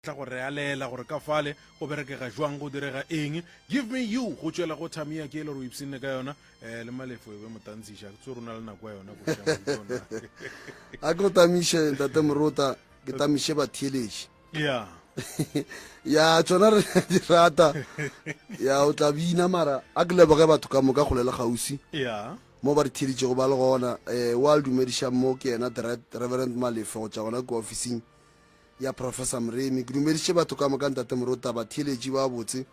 tla go re alela gore ka fale go berekega jwang, go direga eng. Give me you go tšwela go Tamia ke e le gore o ipshinne ka yona um le Malefo e be motantshiša ke tse rona le nako ya yona A ke go tamiše ntate Morota, ke tamiše batheeletši. Ya. Ya tšona re di rata. Ya o tla bina mara a ke leboge batho ka moka kgole le kgauswi. Ya. Mo ba re theeletšego ba le gona. Eh wa le dumediša mo ke yena the Right Reverend Malefe go tšwa gona kua ofising ya Professor Moremi. Ke dumediše batho ka moka ntate Morota, batheeletši ba botse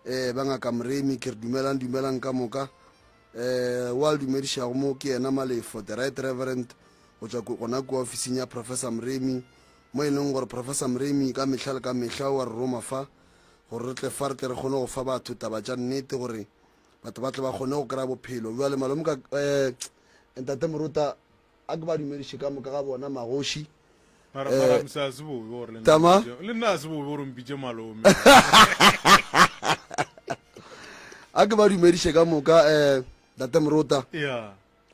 eh ba ngaka Moremi ke re dumelang dumelang ka moka. Eh wa le dumedišago mo ke yena Malefo the Right Reverend go tšwa gona kua ofising ya Professor Moremi mo e leng gore Professor Moremi ka mehla le ka mehla o a re roma fa gore re tle fa re tle re kgone go fa batho taba tša nnete gore batho ba tle ba kgone go kry-a bophelo. Bjale malome ka um ntate Morota a ke ba dumediše ka moka ga bona magoši. Mara mara msa se bobe gore le nna Tama? mpitše- le nna a se bobe gore o mpitše malome. A ke ba dumediše ka moka um ntate Morota. Yeah.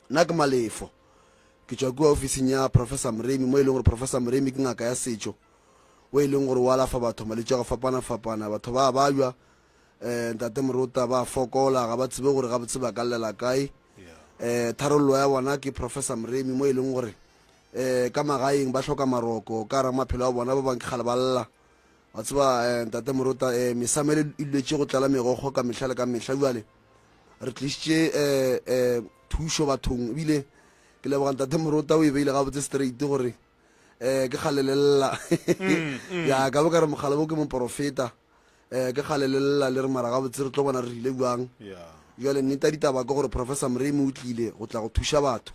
Nna ke Malefo. Ke tšwa kua ofising ya Professor Moremi mo e leng gore Professor Moremi ke ngaka ya setšo o e leng gore o alafa batho malwetši a go fapana-fapana. Batho ba a babja um ntate Morota, ba a fokola, ga ba tsebe gore gabotse ba ka llela kae. Um tharollo ya bona ke Professor Moremi mo e leng gore um ka magaeng ba hloka maroko ka gare ga maphelo a bona, ba bangwe ke kgale ba lla. Wa tseba um ntate Morota, um mesamelo e duletše go tlala megokgo ka mehla le ka mehla. Bjale re tlišitše um um thušo bathong ebile ke leboga ntate Morota o e beile gabotse straight gore um ke kgale le lla ya ka bo ka re mogala bo ke moporofeta um ke kgale le lla le re mara gabotse re tlo bona re rile bjang jale nnete ya ditaba ke gore Professor Moremi o tlile go tla go thuša batho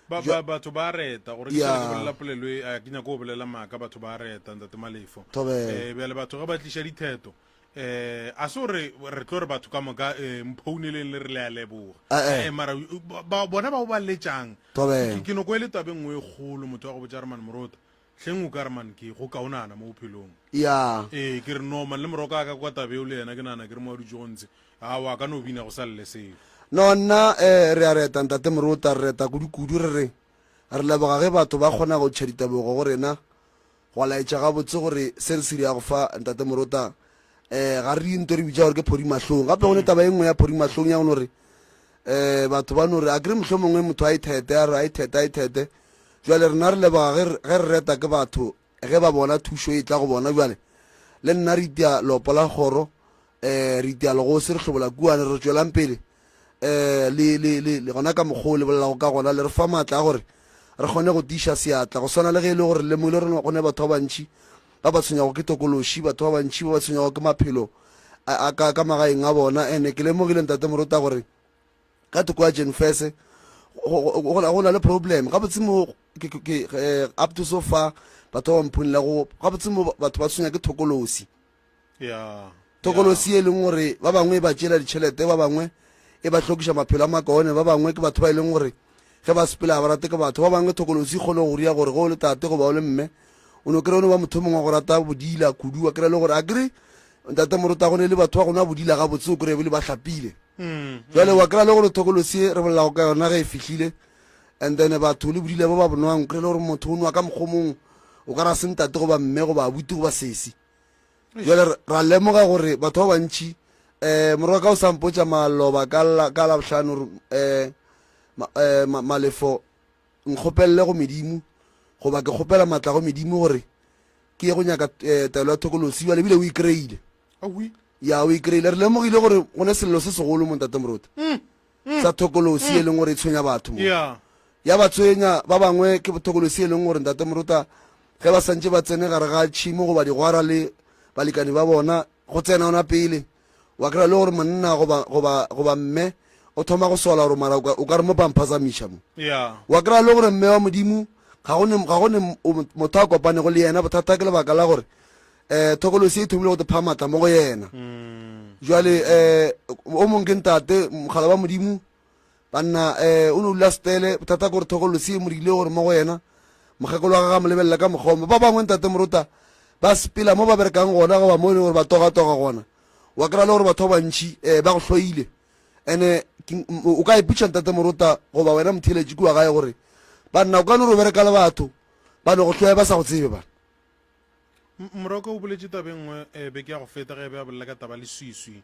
Ba, ba, batho ba reta gore ke šale ke bolela polelo e a ke nyako go bolela maaka batho ba reta ntate Malefo Thobela. eh bjale batho ge ba tliša ditheto eh a se gore re tlo re batho ka moka eh mphouneleng le re le a leboga Eh, eh. Eh, mara ba- ba- bona bao ba letšang Thobela. ke ke noko e le tabe nngwe e kgolo motho wa go botša re man morota hleng o ka re man ke go kaonana mo bophelong ya ee ke re no man le moroka a ka kwa tabe eo le yena ke nagana ke re mo a dutse go ntse awa ka no bina go sa lle selo no nna um re a reta ntate morota re reta kudu-kudu re re re leboga ge batho ba kgona go tšha ditebogo go rena Go laetša gabotse gore se re se dirago fa, Ntate Morota, um ga re dire nto re bitša gore ke phodi mahlong. Gape go ne taba e nngwe ya phodi mahlong ya go no re um batho ba no re a kere mohlomongwe motho a ithete a re a ithete a ithete. Jwale rena re leboga ge re reta ke batho ge ba bona thušo e tla go bona. Jwale le nna re itia lopo la kgoro um re itia legosi re hlobola kuane re tšwelang pele um le, le, le, le gona ka mokgwa o le bolelago ka gona le re fa maatla a gore re kgone go tiiša seatla go swana le ge e le gore lemogile gore go ne batho ba bantši ba ba tshwenyago ke tokološi batho ba bantši ba ba tshwenyago ke maphelo a, a ka, ka magaeng a bona ene ke lemogile ntate morota gore ka thoko ya Jenfese go na le problem gabotse mo ke, ke, ke, eh, up to so far batho ba ba mphonela go gabotse mo batho ba tshwenya ke thokolosi ya Thokolosi e leng gore ba bangwe e ba tšeela ditšhelete, ba bangwe e ba hlokiša maphelo a makaone, ba bangwe ke batho ba e leng gore ge ba sepela ga ba rate ke batho, ba bangwe thokolosi e kgone go ria gore ge o le tate goba o le mme o no kry-a o no ba motho mongwe wa go rata bodila kudu, wa kry-a le gore a kere ntate morota go ne le batho ba go nwa bodila gabotse o kry-a ebile ba hlapile. Jwale wa kry-a le gore thokolosi e re bolelago ka yona ge e fihlile and then batho le bodila ba ba bonwang o kry-a le gore motho o nwa ka mokgwa o mongwe o ka ra se ntate goba mme goba abuti goba sesi. Jale ra lemoga gore batho ba bantši um morwa ka o sa mpotša maloba ka la ka labohlano gore um um malefo nkgopelele go medimo goba ke kgopela matla go medimo gore ke ye go nyaka um taelo ya thokolosi jale ebile o e kry-ile ya o e kry-ile re lemogile gore go ne sello se segolo mo ntate moruti mm. sa thokolosi e leng gore e tshwenya batho mo Yeah. ya ba tshwenya ba bangwe ke thokolosi e leng gore ntate moruta ge ba santše ba tsene gare ga tšhimo goba digwara le balekani ba bona go tsena ona pele wa kry-a le gore monna goba goba goba mme o thoma go sola gore mara o ka- o ka re mo pamphazamiša mo Yeah. wa kry-a le gore mme wa modimo ga go ne ga go ne o- motho a kopanego le yena bothata ke lebaka la gore um thokolosi e thomile go te pha maatla mo go yena jwale um o mongwe ke ntate mogala wa modimo banna um o ne o dula setele bothata ke gore thokolosi e mo dirile gore mo go yena mokgekolo wa gagwe a mo lebelela ka mokgoma ba bangwe ntate morota ba sepela mo ba berekang gona goba mo e leng gore ba togatoga gona wa kry-a le gore batho ba bantši um ba go hloile ene o ka iputša ntate morota goba wena motheeletši kua gae gore banna o ka no re o bereka le batho ba no go hloya ba sa go tsebe bana. Morwa ka o boletše taba e nngwe um beke ya go feta ge a be a bolela ka taba leswiswi.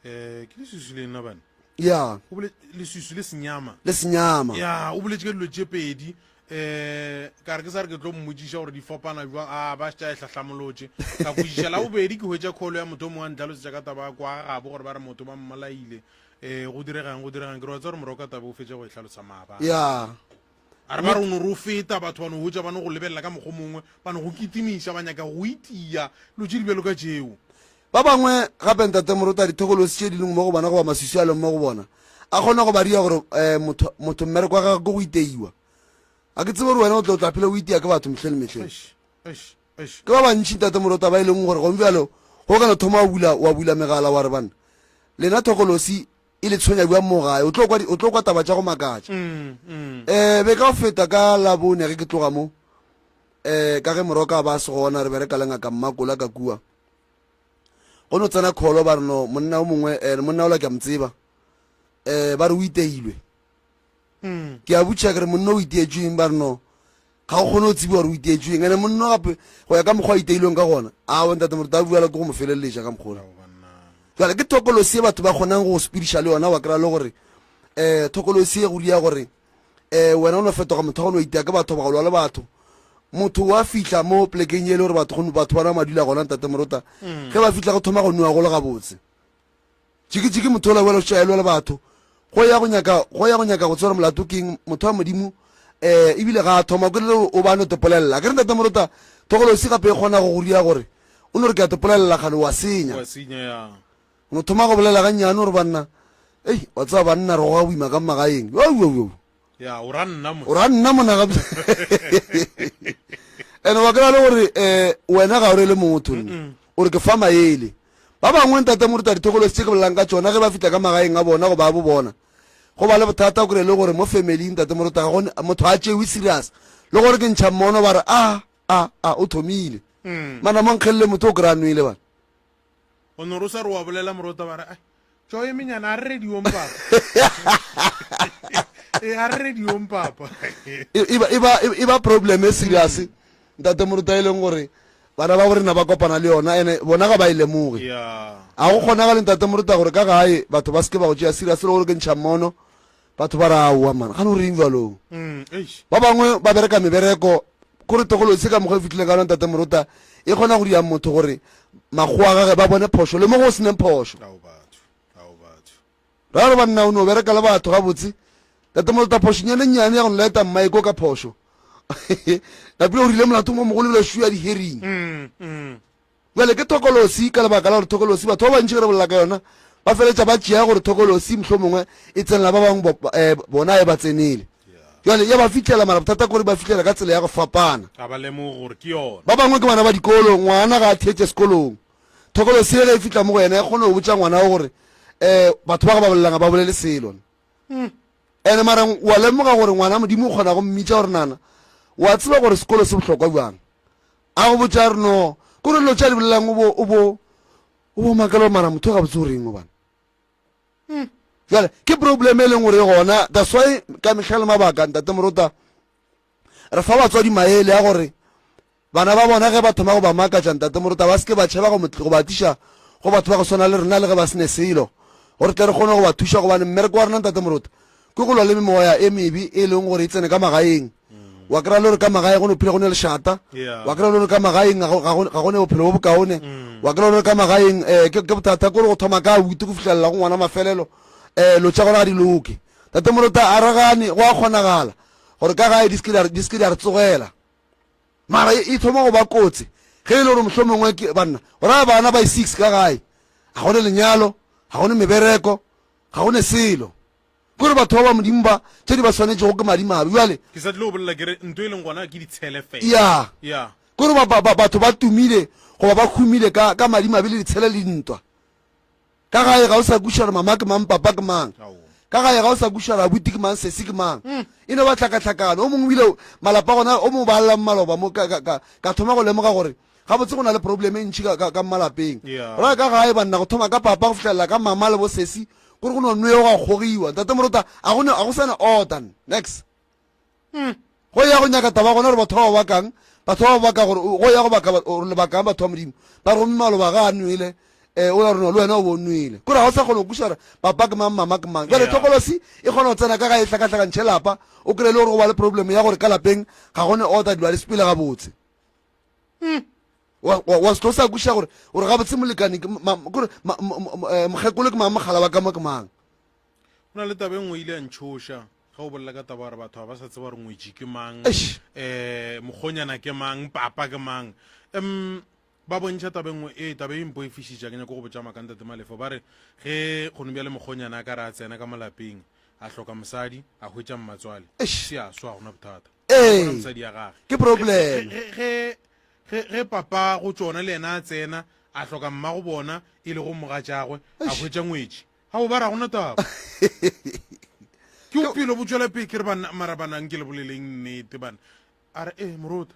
Um ke leswiswi le nna bane? Ya. O bole leswiswi le senyama. Le senyama. Ya, o boletše ka dilo tše pedi. Um ka re ke sa re ke tlo mmotšiša gore di fapana jwang, a ba šetša e hlahlamolotše. Ka kwešiša la bobedi ke hwetša call ya motho o mongwe a ntlhalosetša ka taba ya kwa gabo gore ba re motho ba mmolaile. Um go diregang, go diregang. Ke re wa tseba gore morwa ka taba o fetša go e hlalosa maabane. Ya. A re ba re o no re o feta, batho ba no hwetša ba no go lebelela ka mokgwa o mongwe, ba no go kitimiša, ba nyaka go itia, dilo tše di bjalo ka tšeo. Ba bangwe gape, Ntate Morota, dithokolosi tše di leng mo go bona goba maswiswi a leng mo go bona, a kgona go ba dia gore um motho, motho mmereko wa gagwe ke go iteiwa. Ga ke tsebe gore wena o tlo tla phela o itia ke batho mehleng le mehleng. Eish, eish, eish. Ke ba bantši, Ntate Morota, ba e leng gore gong bjalo go ka no thoma wa bula, wa bula megala wa re, Banna, lena thokolosi e le tshwenya bjang mo gae? O tlo kwa, o tlo kwa taba tša go makatša. Um be ka go feta ka Labone ge ke tloga mo, um ka ge Moroka a ba a se gona, re bereka le ngaka Mmakola ka kua. Go no tsena kholo ba re no monna o mongwe, um monna ola ke a mo tseba, um ba re o iteilwe. Ke a botšiša ke re monna o iteetšwe eng, ba re no ga go kgone go tsebiwa gore o iteetšwe eng. Ene monna gape go ya ka mokgwa a iteilweng ka gona, aowa ntate Moruti a bua ke go mo feleletša ka mokgwa ola. Jwale ke thokolosi e batho ba kgonang go sepediša le yona, wa kry-a le gore um thokolosi e go dia gore um wena o no fetoga motho wa go no itea ke batho, ba go lwa le batho. Motho wa fihla mo plekeng e le gore batho batho ba nama dula gona ntate Morota, ge ba fihla go thoma go nwewa go le gabotse. Tšikitšiki motho ola wela o šetše a elwa le batho go ya go nyaka go ya go nyaka go tseba gore molato ke eng motho wa Modimo eh ebile ga a thoma ke le o ba no tepolelela ke re ntate Morota thokolosi gape e kgona go go ria gore o no re ke a tepolelela kgane wa senya Wa senya ya. o no thoma go bolela gannyane gore banna ei wa tseba banna re goga boima ka magaeng yo yo yo Ya, o ra nna mo. O ra nna mona gape. Ene wa kry-a le gore um wena ga o rele motho nne. O re ke fa maele. Ba bangwe ntate moruta dithokolosi tše ke bolelang ka tšona ge ba fihla ka magaeng a bona goba a bo bona go ba le bothata o kry-e le gore mo family ntate moruta ga go motho a tšewe serious le gore ke ntšha mmono ba re a a a o thomile. Mana mo nkgelele motho o kry-a nwele bana. O no re o sa re wa bolela morota ba re ai tšo e menyana a re rediong papa. E a re rediong papa. E ba e ba e ba problem e serious ntate moruta e leng gore bana ba borena ba kopana le yona ene bona ga ba e lemoge. Yeah. A go kgonagale ntate moruta gore ka gae batho ba seke ba go tšea serious le gore ke ntšha mmono Batho ba re aowa man, gane o reng bjalo? Mm, eish. Ba bangwe ba bereka mebereko, kore tokolosi ka mokgwa e fihlile ka yona Ntate Morota, e kgona go dia motho gore makgowa a gage ba bone phošo le mo go seneng phošo. Ao batho, ao batho. Ra re banna o no bereka le batho gabotse. Ntate Morota phošonyana e nnyane ya go nleta mmaeko ka phošo. Napile o rile molato mo mogolo ebile šuya di-hearing. Mm, mm. Bjale ke thokolosi ka lebaka la gore thokolosi batho ba bantši ge re bolela ka yona ba feletša ba tšea gore thokolosi mohlomongwe e tsenela ba bangwe eh, bona e ba tsenele. Bjale ya ba fihlela mara bothata ke gore ba fihlela ka tsela ya go fapana. Ga ba lemoge gore ke yona. Ba bangwe ke bana ba dikolo, ngwana ga a theetše sekolong. Thokolosi ye ge e fihla mo go yena e kgone go botša ngwana wo gore um batho ba ga ba bolelang ga ba bolele selo. Ene mara wa lemoga gore ngwana Modimo o kgona go mmitša gore nana wa tseba gore sekolo se bohlokwa bjang. A go botša a re no, ke gore dilo tše a di bolelang o bo o bo o bo makala gore mara motho gabotse o reng gobane. Hmm. Jale ke problem e leng gore e gona that's why ka mehla le mabaka ntate Morota re fa batswadi maele a gore bana ba bona ge ba thoma go ba makatša ntate Morota ba se ke ba tšhaba go go ba tliša go batho ba go swana le rena le ge ba se ne selo gore tle re kgone go ba thuša gobane mmereko wa rena ntate Morota Ke go lwa le memoya e mebe e leng gore e tsene ka magaeng. Wa kry-a le gore ka magaeng go no phela go ne lešata. Wa kry-a le gore ka magaeng ga go ne bophelo bo bokaone. Wa kry-a le gore ka magaeng um ke bothata kore go thoma ka abuti go fihlelela go ngwana mafelelo um lo tša gona ga di loke. Tate Morota a re gane go a kgonagala gore ka gae di se ke di a re tsogela. Mara e thoma go ba kotsi ge e le gore mohlomongwe ke banna go raya bana ba 6 ka gae ga go ne lenyalo, ga go ne mebereko, ga go ne selo. Ke gore batho ba ba Modimo ba, tše di ba swanetšego ke madimabe. Bjale. Ke sa tlile go bolela ke re nto e leng gona ke ditshele fela. Ya. Ya. Ke gore ba, ba, ba, batho ba tumile goba ba humile ka, ka madimabe le ditshele le dintwa. Ka gae ga o sa kwešiša gore mama ke mang, papa ke mang. Aowa. Ka gae ga o sa kwešiša gore abuti ke mang, sesi ke mang. E no ba tlhakatlhakano. O mongwe o ile, malapa gona, o mongwe ba llang maloba mo, ka, ka, ka, ka thoma go lemoga gore Gabotse go na le problem e ntši ka, ka, ka malapeng. Yeah. Ra ka gae banna go thoma ka papa go fihlelela ka mama le bo sesi, kore go no nwewa gwa kgogiwa. Ntate Morota, a go ne, a go sa na order. Next. Mm. Go ya go nyaka taba gona gore batho ba ba bakang, Batho ba ba baka gore go ya go baka gore lebaka batho ba Modimo. Ba re gomme maloba ga a nwele eh o la rona le wena o bo nwele. Kore ga o sa kgona go kwešiša gore papa ke mang mama ke mang. Jwale thokolosi e kgona go tsena ka gae e hlakahlakantšhe lapa. O kry-e le gore go ba le problem ya gore ka lapeng ga go ne order dilo ga di sepele gabotse. Wa wa wa se tlo sa kwešiša gore gore gabotse molekane ke ma kore mokgekolo ke mang mogala wa ka mo ke mang. Go na le taba e nngwe e ile ya ntšhoša ge o bolela ka taba gore batho ga ba sa tseba gore ngwetši ke mang, um mokgonyana ke mang, papa ke mang. Um ba bontšha taba e nngwe ee taba e mpoifišitša ke nyako go botša maka ntate Malefo ba re ge gone bjale mokgonyana a ka re a tsena ka mo lapeng a hloka mosadi a hwetša mmatswale se a swa gona bothata Ee, mosadi ya gage ke problem. Ge ge ge papa go tšona le yena a tsena a hloka mmago bona e lego mogatšagwe a hwetša ngwetši Ao ba re ga gona taba. Ke bophelo bo tšwela pele ke re banna mara bana nke le boleleng nnete bana. A re eh morota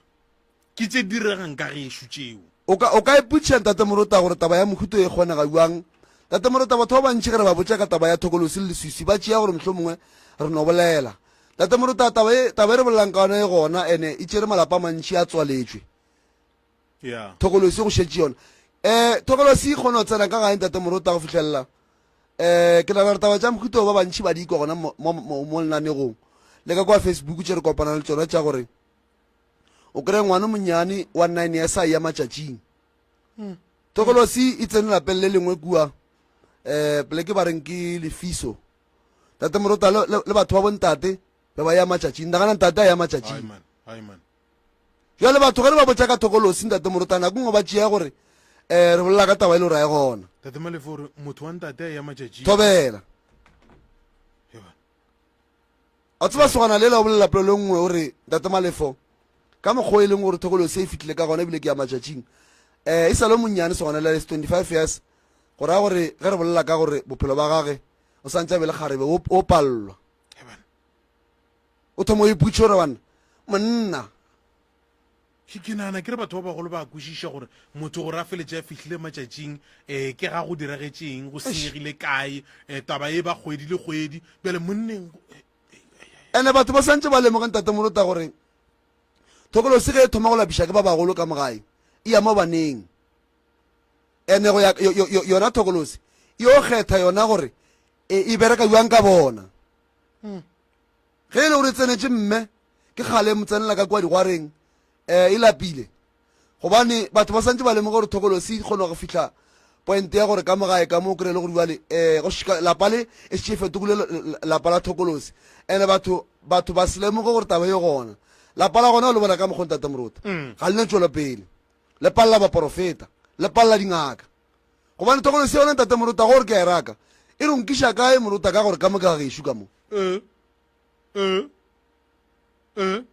ke tše diregang ka gešo tšeo. O ka o ka ipotšiša Ntate Morota gore taba ya mohuto e kgonega bjang? Ntate Morota batho ba bantši ge re ba botša ka taba ya thokolosi le leswiswi ba tšea gore mohlomongwe re no bolela. Ntate Morota taba e taba e re bolelang ka yona e gona ene e tšere malapa a mantši a tswaletšwe. Yeah. Thokolosi go šetše yona. Eh thokolosi e kgona go tsena ka gae Ntate Morota go fihlelela eh ke nagana gore taba tša mohuta ba bantši ba di kwa gona mo, mo, mo, mo lenanegong le ka kwa Facebook tše re kopana le tšona tša gore o kry ngwana monnyane wa 9 years a ya matšatšing. Thokolosi e tsene lapeng le lengwe kua eh poleke ba reng ke Lefiso. Ntate Morota le, le, le batho ba bontate be ba ya matšatšing. Nagana ntate a ya Hai matšatšing. man, hai man. Jwale batho ge re ba botša ka thokolosi, Ntate Morota, nako nngwe ba tšea gore um re bolela ka taba e le gore ga e gona. Tate Malefo o re motho wa ntate a eya matšatšing. Thobela. Eba. A tseba sogana lela o bolela polelo e nngwe o re, Ntate Malefo, ka mokgwa o e leng gore thokolosi e fihlile ka gona ebile ke ya matšatšing. Um e sa le monnyane sogana lela, is 25 years, go raya gore ge re bolela ka gore bophelo ba gage o sa ntše a be le kgarebe, o, o pallwa. Eba. O thoma o ipotšiša gore banna, monna. Ke, ke nagana ke re batho ba bagolo ba kwešiša gore motho gore a feletše a fihlile matšatšing um ke ga go diragetšeng, go senyegile kae, um taba e ba kgwedi le kgwedi. Bjale monneng. Ene batho ba santše ba lemoge Ntate Morota gore thokolosi ge e thoma go lapiša ke ba bagolo ka mo gae e ya mo baneng. Ene go ya yona thokolosi e yo kgetha yona gore e, e bereka bjang ka bona. Ge e le gore e tsenetše mme, ke kgale e mo tsenela ka kua digwareng, um e lapile. Gobane batho ba santše ba lemoga gore thokolosi e kgona go fihla point ya gore ka mo gae ka mo o kry-e le gore bjale um go šika lapa le e šetše e fetogile lapa la thokolosi. And batho batho ba se lemoge gore taba e gona. Lapa la gona o le bona ka mokgo Ntate Morota. Ga le ne tšwelopele. Le palela baporofeta, le palela dingaka. Gobane thokolosi yona Ntate Morota gore ke a e raka, e re o nkiša kae Morota ka gore ka mo ke ga gešo ka mo. E, e, e.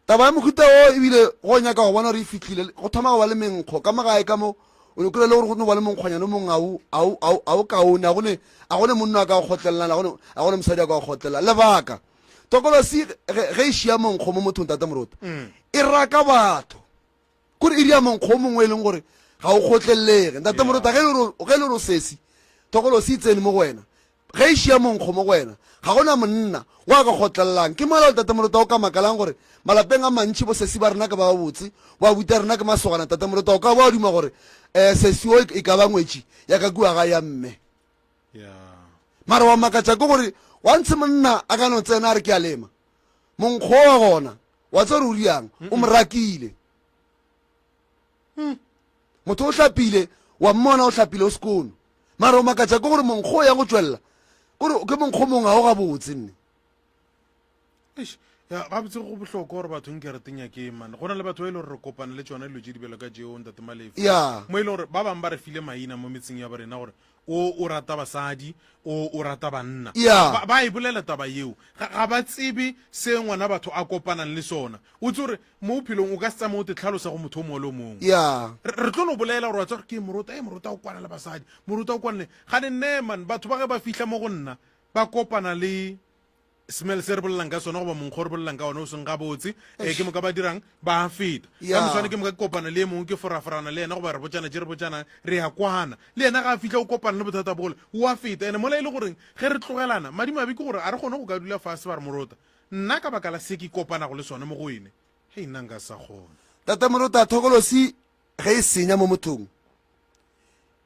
Taba ya mohuta wo ebile go nyaka go bona gore e fihlile, go thoma go ba le menkgo ka mo gae ka mo, o no kry-a le gore go no ba le monkgwanyana o mongwe a o, a o, a o, a o kaone, a go ne, a go ne monna a ka go kgotlelelang, a go ne, a go ne mosadi a ka go kgotlelela. Lebaka, thokolosi ge, ge e šia monkgo mo mothong Ntate Morota, e raka batho. Kore e dia monkgo o mongwe e leng gore ga o kgotlelelege. Ntate Morota, ge e le gore, ge e le gore o sesi, thokolosi e tsene mo go wena. Ge e šia monkgo mo go wena, ga go na monna wa ka kgotlelelang. Ke mola Ntate Morota o ka makalang gore malapeng a mantši bosesi ba rena ke ba babotse, bo abuti a rena ke masogana. Ntate Morota, o ka ba wa duma gore um sesi o e ka ba ngwetši ya ka kua gae ya mme. Mara wa makatša ke gore wa ntshe monna a ka no tsena a re ke a lema. Monkgo wa gona Wa tseba gore o riang? O mo rakile. Motho o hlapile, wa mmona o hlapile o sekono. Mara o makatša ke gore monkgo o yang go tšwelela, kore ke monkgo mongwe ga o gabotse nne. Eish, ya gabotse go bohlokwa gore batho nke re tenyakeng mane. Go na le batho ba e le gore re kopana le tšona dilo tše di bjalo ka tšeo Ntate Malefo. Ya. Mo e le gore ba bangwe ba re file maina mo metseng ya bo rena gore o o rata basadi, o o rata banna. Yeah. Ba, ba e bolela taba yeo. Ga, ga ba tsebe se ngwana batho a kopanang le sona. O tse gore mo bophelong o ka se tsamaye o te tlhalosa go motho o mongwe le o mongwe. Yeah. Re, re tlo no bolela gore wa tseba gore ke morota, e morota o kwana le basadi, morota o kwana le. Gane nne man, batho ba ge ba fihla mo go nna, ba kopana le smell se re bolelang ka sona goba monkgo re bolelang ka ona o seng gabotse um ke moka ba dirang ba feta ka moswane ke moka ke kopana le e mongwe ke foraforana le yena goba re botšana tše re botšanang re ya kwana le yena ga a fitlha o kopana le bothata bole o a feta ene mola e le goreng ge re tlogelana madimabe ke gore a re kgone go ka dula fase ba re morota nna ka baka la se ke kopanago le sone mo go ene hei nna nka sa kgona. Tate Morota, thokolosi ge e senya mo mothong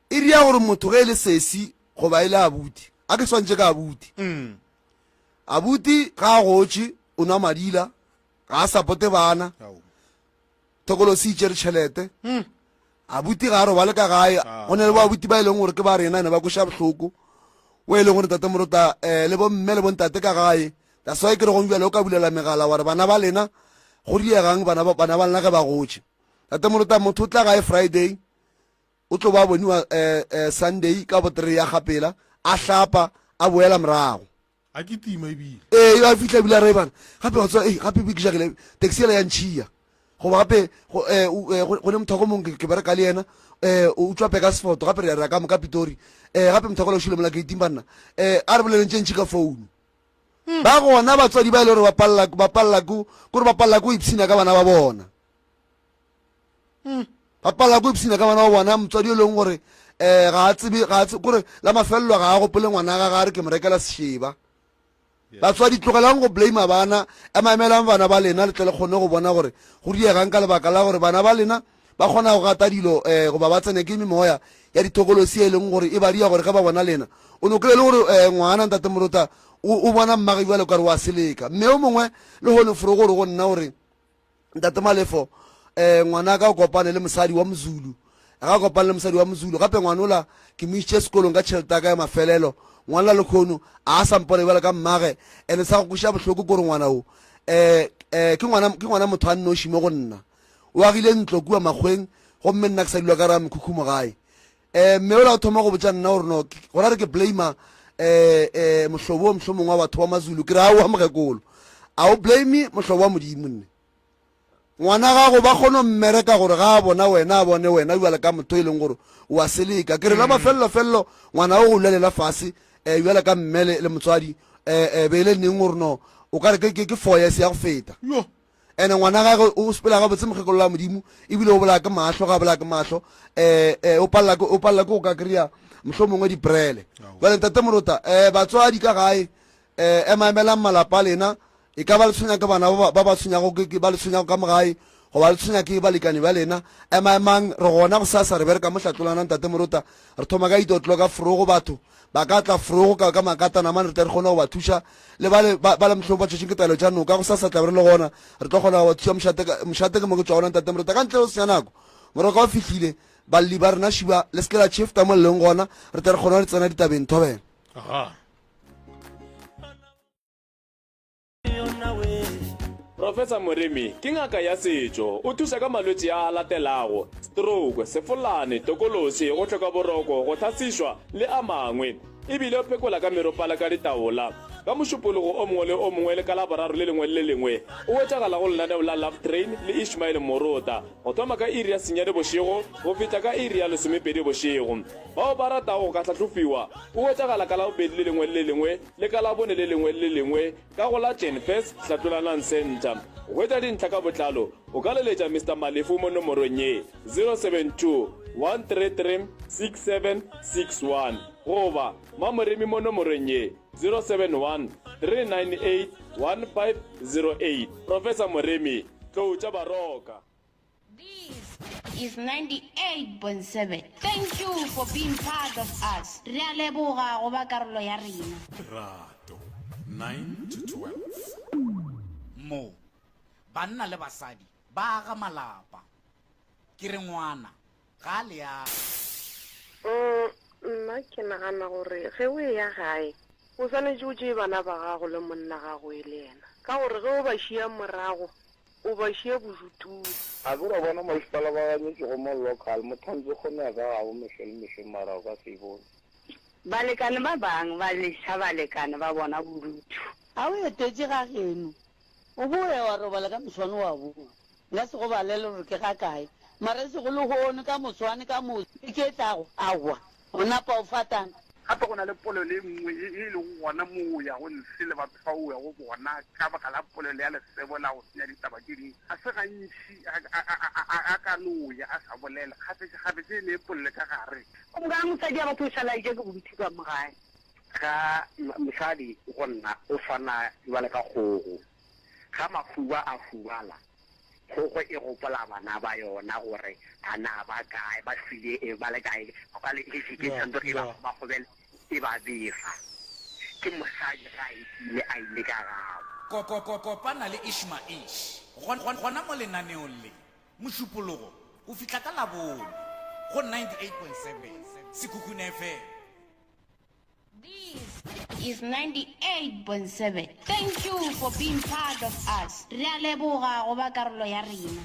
e ria gore motho ge e le sesi goba e le abuti, a ke swantše ka abuti. Abuti ga a gotše, o nwa madila, ga a sapote bana. Thokolosi e tšere tšhelete. Abuti ga a robale ka gae. Go na le bo abuti ba e leng gore ke ba rena, ne ba kweša bohloko. O e leng gore Tate Morota, um le bomme le bontate ka gae. That's why ke re gong bjale o ka bulela megala wa re bana ba lena go diegang bana ba bana ba lena ge ba gotše. Tate Morota, motho o tla gae Friday, o tlo ba boniwa um um Sunday ka bo three ya gapela, a hlapa, a boela morago. A kitima ebile. Ee, a fihla ebile a re bana gape wa tseba, ei gape ke jagile taxi ela ya ntšhia goba gape go eh, eh, go ne mothoko mongwe ke bereka le yena um o utswa peka sefoto gape re ya ka moka Pitori um gape mothoko la o šile mola gating banna um a re boleleng tše ntšhi ka founu. Ba gona batswadi ba e le gore ba palela ba palela ko kore ba palela ko ipshina ka bana ba bona. Ba palela ko ipshina ka bana ba bona motswadi e leng gore um ga a tsebe ga a tsebe kore la mafelelo ga a gopole ngwana ga ga re ke mo rekela sešeba. Batswadi tlogelang go blame bana, emaemelang bana ba lena le tle le kgone go bona gore go diegang ka lebaka la gore bana ba lena ba kgona go gata dilo um goba ba tsene ke memoya ya dithokolosi e leng gore e ba dia gore ge ba bona lena o no kry le gore um ngwana ntate Morota o bona mmage bjale kare wa seleka. Mme o mongwe le gone foro gore go nna gore ntate Malefo um ngwana ka o kopane le mosadi wa Mozulu, ga kopane le mosadi wa Mozulu gape ngwanola ke mo išitše sekolong ka tšhelete ya ka ya mafelelo, ngwana le kgono a sa mpone bjale ka mmage. Ene sa go kweša bohloko kore ngwana o um ke ngwana ke ngwana motho a nnoši mo go nna, o agile ntlo kua makgweng gomme nna ke sa dula ka ra mekhukhu mo gae. Um mme ola o thoma go botša nna gore no gora re ke blame um um mohlobo o mohlomongwe wa batho ba Mazulu, ke re aowa mokgekolo a o blame mohlobo wa Modimo nne ngwana gago ba kgone go mmereka gore ga a bona wena a bone wena bjale ka motho e leng gore o a seleka. Ke re la mafelelo felelo ngwana o go lelela fase um bjale ka mme le motswadi um be e le neng gore no o ka re ke 4 years ya go feta. Ene ngwana gagwe o sepela gabotse mokgekolo la Modimo, ebile o bolaya ke mahlo, ga a bolaya ke mahlo um o palela ke o palela ke go ka kry-a mohlomongwe diprele. Jale ntate Morota, um batswadi ka gae um emaemelang malapa a lena, e ka ba le tshwenya ke bana ba ba tshwenyago ke ba le tshwenyago ka mo gae goba le tshwenya ke balekane ba lena, emaemang re gona gosasa re bereka mo Hlatlolana ntate Morota, re thoma ka eight o'clock ka forogo batho Ba ka tla forogo ka, ka makatana mane, re tle re kgone go ba thuša. Le bale, ba, bale mohlomong ba tšwetšeng ke taelo tša noka, gosasa tla be re le gona, re tlo kgona go ba thuša. Mošate, ka, mošate ke mo ke tšwago gona, Ntate Morota. Ka ntle le go senya nako, moroka o fihlile, balli ba rena šiba, le se ke la tšhefta mo le leng gona, re tle re kgone go tsena ditabeng. Thobela. Aga. Professor Moremi ke ngaka ya setšo. O thuša ka malwetši a a latelago, stroke, sefolane, tokološi, go hloka boroko, go hlasišwa le a mangwe. E bile o phekola ka meropa le ka ditaola. Ka Mošupologo o mongwe le o mongwe le ka Laboraro le lengwe le le lengwe o hwetšagala go lenaneo la Love Train le Ishmael Morota go thoma ka iri ya senyane bošego go fihla ka iri ya lesomepedi bošego. Bao ba ratago go ka hlahlofiwa o hwetšagala ka Labobedi le lengwe le le lengwe le ka Labone le lengwe le le lengwe ka go la Genfest Hlatlolanang Centre. Go hwetša dintlha ka botlalo, o ka leletša Mister Malefu mo nomorong ye, 072 133 6761 goba Mamoremi mo nomorong ye, 071 398 1508. Professor Moremi, Tlou tša Baroka. This is 98.7. Thank you for being part of us. Re a leboga go ba karolo ya rena. Lerato, 9 to 12. Mo, banna le basadi ba aga malapa. Ke re ngwana ga a leago. Mm, nna ke nagana gore ge o eya gae o swanetše o tšee bana ba gago le monna gago e le yena, ka gore ge o ba šia morago o ba šia bodutung. A ke ra bona masepala ba ganyetšego mo local mo tshwanetse kgone ya ka gabo mehle le mehleng mara o ka se e bone. Balekane ba bang ba leša balekane ba bona bodutu. A o etetše ga geno, o boe wa robala ka moswane wa boa. Nka se go balele gore ke ga kae, mara e sego lehono, ka moswane, ka moso, beke e tlago, aowa, o napa o fatana. Gape go na le polelo e nngwe ye e lego gona mo o yago ntshe le batho ba o yago bona ka baka la polelo ya lesebo la go senya ditaba tše dingwe. Ga se gantši a ka no ya a sa bolela, kgafetšakgafetša e ne polelo ka gare. Gomme ka mosadi ya batho o šala a eja ke bodutu ka mo gae. Ga mosadi go nna o swana bjale ka kgogo, ga mahuba a hubala. Kgogo e gopola bana ba yona gore a na ba kae, ba hlwile e ba le kae, ba le e ke tshwanetse e ba ba gobele e ba befa. Ke mosadi ge a etile a ile ka gabo. Kopana le Ishmaish gona mo lenaneong le, Mošupologo go fihla ka Labone go 98.7 Sekhukhune FM. This is 98.7. Thank you for being part of us. Re a leboga go ba karolo ya rena.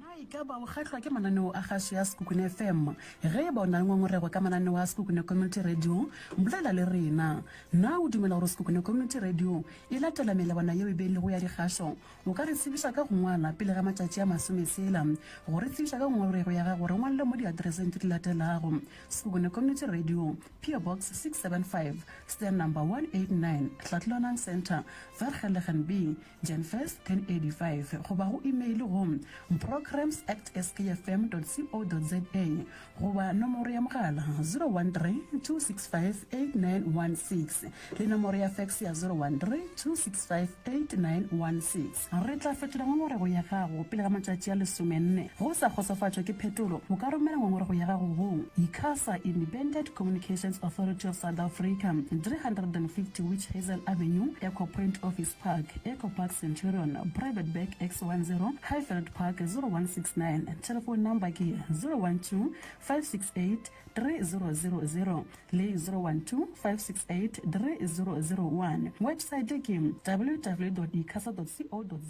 Na e ka ba o kgahlwa ke mananeo a kgašo ya Sekhukhune FM? Ge e ba o na le ngongorego ka mananeo a Sekhukhune Community Radio, bolela le rena. Na o dumela gore Sekhukhune Community Radio e latela melawana yeo e beilwego ya dikgašo? O ka re tsebiša ka go ngwala pele ga matšatši a masometshela. Go re tsebiša ka ngongorego ya gago, re ngwalele mo diatereseng tše di latelago, Sekhukhune Community Radio, PO Box 675, Stand Number 189, Hlatlolwanang Centre, Vergelegen B, Jan 1st, 1085, goba go email go programmes at skfm dot co dot za goba nomoro ya mogala 013 265 8916 le nomoro ya fax ya 013 265 8916. Re tla fetola ngongorego ya gago pele ga matšatši a lesomenne. Ge o sa kgotsofatšwa ke phetolo, o ka romela ngongorego ya gago go ICASA, Independent Communications Authority of South Africa, 350 Witch Hazel Avenue, Echo Point Office Park, Echo Park Centurion, Private Bag X10, Highveld Park 0169. Telephone number ke 012 568 3000 le 012 568 3001. Website ke www.icasa.co.za.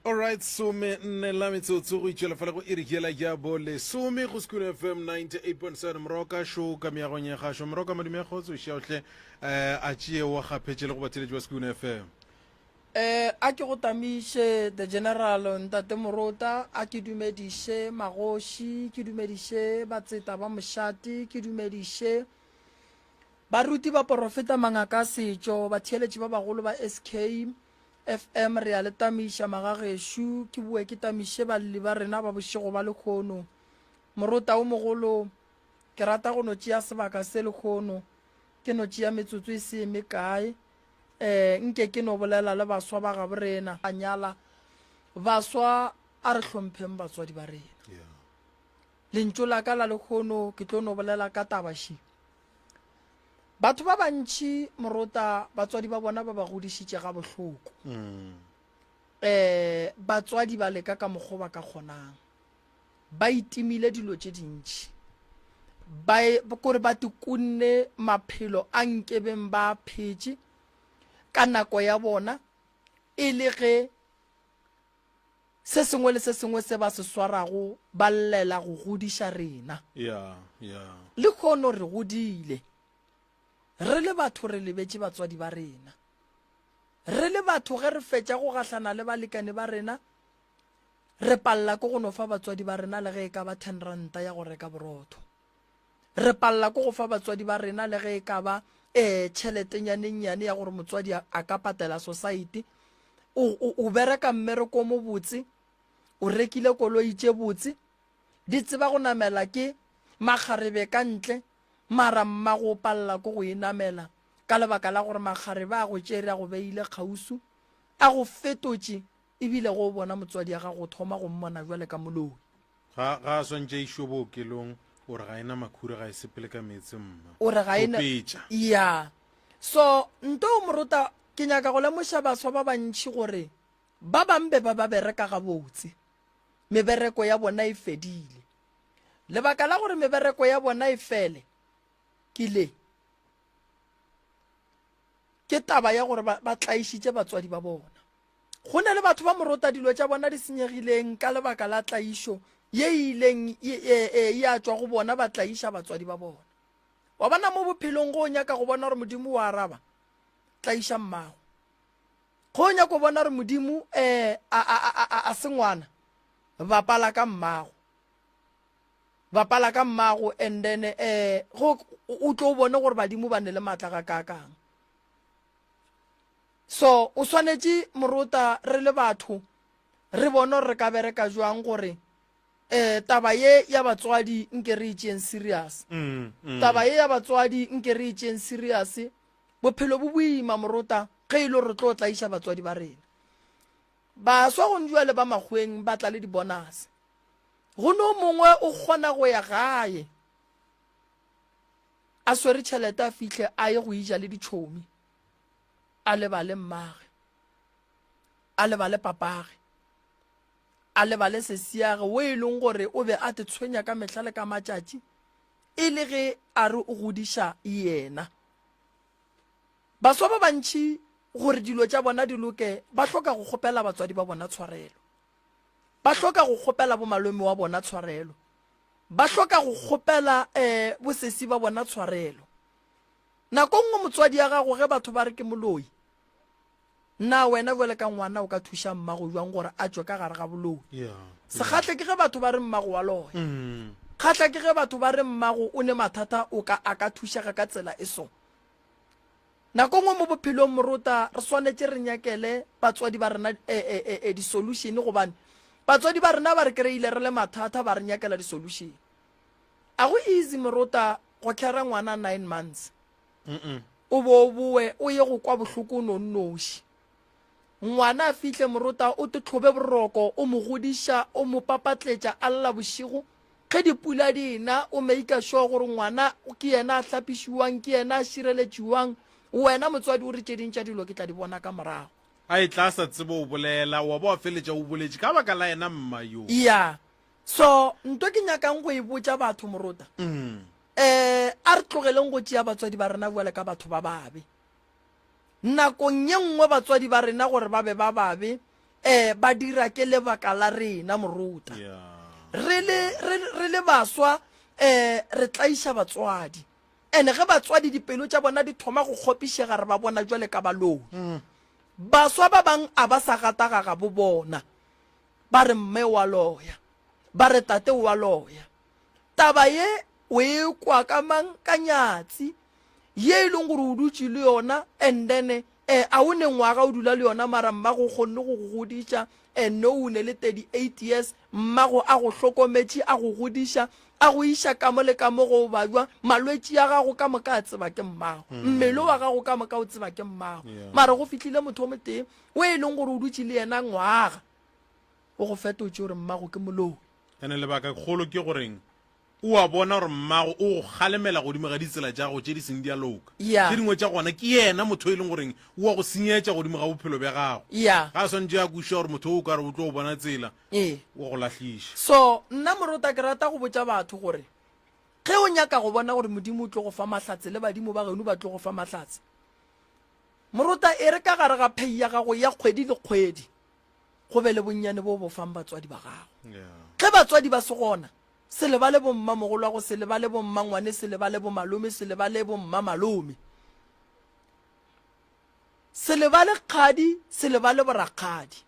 Alright, some nne la metsotso go itšwela fela go iri yela ya bo lesome go Sekhukhune FM 98.7 Moroka šo ka meagong ya gašo Moroka madume a kgotso šiaohle eh, a tšee wa gaphetše le go batheletši ba Sekhukhune FM. Eh, a ke go tamiše the general ntate Morota, a ke dumediše magoši, ke dumediše batseta ba mošate, ke dumediše baruti baporofeta mangaka a setšo, batheeletši ba bagolo ba SK FM, re a le tamiša magagešo, ke boe ke tamiše balli ba rena ba bošego ba lekhono. Morota o mogolo, ke rata go no tšea sebaka se lekhono, ke no tšea metsotso e se mekae, um nke ke no bolela le baswa ba gabo rena. A nyala, baswa a re hlompheng batswadi ba rena. Lentšu la ka la lekhono ke tlo no bolela ka taba še. Batho ba bantši morota batswadi ba bona ba ba godišitše gabohloko. Um batswadi ba leka ka mokgwa ba ka kgonang. Ba itimile dilo tše dintši. Ba e, kore ba tikunne maphelo a nkebeng ba phetše ka nako ya bona e le ge se sengwe le se sengwe se ba se swarago ba llela go godiša rena. Yeah, yeah. Lehono re godile. Re le batho re lebetše batswadi ba rena. Re le batho ge re fetša go gahlana le balekane ba rena, re palela ke go no fa batswadi ba rena le ge e ka ba ten ranta ya go reka borotho. Re palela ke go fa batswadi ba rena le ge e ka ba um tšheletenyanennyane ya gore motswadi a ka patela society. O, o, o bereka mmereko o mobotse, o rekile koloi tše botse, di tseba go namela ke makgarebe ka ntle, mara mmago o palela ke go e namela ka lebaka la gore makgarebe a go tšere a go beile kgauswi, a go fetotše, ebile go o bona motswadi ya gago o thoma go mmona bjale ka moloi. Ga, ga a swantše a išwe bookelong, o re ga e na makhura, ga e sepele ka meetse mma. O re ga e na. Topetša. Ya. So, nto o morota, ke nyaka go lemoša baswa ba bantši gore ba bang be ba ba bereka gabotse, mebereko ya bona e fedile. Lebaka la gore mebereko ya bona e fele ke le, ke taba ya gore ba, ba tlaišitše batswadi ba bona. Go na le batho ba morota dilo tša bona di senyegileng ka lebaka la tlaišo ye e ileng ya tšwa go bona ba tlaiša batswadi ba bona. Wa bona mo bophelong go o nyaka go bona gore Modimo o araba, tlaiša mmago. Go o nyaka go bona gore Modimo um a, a, a, a, a se ngwana, bapala ka mmago. Bapala ka mmago and then um go o tlo bone gore badimo ba ne le maatla ga kaakang. So o swanetše morota re le batho re bone gore re ka bereka jwang gore Um taba ye ya batswadi nke re e tšeeng serious. Mm, mm. Taba ye ya batswadi nke re e tšeeng serious. Bophelo bo boima morota ge e le gore re tlo tlaiša batswadi ba rena. Baswa gonjwale ba makgweng ba tla le di-bonus. Go no mongwe o kgona go ya gae a swere tšhelete a fihle a ye go ija le ditšhomi a lebale mmage a lebale papage a lebale sesiage wo e leng gore o be a te tshwenya ka mehla le ka matšatši e le ge a re o godiša yena. Baswa ba bantši gore dilo tša bona di loke ba hloka go kgopela batswadi ba bona tshwarelo. Ba hloka go kgopela bomalome wa bona tshwarelo. Ba hloka go kgopela um bosesi ba bona tshwarelo. Nako nngwe motswadi ya gago ge batho ba re ke moloi, na wena bjale ka ngwana o ka thuša mmago bjang gore a tšwe ka gare ga boloi? Sekgahle ke ge batho ba re mmago wa loya. Mm. Kgahla ke ge batho ba re mmago o ne mathata o ka a ka thušega ka tsela e so. Nako nngwe mo bophelong morota re swanetše re nyakele batswadi ba rena e, e, e, e, di-solution gobane batswadi ba rena ba re kry-ile re le mathata ba re nyakela di-solution. A go easy morota go carra ngwana 9 months o bo o boe o ye go kwa bohloko o no nnoši. Ngwana a fihle morota o te tlhobe boroko o mo godiša o mo papatletša a lla bošego ge dipula di ena o maker sure gore ngwana ke yena a hlapišiwang ke yena a šireletšiwang wena motswadi o re tše ding tša dilo ke tla di bona ka morago. A etla a sa tsebe o bolela wa ba wa feletša o boletše ka baka la yena mma yo. Ya So nto ke nyakang go e botša batho morota um a re tlogeleng go tšea batswadi ba rena bjale ka batho ba babe. Nakong ye nngwe batswadi ba rena gore ba be ba babe um ba dira ke lebaka la rena morota. Re le, re, re le baswa um re tlaiša batswadi. Ene ge batswadi dipelo tša bona di thoma go kgopišega re ba bona jwale ka baloi. Baswa ba bang a ba sa gata ga gabo bona. Ba re mme o a loya, ba re tate o a loya. Taba ye o e kwa ka mang? Ka nyatsi ye e leng gore o dutše le yona and then eh, a o ne ngwaga o dula le yona mara mmago o kgonne go go godiša and no o ne le 38 years mmago a go hlokometše a go godiša a go iša ka mo le ka mo go bajwa malwetši a gago ka moka a tseba ke mmago mm. mmele wa gago ka moka o tseba ke mmago mara go fihlile motho o motee o e leng gore o dutše le yena ngwaga o go fetotše gore mmago ke moloi. Ene lebaka kgolo ke goreng o a bona gore mmago o go kgalemela godimo ga ditsela tša gago tše di seng di a loka. Yeah. Tše dingwe tša gona ke yena motho e leng goreng o a go senyetša godimo ga bophelo bja gago. Yeah. Ga a swanetše a kwešiša gore motho o o ka re o tlo bona tsela Ee. o go lahliša. So nna morota ke rata go botša batho gore ge o nyaka go bona gore Modimo o tlo go fa mahlatse le badimo ba geno ba tlo go fa mahlatse, Morota e re ka gare ga pay ya gago ya kgwedi le kgwedi go be le bonnyane bo bo fang batswadi ba gago. Ge batswadi ba se gona, se lebale bommamogolwago, se lebale bommangwane, se lebale bomalome, se lebale bommamalome. Se lebale kgadi, se lebale borakgadi.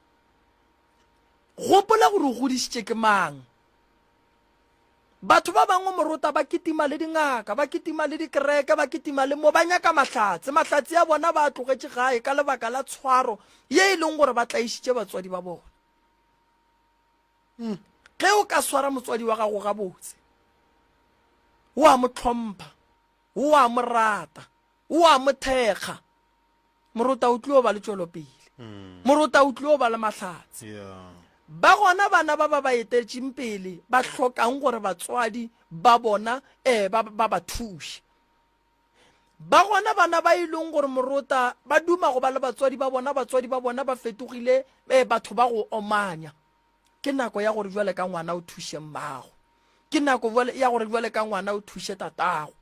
Gopola gore o godišitše ke mang. Batho ba bangwe morota ba kitima le dingaka, ba kitima le dikereke, ba kitima le mo, ba nyaka mahlatse. Mahlatse a bona ba a tlogetše gae ka lebaka la tshwaro ye e leng gore ba tlaišitše batswadi ba bona. Hmm. Ge o ka swara motswadi wa gago gabotse, o a mo hlompha, o a mo rata, o a mo thekga, Morota o tlio ba le tšwelopele. Morota o tlio ba le mahlatse. Ba gona bana ba ba ba etetšeng pele ba hlokang gore batswadi ba bona eh, ba, ba ba thuše. Ba gona bana ba e leng gore morota ba duma go ba le batswadi ba bona, batswadi ba bona ba fetogile eh, batho ba go omanya. Ke nako ya gore bjale ka ngwana o thuše mmago. Ke nako bjale ya gore bjale ka ngwana o thuše tatago.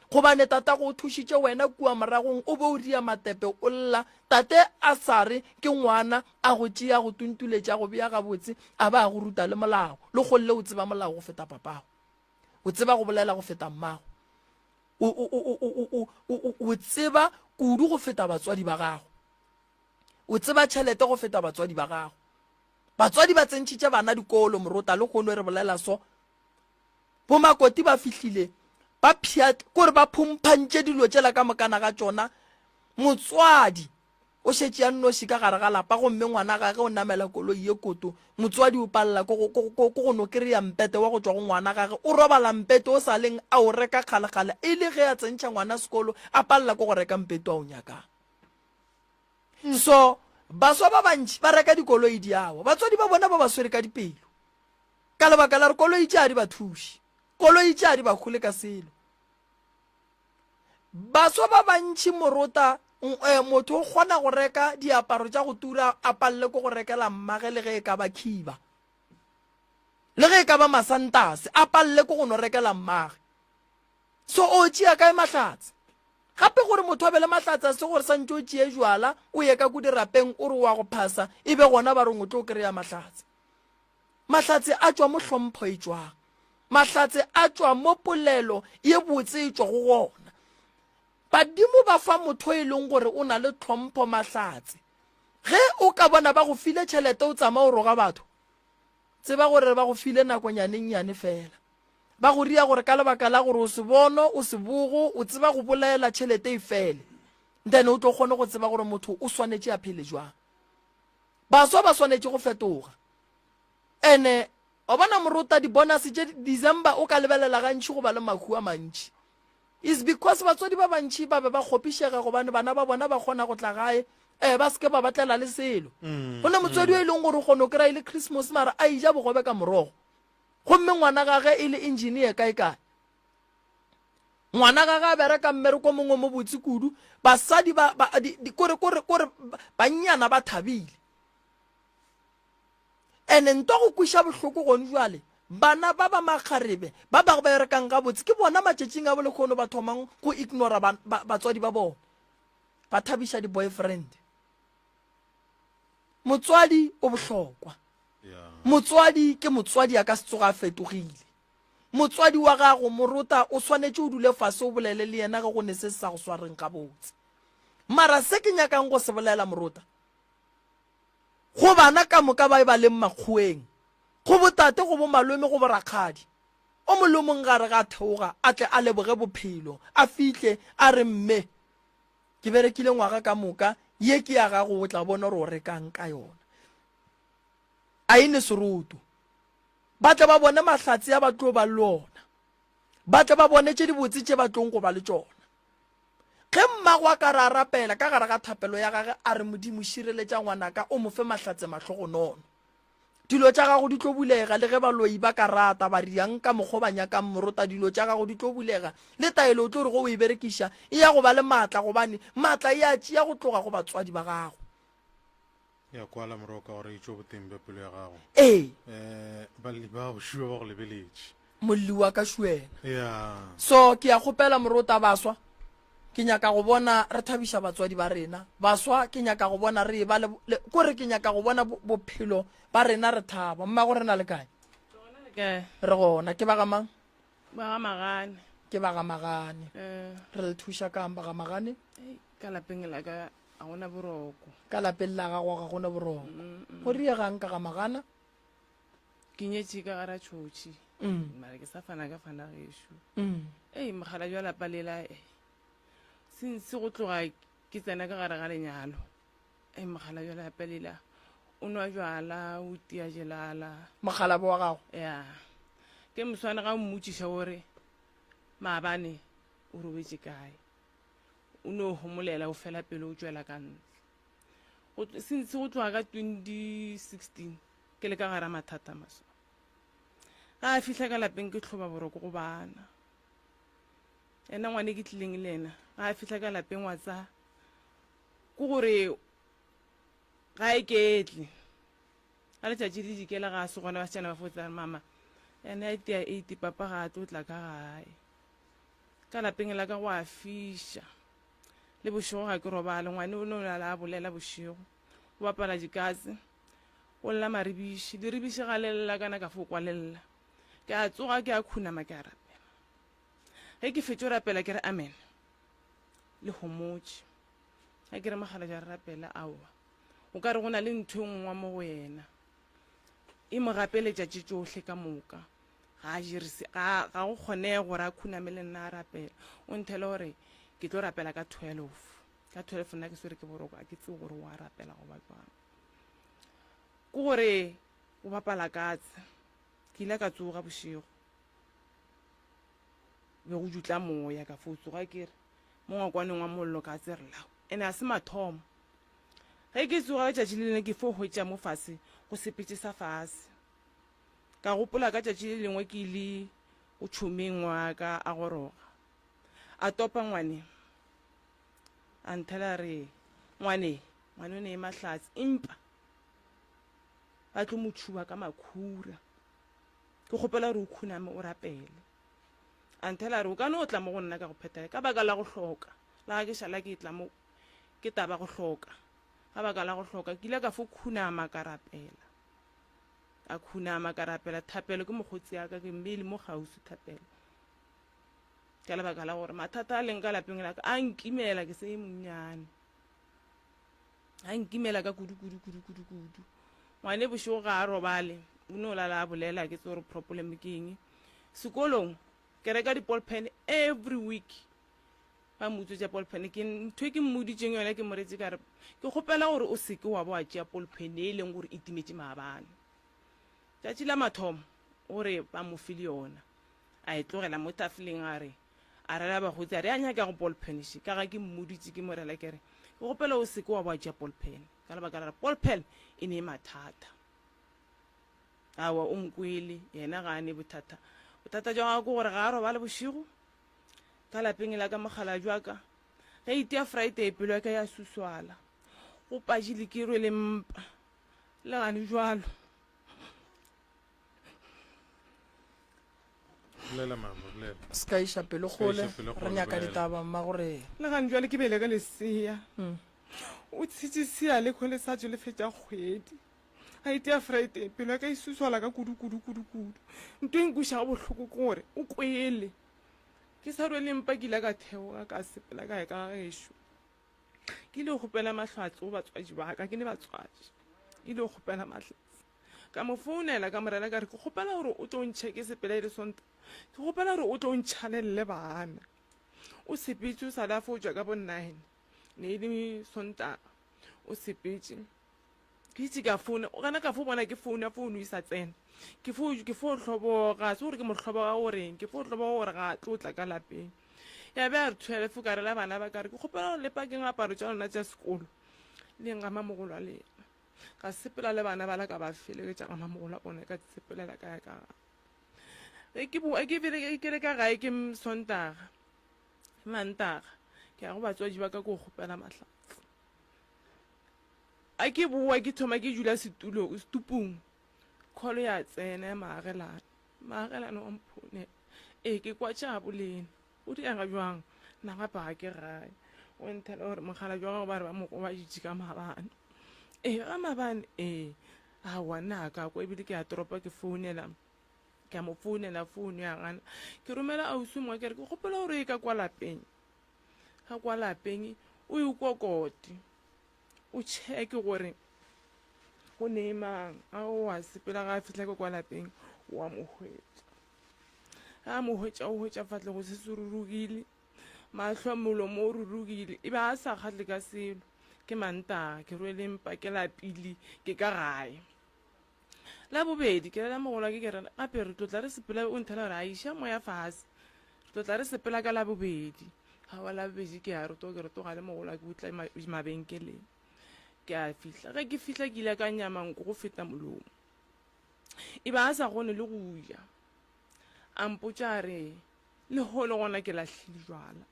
Gobane tatago o thušitše wena kua moragong o be o ria matepe o lla. Tate a sa re ke ngwana a go tšea go tuntuletša a go bea gabotse a ba a go ruta le molao. Le golle o tseba molao go feta papago. O tseba go bolela go feta mmago. O, o, o, o, o, o, o, o tseba kudu go feta batswadi ba gago. O tseba tšhelete go feta batswadi ba gago. Batswadi ba tsentšhitše bana dikolo morota le kgono re bolela so. Bomakoti ba fihlile ba pšhat kore ba phumphantše dilo tšela ka mokana ga tšona. Motswadi. O šetše a nnoši ka gare ga lapa gomme ngwana gage o namela koloi ye koto. Motswadi o palela ke go, ke, ke, ke go no kry-a mpete wa go tšwa go ngwana gage. O robala mpete o sa leng a o reka kgalekgale e le ge a tsentšha ngwana sekolo a palela ke go reka mpete a o nyakang. So baswa ba bantši ba reka dikoloi di awa. Batswadi ba bona ba ba swere ka dipelo ka lebaka la gore koloi tše a di ba thuše. Koloi tše a di ba hole ka selo. Baswa ba bantši morota eh, motho o kgona go reka diaparo tša go tura a palele ke go rekela mmage le ge e ka ba khiba le ge e ka ba masantase a palele ke go no rekela mmage. So o tšea kae mahlatse? Gape gore motho a be le mahlatse a se gore santše o tšee jwala o ye ka ko dirapeng o re wa go phasa e be gona ba reng o tlo kry-a mahlatse. Mahlatse a tšwa mo hlompho e tšwang. Mahlatse a tšwa mo polelo ye botse e tšwago gona. Badimo ba fa motho e leng gore o na le tlhompho mahlatse. Ge o ka bona ba go file tšhelete o tsama o roga batho, tseba gore ba go file nakonyanennyane fela. Ba go ria gore ka lebaka la gore o sebono, o sebogo, o tseba go bolaela tšhelete e fele. Then o tlo kgone go tseba gore motho o swanetše a phele jwang. Baswa ba swanetše go fetoga. Ene wa bona morota di-bonus tše December o ka lebelela gantši go ba le mahu a mantši. Is because batswadi ba bantši ba be ba kgopišega gobane bana ba bona ba kgona go tla gae eh ba seke ba batlela le selo. Mm, Go ne motswadi o e leng gore o kgona go kry-a e le Christmas mara a eja bogobe ka morogo. Gomme ngwana gage e le engineer kae kae. Ngwana gage a bereka mmereko mongwe mo botse kudu, basadi ba, ba di, di, kore, kore, kore bannyana ba thabile. Ene nto go kwiša bohloko gone jwale, bana ba ba makgarebe ba ba berekang gabotse ke bona matšatšing a bolekgono ba thomang go ignora ba, ba, batswadi ba bona, ba thabiša di-boyfriend. Motswadi o bohlokwa. Motswadi ke motswadi a ka se tsoga a fetogile. Motswadi wa gago, morota, o swanetše o dule fase o bolele le yena ge go ne se se sa go swareng gabotse. Mara se ke nyakang go se bolela, morota, go bana ka moka ba e ba leng makgoweng, go botate, go bomalome, go borakgadi, o mong le o mong gare ga a theoga a tle a leboge bophelo, a fihle a re, Mme, ke berekile ngwaga ka moka, ye ke ya gago, o tla bona gore o rekang ka yona. A e ne seroto. Ba tle ba bone mahlatse a ba tlo ba le ona. Ba tle ba bone tše dibotse tše ba tlong go ba le tšona. Ge mmago a ka re a rapela ka gare ga thapelo ya gage a re, Modimo, šireletša ngwanaka, o mo fe mahlatse mahlogonono. Dilo tša gago di tlo bulega, le ge baloi ba ka rata, ba riang ka mokgo ba nyakang morota, dilo tša gago di tlo bulega. Le taelo o tlo re go o e berekiša, e ya go ba le maatla, gobane maatla e a tšea go tloga go batswadi ba gago. Ya kwala moroka gore e tšwe boteng bja pelo ya gago. Ee. Eh, balli ba bošua ba go lebeletše. Molli wa ka šuena. Ya. So ke ya kgopela morota baswa. Ke nyaka go bona re thabiša batswadi ba rena. Baswa ke nyaka go bona re eba le, le kore ke nyaka go bona bophelo ba rena re thaba. Mmago rena le kae? Kae? Re gona. Ke ba ga mang? Ba ga Magane. Ke ba ga Magane. Eh. Re le thuša kang ba ga Magane? Ka lapeng la ka ga gona boroko. Ka lapeng la gago ga gona boroko. Go riegang ka ga Magana? Ke nyetše ka gara tšhotšhi. Mm. Mara ke sa fana ka fana gešo. Mm. Ei, mogala jwa lapa lela eh. Since go tloga ke tsena ka gare ga lenyalo. Ei, mogala jwa lapa lela o nwa jwala, o tia jelala. Mokgalabo wa gago? Ya. Ke moswane ga o mmotšiša o re maabane o robetše kae. O no homolela o fela pele o tšwela ka ntle. Go since go tloga ka 2016 ke le ka gara mathata maso. Ga a fihla ka lapeng ke hloba boroko go bana. Ena ngwane ke tlileng le ena ga a fihla ka lapeng wa tsa ke gore ga e ketle. Ga letšatši le dikela ga a se gona basetsana ba fotsa mama ena e tea 8 papa ga a tlo tla ka gae. Ka lapeng la ka go a fiša. Le bošego ga ke robale, ngwane o no lala a bolela bošego. O bapala dikatse, o lla maribiši, diribiši ga le lla kana ka fo kwa le lla. Ke a tsoga ke a khunama ke a rapela. Ge ke fetšo rapela ke re amen. Le homotše. Ga ke re mogala ja re rapela aowa. O ka re go na le ntho e nngwe mo go yena. E mo gapeletša tše tšohle ka moka. Ga a jere se, ga, ga go kgonege gore a khuname le nna a rapela. O nthele gore ke tlo rapela ka 12. Ka 12 nna ke swere ke boroko, a ke tsebe gore wa rapela goba jwang. Ke gore o bapala katse. Ke ile ka tsoga bošego. Be go dutla moya ka fo tsoga ke re mo ngwakwaneng wa mollo ka tse re lao. Ene a se mathomo. Ge ke tsoga letšatši le lengwe ke fo hwetša mo fase go sepetše sa fase. Ka gopola ka tšatši le lengwe ke ile go tšhomeng wa ka a goroga. A topa ngwane. A nthela a re ngwane, ngwane o ne e mahlatse empa ba tlo mo tšhuba ka makhura. Ke kgopela gore o khuname o rapele. A nthela a re o ka no tla mo go nna ka go phethela ka baka la go hloka. La ga ke šala ke tla mo ke taba go hloka. Ka baka la go hloka ke ile ka fo khunama ka rapela. Ka khunama ka rapela thapelo ke mokgotsi ya ka ke mmele mo kgauswi thapelo. Ka lebaka la gore mathata a leng ka lapeng la ka a nkimela ke se e monnyane. A nkimela ka kudu kudu kudu kudu kudu. Ngwane bošego ga a robale, o no lala a bolela ke tse gore problem ke eng. Sekolong ke reka di-ball pen every week. Ba mo utswetša ball pen ke ntho e ke mmoditšeng yona ke moretse ka re ke kgopela gore o seke wa ba wa tšea ball pen e leng gore e timetše maabane. Tšatši la mathomo o re ba mo file yona a e tlogela mo tafoleng a re A rela bakgotsi a re a nyaka go ball pen še ka ga ke mmoditše ke mo rela ke re ke kgopela o seke wa ba tšea ball pen ka lebaka la gore ball pen e ne mathata. Awa o nkwele yena ga a ne bothata. Bothata jwa gagwe ke gore ga a robale bošego ka lapeng la ka mokgalabje wa ka ge itia Friday pelo ya ka ya suswala go pajile ke rwele mpa le gane jwalo. Bolela mama, bolela. Se ka iša pelo Se ka kgole, iša pelo re kgole, nyaka bolela. ditaba mma gore. Le gane bjale ke belege lesea. O tshetše sea le kgole sa tšo le fetša kgwedi. A itia Friday, pelo ya ka e suswala ka kudu kudu kudu kudu. Nto e nkwešago bohloko ke gore o kwele. Ke sa rwele mpa ke ile ka theoga ka sepela ka ya ka gešo. Ke ile go kgopela mahlatse go batswadi ba ka, ke ne batswadi. Ke ile go kgopela mahlatse. Ka mo founela ka mo rela ka re ke kgopela gore o tlo ntšhe ke sepela e le Sontaga. Ke kgopela gore o tlo ntšhalelele bana. O sepetše o sa le a fo tšwa ka bo 9. Ne e le Sontaga. O sepetše. Ke itse ka founa, gana ka fo bona ke founa founu e sa tsena. Ke fo ke fo hloboga, se gore ke mo hloboga goreng, ke fo hloboga gore ga a tlo tla ka lapeng. Ya be a re 12 ka rela bana ba ka re ke kgopela gore le pakeng aparo tša lona tša sekolo le eng ga mamogolo a lena. Ka sepela le bana bala ka ba felegetša ga mamogolo a bona ka sepelela ka ya ka gae. Ge ke boa ke bile ke le ka gae ke Sontaga, Mantaga ke ya go batswadi ba ka ko kgopela mahlatse. A ke boa ke thoma ke dula setulong setupung call ya tsena ya maagelane maagelane wa mphone ee ke kwa tša bolena o diega bjang nna gape ga ke gae o nthela gore mogala jwa gago ba re ba mo gobaditše ka maabane ee ga maabane ee aowa nna ga ka kwa ebile ke ya toropo ke founela ke a mo founela founu ya gana ke romela ausi mongwe ke re ke kgopela gore e ka kwa lapeng ga kwa lapeng o e kokote o checke gore go ne mang a o a sepela ga a fihla ke kwa lapeng wa mo hwetša ga a mo hwetša o hwetša fatlego se se rurugile mahlo molomo o rurugile e be a sa kgatle ka selo ke mantaga ke rwele mpa ke lapile ke ka gae La bobedi, ke rela mogolwake ke re, gape re tlo tla re sepela, o nthela gore a iša moya fase. Re tlo tla re sepela ka Labobedi. Aowa Labobedi ke a rotoga, ke rotoga le mogolwake o tla mabenkeleng. Ke a fihla, ge ke fihla ke ile ka nyama nko go feta molomo. E ba a sa kgone le go ja. A mpotša a re, lehono gona ke lahlile jwala.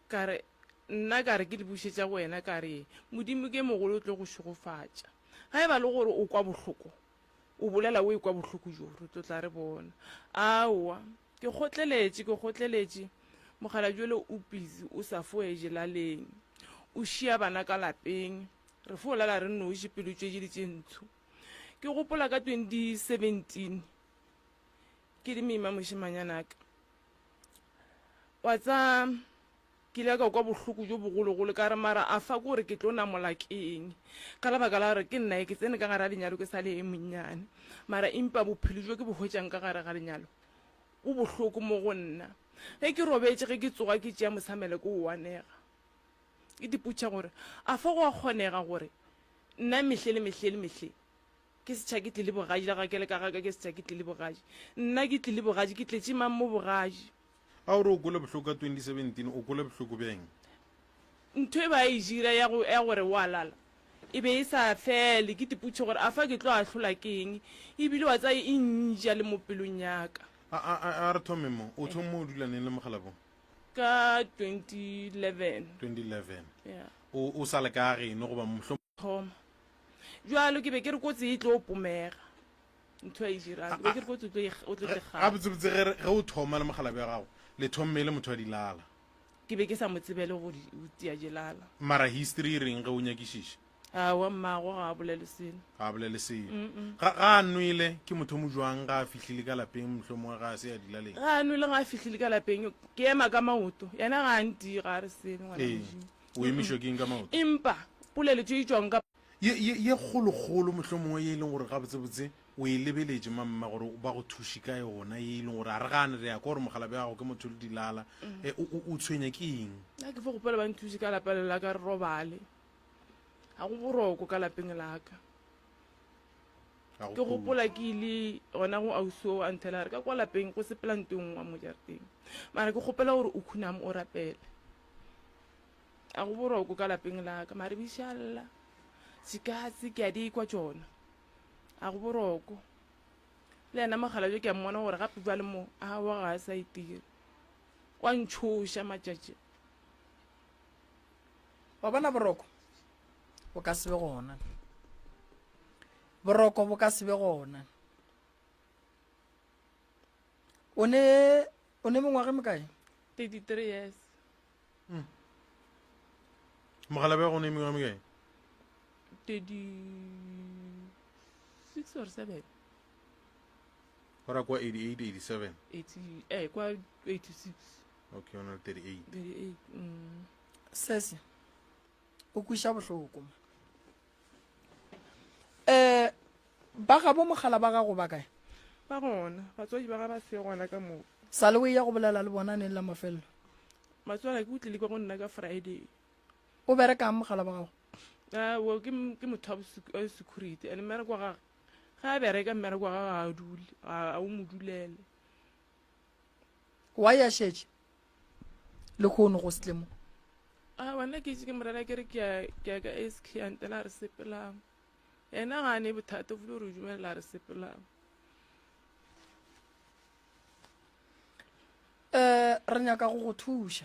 Ka re, Nna ka re ke le bušetša go wena, ka re, Modimo ke mogolo o tlo go šegofatša. Ga e ba le gore o kwa bohloko, o bolela o ekwa bohloko bjo, re tlo tla re bona. Aowa, ke kgotleletše, ke kgotleletše, mokgalabje yola o busy o sa fo eje laleng, o šia bana ka lapeng, re fo lala re nnoši pelo tše di tše ntsho. Ke gopola ka 2017 ke le moima mošemanyanaka. Wa tsa, ke ile ka kwa bohloko bjo bogologolo, ka re, Mara a fa ke gore ke tlo namola ke eng? Ka lebaka la gore ke nna ke tsene ka gare ga lenyalo ke sa le e monnyane. Mara empa bophelo bjo ke bo hwetšang ka gare ga lenyalo bo bohloko mo go nna. Ge ke robetše, ge ke tsoga ke tšea mosamelo ke o anega. Ke dipotša gore a fa go a kgonega gore nna mehle le mehle le mehle ke setšha ke tlile bogaji la ga ke le ka ga ka ke setšha ke tlile bogaji. Nna ke tlile bogaji ke tletše mang mo bogaji? A o re o kwele bohloko ka 2017, o kwele bohloko bjang? Ntho e ba e dira ya go ya gore wa lala e be e sa fele. Ke tipotše gore a fa ke tlo ahlola ke eng, ebile wa tsaya e nja le mo pelong ya ka. A, a, a, a re thome mo. O thome o dula neng le mogalabo? Ka 2011. 2011. Yeah. O, o sa le ka geno goba mohlomong? Thoma. Bjalo ke be ke re kotsi e tlo pomega. Ntho e dirang. Ke be ke re kotsi o tlo e, o tlo tle gape. Gabotsebotse ge, ge o thoma le mogalabi wa gago, le thomme e le motho wa dilala. Ke be ke sa mo tsebele go di, go tia dilala. Mara history e reng ge o nyakišiša? Aowa, mmago ga a bolele selo. Ga a bolele selo. Ga, ga a nwele, ke motho o mo jwang ga a fihlile ka lapeng, mohlomongwe ga a se a dilaleng? Ga a nwele ga a fihlile ka lapeng, ke ema ka maoto. Yena ga a ntie, ga a re selo, ngwana Ee, Modimo. o emišwa ke eng ka maoto? Empa polelo tše di tšwang ka. Ye, ye, ye kgolokgolo mohlomongwe ye e leng gore gabotsebotse o e lebeletše mamma gore ba go thuše ka yona, ye e leng gore a re gane re ya kwa gore mogalabi wa gago ke motho le dilala, e, o, o, o tshwenya ke eng? Nna ke fo kgopela ba nthuše ka lapa le la ka re robale. Ga go boroko ka lapeng la ka. Ga go Ke gopola khutšo. ke ile gona go ausi oo a nthela a re ka kwa lapeng go sepela nto nngwe mo jarateng. Mara ke kgopela gore o khuname o rapele. A go boroko ka lapeng la ka, mare bišalla dikatse ke a di kwa tšona. A go boroko. Le yena mokgalabje ke a mmona gore gape bjale mo aowa ga a sa itira. Wa ntšhoša matšatši. Wa bona boroko bo ka se be gona. Boroko bo ka se be gona. O ne o ne mengwaga e mekae? 33 years. Mm. Mogala bja go ne mengwaga mekae? 36 or 7. Go ra kwa 88 87. 80 eh kwa 86. Okay, o na le 38. 38. Mm. Sese o kwiša bohloko ma. Eh ba gabo mogala ba gago ba kae? Ba gona, batswadi ba ga ba se gona ka mo. Sa le o eya go bolela le bona neng la mafelelo? Matswala ke o tlile kwa go nna ka Friday. O berekang mogala wa gago? Aowa, ke, ke motho wa security and mmereko wa gage ge a bereka mmereko wa gage ga a dule, ga o mo dulele. Why a šetše lehono go se tle mo? Aowa, nna ke itse ke morena ke re ke ya ke ya ka SK a ntela a re sepelang. Yena ga a ne bothata, o file gore o dumelela a re sepelang. Um re nyaka go go thuša.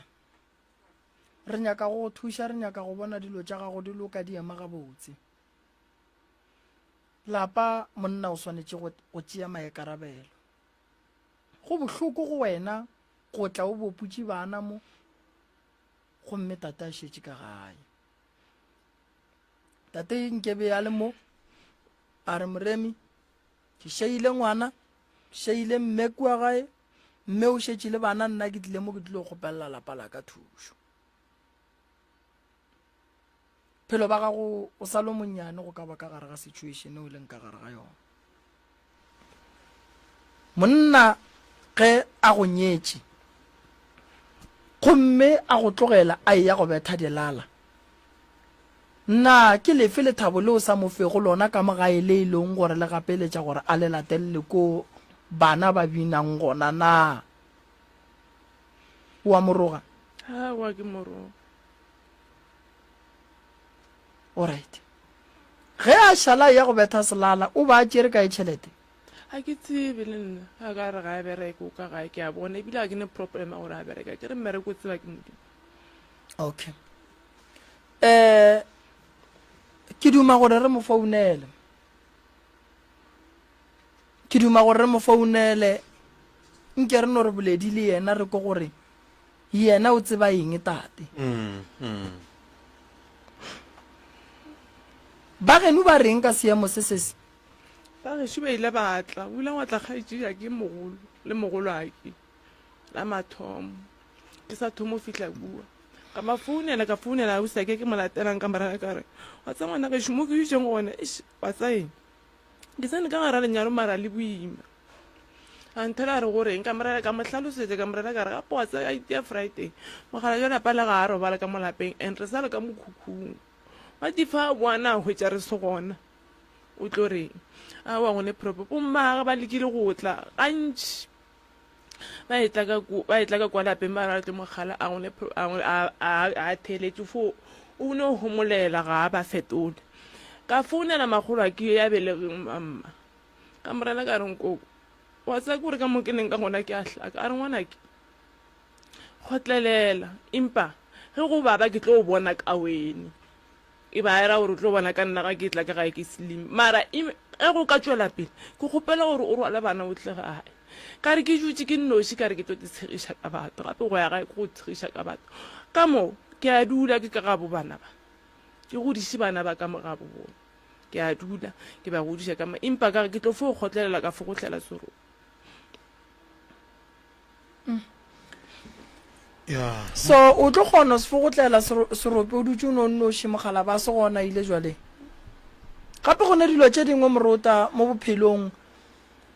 Re nyaka go go thuša, re nyaka go bona dilo tša gago di loka di ema gabotse. Lapa monna o swanetše go, go tšea maikarabelo. Go bohloko go wena go tla o boputše bana mo gomme tate a šetše ka gae. Tate nkebe a le mo a re Moremi ke šeile ngwana Šeile mme kua gae, mme o šetše le bana, nna ke tlile mo ke tlilo kgopelela lapa la ka thušo. Phelo ba gago o sa lo monnyane go ka ba ka gare ga situation o leng ka gare ga yona. Monna ge a go nyetše gomme a go tlogela a eya go betha dilala, Na ke lefe lethabo leo sa mo fego lona ka mo gae le e leng gore le gapeletša gore a le latelele koo bana ba binang gona? Na o a mo roga? Aowa, ke mo roga. Alright. Ge a šala a eya go betha selala, o ba a tšere kae tšhelete? Ga ke tsebe le nna. Ge a ka re ga a bereke, o ka gae, ke a bona. Ebile ga ke ne problem ya gore a bereke. Ke re mmereko o tseba ke Modimo. Okay. Eh, ke duma gore re mo founele. Ke duma gore re mo founele. Nke re no re boledi le yena re ko gore yena o tseba eng tate. Mm, mm. Ba geno ba reng ka seemo se se se? Ba gešo ba ile ba tla, o ile wa tla kgaetšedi ke mogolo le mogolwake la mathomo. Ke sa thoma go fihla kua. Ka ba founela, ka founela ausi ake ke mo latelang ka morago ka re, wa tseba ngwana gešo mo ke dutšeng gona, eish, wa tseba eng? Ke tsene ka gara lenyalo mara le boima. A nthela a re go reng? Ka mo rela, ka mo hlalosetša, ka mo rela ka re gape wa tseba a itia Friday. Mogala jwa lapa le ga a robala ka mo lapeng and re sa le ka mokhukhung. Wa tifa a boa na hwetša re se gona. O tlo reng? Aowa go ne proper. Bommagwe ba lekile go tla gantši. Ba etla ka ku, ba etla ka kwa lapeng ba re ba tlo mo kgala a go ne a, a, a, a theeletše fo o no homolela ga a ba fetole. Ka founela makgolo a ke ya belegeng mamma. Ka mo rela ka re nkoko wa tseba ke gore ka mo ke leng ka gona ke a hlaka. A re ngwanake kgotlelela empa ge go baba ke tlo bona ka wene. E ba era gore o tlo bona ka nna ga ke tla ka gae ke slim. Mara ge go ka tšwela pele ke kgopela gore o rwale bana o tle gae. Ka re ke dutše ke nnoši ka re ke tlo te tshegiša ka batho gape go ya gae ke go tshegiša ka batho. Ka mo ke a dula ke ka gabo bana ba. Ke godiše bana ba ka mo gabo bona. Ke a dula ke ba godiša ka mo empa ka re ke tlo fo kgotlelela ka fo gotlela serope. Yeah. So o tlo kgona se fo gotlela serope o dutše o no nnoši mogala ba se gona ile jwale. Gape go ne dilo tše dingwe morota mo bophelong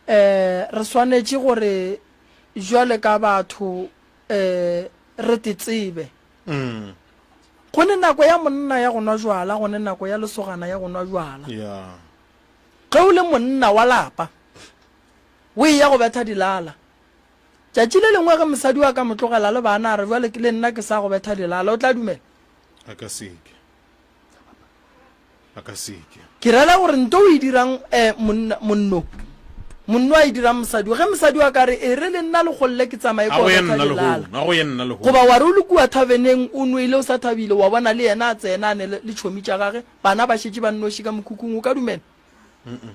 eh re swanetše gore jwale ka batho eh re te tsebe. Mm. Go ne nako ya monna ya go nwa jwala, go ne nako ya lesogana ya go nwa jwala. Yeah. Ge o le monna wa lapa, o eya go betha dilala. Tšatši le lengwe ge mosadi wa ka mo tlogela le bana a re jwale le nna ke sa go betha dilala, o tla dumela? A ka se ke. A ka se ke. Ke rela gore nto o e dirang eh, monna, monno, monno a e dirang mosadi, ge mosadi wa ka re e re le nna lekgolle ke tsamaye A ko go ye betha nna dilala. lehono, a go ye nna lehono. Goba wa re o le kua thaveneng o nwele o sa thabile, wa bona le yena a tsena a ne le, le tšhomi tša gage, bana ba šetše ba nnoši ka mokhukhung, o ka dumela? Mm-mm.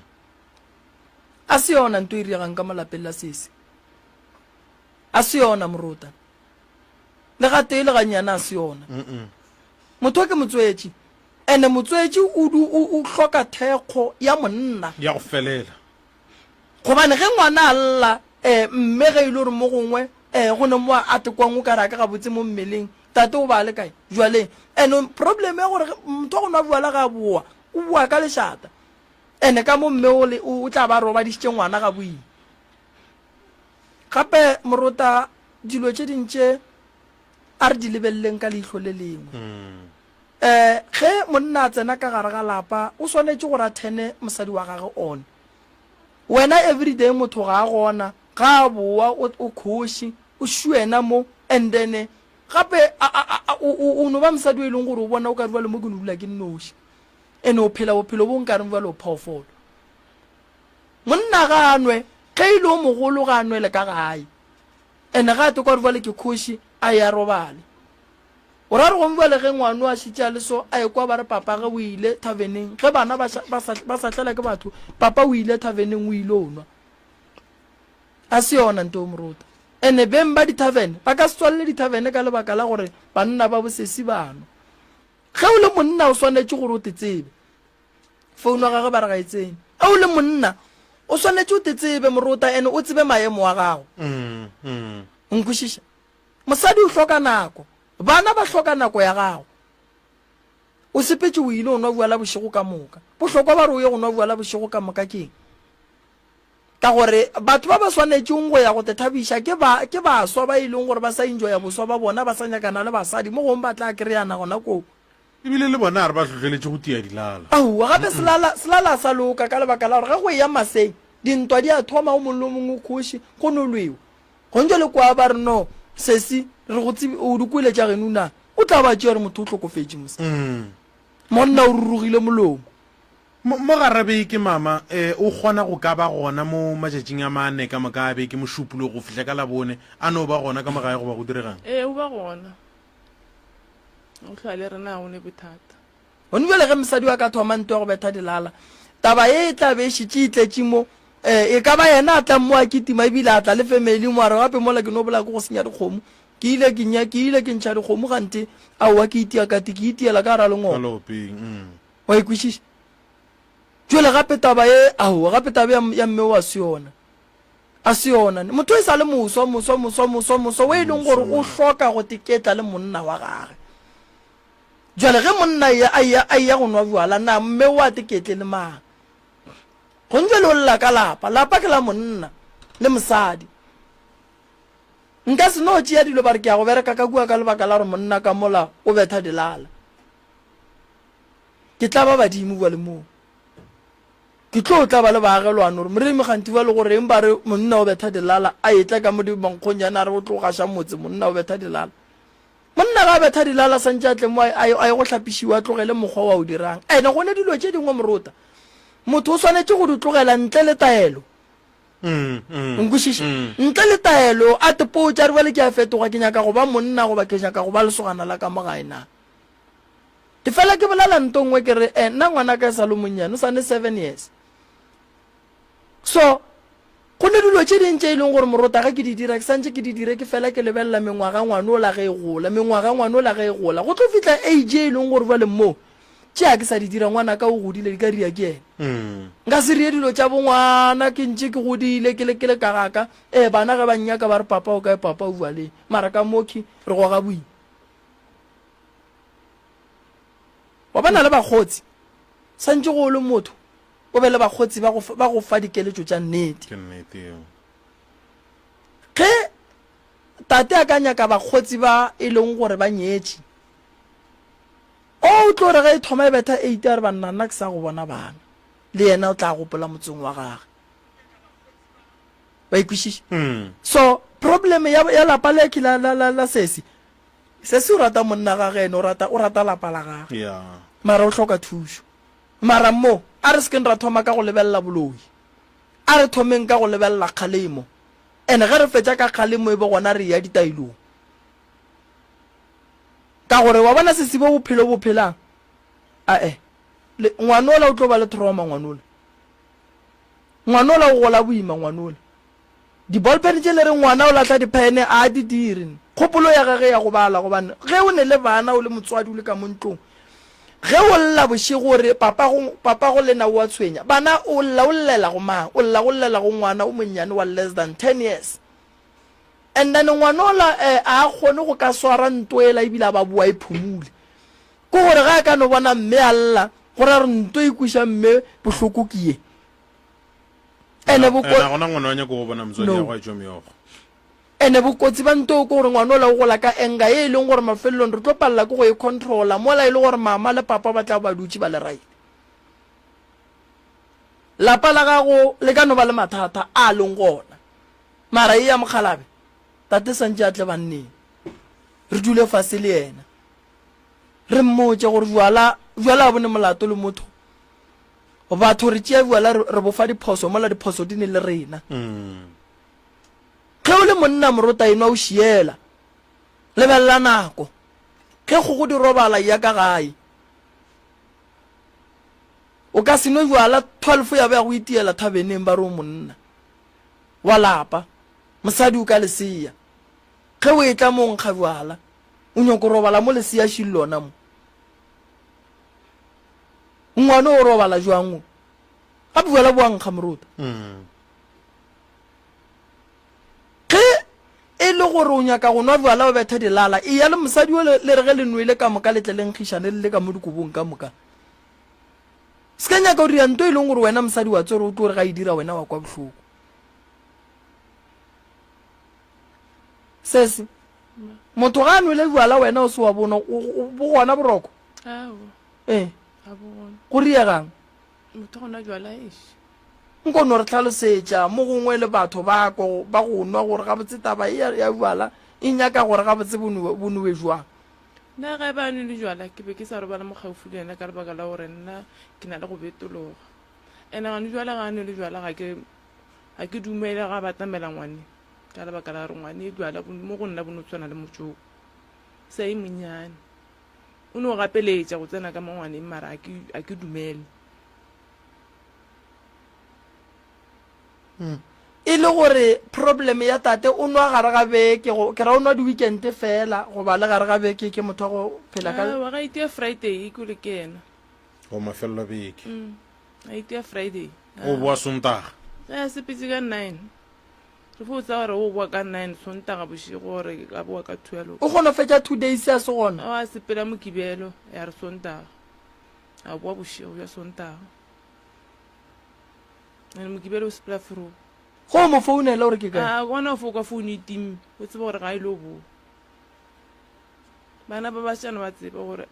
A se yona nto e diregang ka mo lapeng la sesi. A se yona morota. Le gatee le gannyane a se yona. Mm-mm. Motho o ke motswetši. Ene motswetši o du o o hloka thekgo ya monna. Ya go felela. Gobane ge ngwana a lla, eh, mme ge e le gore mo gongwe, eh, go ne mo a tekwang o ka re a ka gabotse mo mmeleng, tate o ba a le kae? Jwaleng. Ene problem ya gore motho wa go nwa bjala ge a boa, o boa ka lešata. Ene ka mo mme o le o tla ba robadišitše ngwana ga boima. Gape morota dilo tše ding tše a re di lebeleleng ka leihlo le lengwe. Um ge monna a tsena ka gare ga lapa o swanetše gore a thene mosadi wa gage on. Wena everyday motho ga a gona, ga a boa o o khoši, o šuena mo and then gape a a a o o no ba mosadi o e leng gore o bona o ka re bjale mo ke no dula ke nnoši. Ene o phela bophelo bo nkareng bjale o phoofolo. Monna ga a nwe, ge e le o mogolo ga a nwele ka gae. Ene ga a tokwa gore bjale ke kgoši, a ye a robale. O ra re gong bjale ge ngwano a šetše a le so, a ekwa ba re papage o ile thaveneng, ge bana ba, ba sa, ba sa hlela ke batho, papa o ile thaveneng o ile o nwa. A se yona nto o morota. Ene beng ba dithavene ba ka se tswalele dithavene ka lebaka la gore banna ba bosesi ba nwa. Ge o le monna o swanetše gore o te tsebe. Founu ya gagwe ba re ga e tsene. Ge o le monna o swanetše o te tsebe morota ene o tsebe maemo a gago. Mm, mm. O nkwešiša? Mosadi o hloka nako. Bana ba hloka nako ya gago. O sepetše o ile o nwa bjala bošego ka moka. Bohlokwa ba re o ye go nwa bjala bošego ka moka ke eng? Ka gore batho ba ba swanetšeng go ya go te thabiša ke ba, ke baswa ba e leng gore ba sa enjoya boswa ba bona, ba sa nyakana le basadi, mo gongwe ba tla kry-ana gona koo. Ebile le bona a re ba hlohleletše go tia dilala. Aowa, gape selala, selala a sa loka ka lebaka la gore ge go eya maseng, dintwa di a thoma, o mongwe le o mongwe o kgoši, go no lwewa. Gong jwale kwa ba re no, sesi, re go tsebi, o di kwele tša geno na? O tla ba tšea gore motho o hlokofetše mos. Monna o rurugile molomo. Mo, mo gara beke, mama, e, o kgona go ka ba gona mo matšatšing a mane ka moka a beke, Mošupologo go fihla ka Labone, a no ba gona ka mo gae goba go direga'ng? Ee, o ba gona. O hlwa le rena, ga go ne bothata. Gone bjale ge mosadi wa ka thoma ntwa ya go betha dilala, taba ye e tla be e šetše e tletše mo. E, e ka ba yena a tlang mo a kitima ebile a tla le family mo, a re gape mola ke no bolaya ke go senya dikgomo. Ke ile ke nya, ke ile ke ntšha dikgomo kganthe, aowa ke itia kati, ke itiela ka gara Ka lengoko. leopeng, mm. Wa e kwešiša? Jwale gape taba ye, aowa, gape taba ya, ya mme o a se yona. A se yona. Motho e sa le moswa, moswa, moswa, moswa, moswa, o e leng gore o hloka go teketla le monna wa gage. Jwale ge monna a eya, a eya, a eya go nwa bjala, na mme o a teketle le mang? Gong jwale o lla ka lapa. Lapa ke la monna. Le mosadi. Nka se no tšea dilo ba re ke ya go bereka ka kua ka lebaka la gore monna ka mola o betha dilala. Ke tla ba badimo bjale moo. Ke tlo tla ba le baagelwane gore moremi kganthi bjale go reng ba re monna o betha dilala a etla ka mo dimankgonyane a re o tlo gaša motse monna o betha dilala. Monna ga a betha dilala santše a tle mo a ye go hlapišiwa a tlogele mokgwa wa o dirang. Ene go ne dilo tše dingwe morota motho o swanetše go di tlogela ntle le taelo. Nkwešiše? Ntle le taelo a tepotše a re bjale ke a fetoga ke nyaka go ba monna goba ke nyaka go ba lesogana la ka mo gae na. Ke fela ke bolela nto nngwe ke re, eh, nna ngwanaka e sa le monnyane, o sa ne seven years. So, go ne dilo tše ding tše e leng gore morota ge ke di dira, ke santše ke di dire ke fela ke lebelela mengwaga ngwanola ge e gola, mengwaga ngwanola ge e gola. Go tlo fihla age e leng gore bjale mo, tše a ke sa di dira, ngwanaka o godile, di ka ria ke yena. Nka se rie dilo tša bongwana, ke ntše ke godile, ke le, ke le ka gaka. Ee, bana ge ba nnyaka ba re papa o kae, papa o bjaleng. Mara ka mokhi, re goga boima. Wa ba na le bakgotsi. Santše go o le motho o be le bakgotsi ba go ba go fa dikeletšo tša nnete. Ke nnete yeo. Ge tate a ka nyaka bakgotsi ba e leng gore ba nyetše, o tlo re ge e thoma e betha eight a re banna nna ke sa go bona bana, le yena o tla gopola motseng wa gage. Wa ikwešiša? So problem ya ya lapa le ke la la la la sesi Sesi o rata monna gage ene o rata o rata lapa la gage. Yeah. Mara o hloka thušo. Mara mo a re sekeng ra thoma ka go lebelela boloi. A re thomeng ka go lebelela kgalemo. Ene ge re fetša ka kgalemo e be gona re eya ditaelong. Ka gore wa bona sesi bo bophelo bo phelang. Ae. Le ngwanola o tlo ba le trauma ngwanola. Ngwanola o gola boima ngwanola. Di-ballpen tše le re ngwana o lahla diphene a di dire. Kgopolo ya gage ya go bala gobane ge o ne le bana o le motswadi o le ka mo ntlong ge o lla bošego o re papago papago lena o a tshwenya bana o lla o llela go mang o lla go llela go ngwana o monnyane wa less than 10 years and then ngwana ola eh, a kgone go ka swara nto ela ebile a ba boa e phumule ke gore ge a ka no bona mme a lla go ra gore nto e kweša mme bohloko ke ye Ene boko Ena gona ngwana wa nyako go bona motswadi ya No. go a tšwa meokgo. Ene bokotsi ba nto ke gore ngwana ola o gola ka anger ye e leng gore mafelelong re tlo palela ke go e controla mola e le gore mama le papa ba tla ba dutše ba le right. Lapa la gago le ka no ba le mathata a leng gona mara e ya mokgalabe tate santše a tle banneng re dule fase le yena re mmotše gore jwala jwala a bone molato le motho Batho re tšea bjala re, re bofa diphoso mola diphoso di ne le rena. Ge o le monna morota enwa o šiela. Lebelela nako. Ge kgogo di robala eya ka gae. O ka se nwe bjala 12 ya ba ya go itiela thabeneng ba re o monna wa lapa. Mosadi o ka lesea. Ge o etla mo o nkga bjala. O nyoko robala mo lesea šil lona mo. Ngwana o robala jwang o? Gape bjala bo a nkga moruta. Ge e le gore o nyaka go nwa bjala o bethe dilala, eya le mosadi yo le re ge le nwele ka moka le tle le nkgišane le le ka mo dikobong ka moka. Se ka nyaka go dira nto e leng gore wena mosadi wa tsere o tlo re ga e dira wena wa kwa bohloko. Sesi, motho ga a nwele bjala wena o se wa bonwa, bo gona boroko? Aowa. Ee. Ga bo gona. Go riegang? Motho gona jwala eš. Nko no re hlalosetša mo gongwe le batho ba ko ba go nwa gore gabotse taba e ya jwala e nyaka gore gabotse bo nowe bo nowe jwang. Nna ge ba nwele jwala ke be ke sa robala mo kgaufsi le yena ka lebaka la gore nna ke na le go betologa. Ene gane jwale ga a nwele jwala ga ke ga ke dumele ga ba atamela ngwane ka lebaka la gore ngwane jwala mo go nna bo no tshwana le motšoko. Sa e monnyane. O no gapeletša go tsena ka mo ngwaneng mara a ke a ke dumele. Hmm. E le gore problem ya tate o nwa gare ga beke go ke ra o nwa di-weekend fela goba le gare ga beke ke motho wa go phela ka Aowa ga itia Friday ke le ke yena. Go mafelelo a beke. Mm. A itia Friday. O boa Sontaga. Ge a sepetse ka 9. Re fo tsa gore o boa ka 9 Sontaga bošego gore a boa ka 12. O kgona go fetša 2 days a se gona? O a sepela Mokibelo ya re Sontaga. A boa bošego bja Sontaga. And Mokibelo o sepela fro. Go o mo founela o re ke kae? A gona o fo kwa founu e timme, o tsebe gore ga e lo boa. Bana ba basetsana ba tsebe gore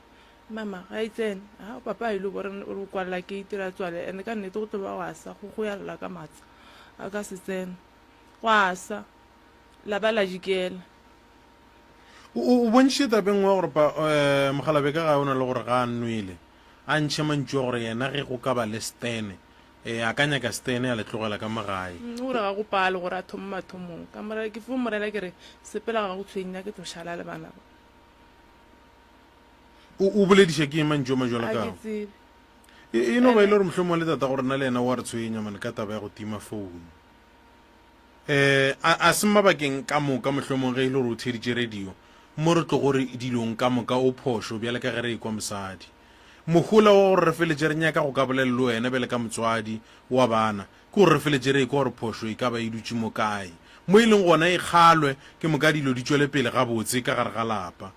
mama ga e tsene, a papa a ile bo re re kwalela gate ra tswale and ka nnete go tlo ba go sa go go ya lla ka matsa a ka se tsene. Go a sa la ba la jikela. O o bontšhitše taba e nngwe ya gore pa eh, mokgalabje ka gae o na le gore ga a nwele a ntšhe mantšu a gore yena ge go ka ba le stene eh, a ka nyaka stene a le tlogela ka mo gae. Mm, o re ga go pale gore a thome mathomong. Ka morela ke fo morela ke re sepela ga go tshwenye nna ke tlo šala le bana ba. O o bolediša ke eng mantšu a majwalo A ka ke ao? tsebe. E, e no ba e le gore mohlomongwe le tata gore nna le yena o a re tshwenya mane ka taba ya go tima founu. Eh, a, a se mabakeng ka moka mohlomong ge e le gore o theeditše radio mo re tlogo re dilong ka moka o phošo bjale ka ge re ekwa mosadi. Mohola wa gore re feletše re nyaka go ka bolela le wena bjale ka motswadi wa bana ke gore re feletše re ekwa gore phošo e ka ba e dutše mo kae. Mo e leng gona e kgalwe ke moka dilo di tšwele pele gabotse ka gare ga lapa.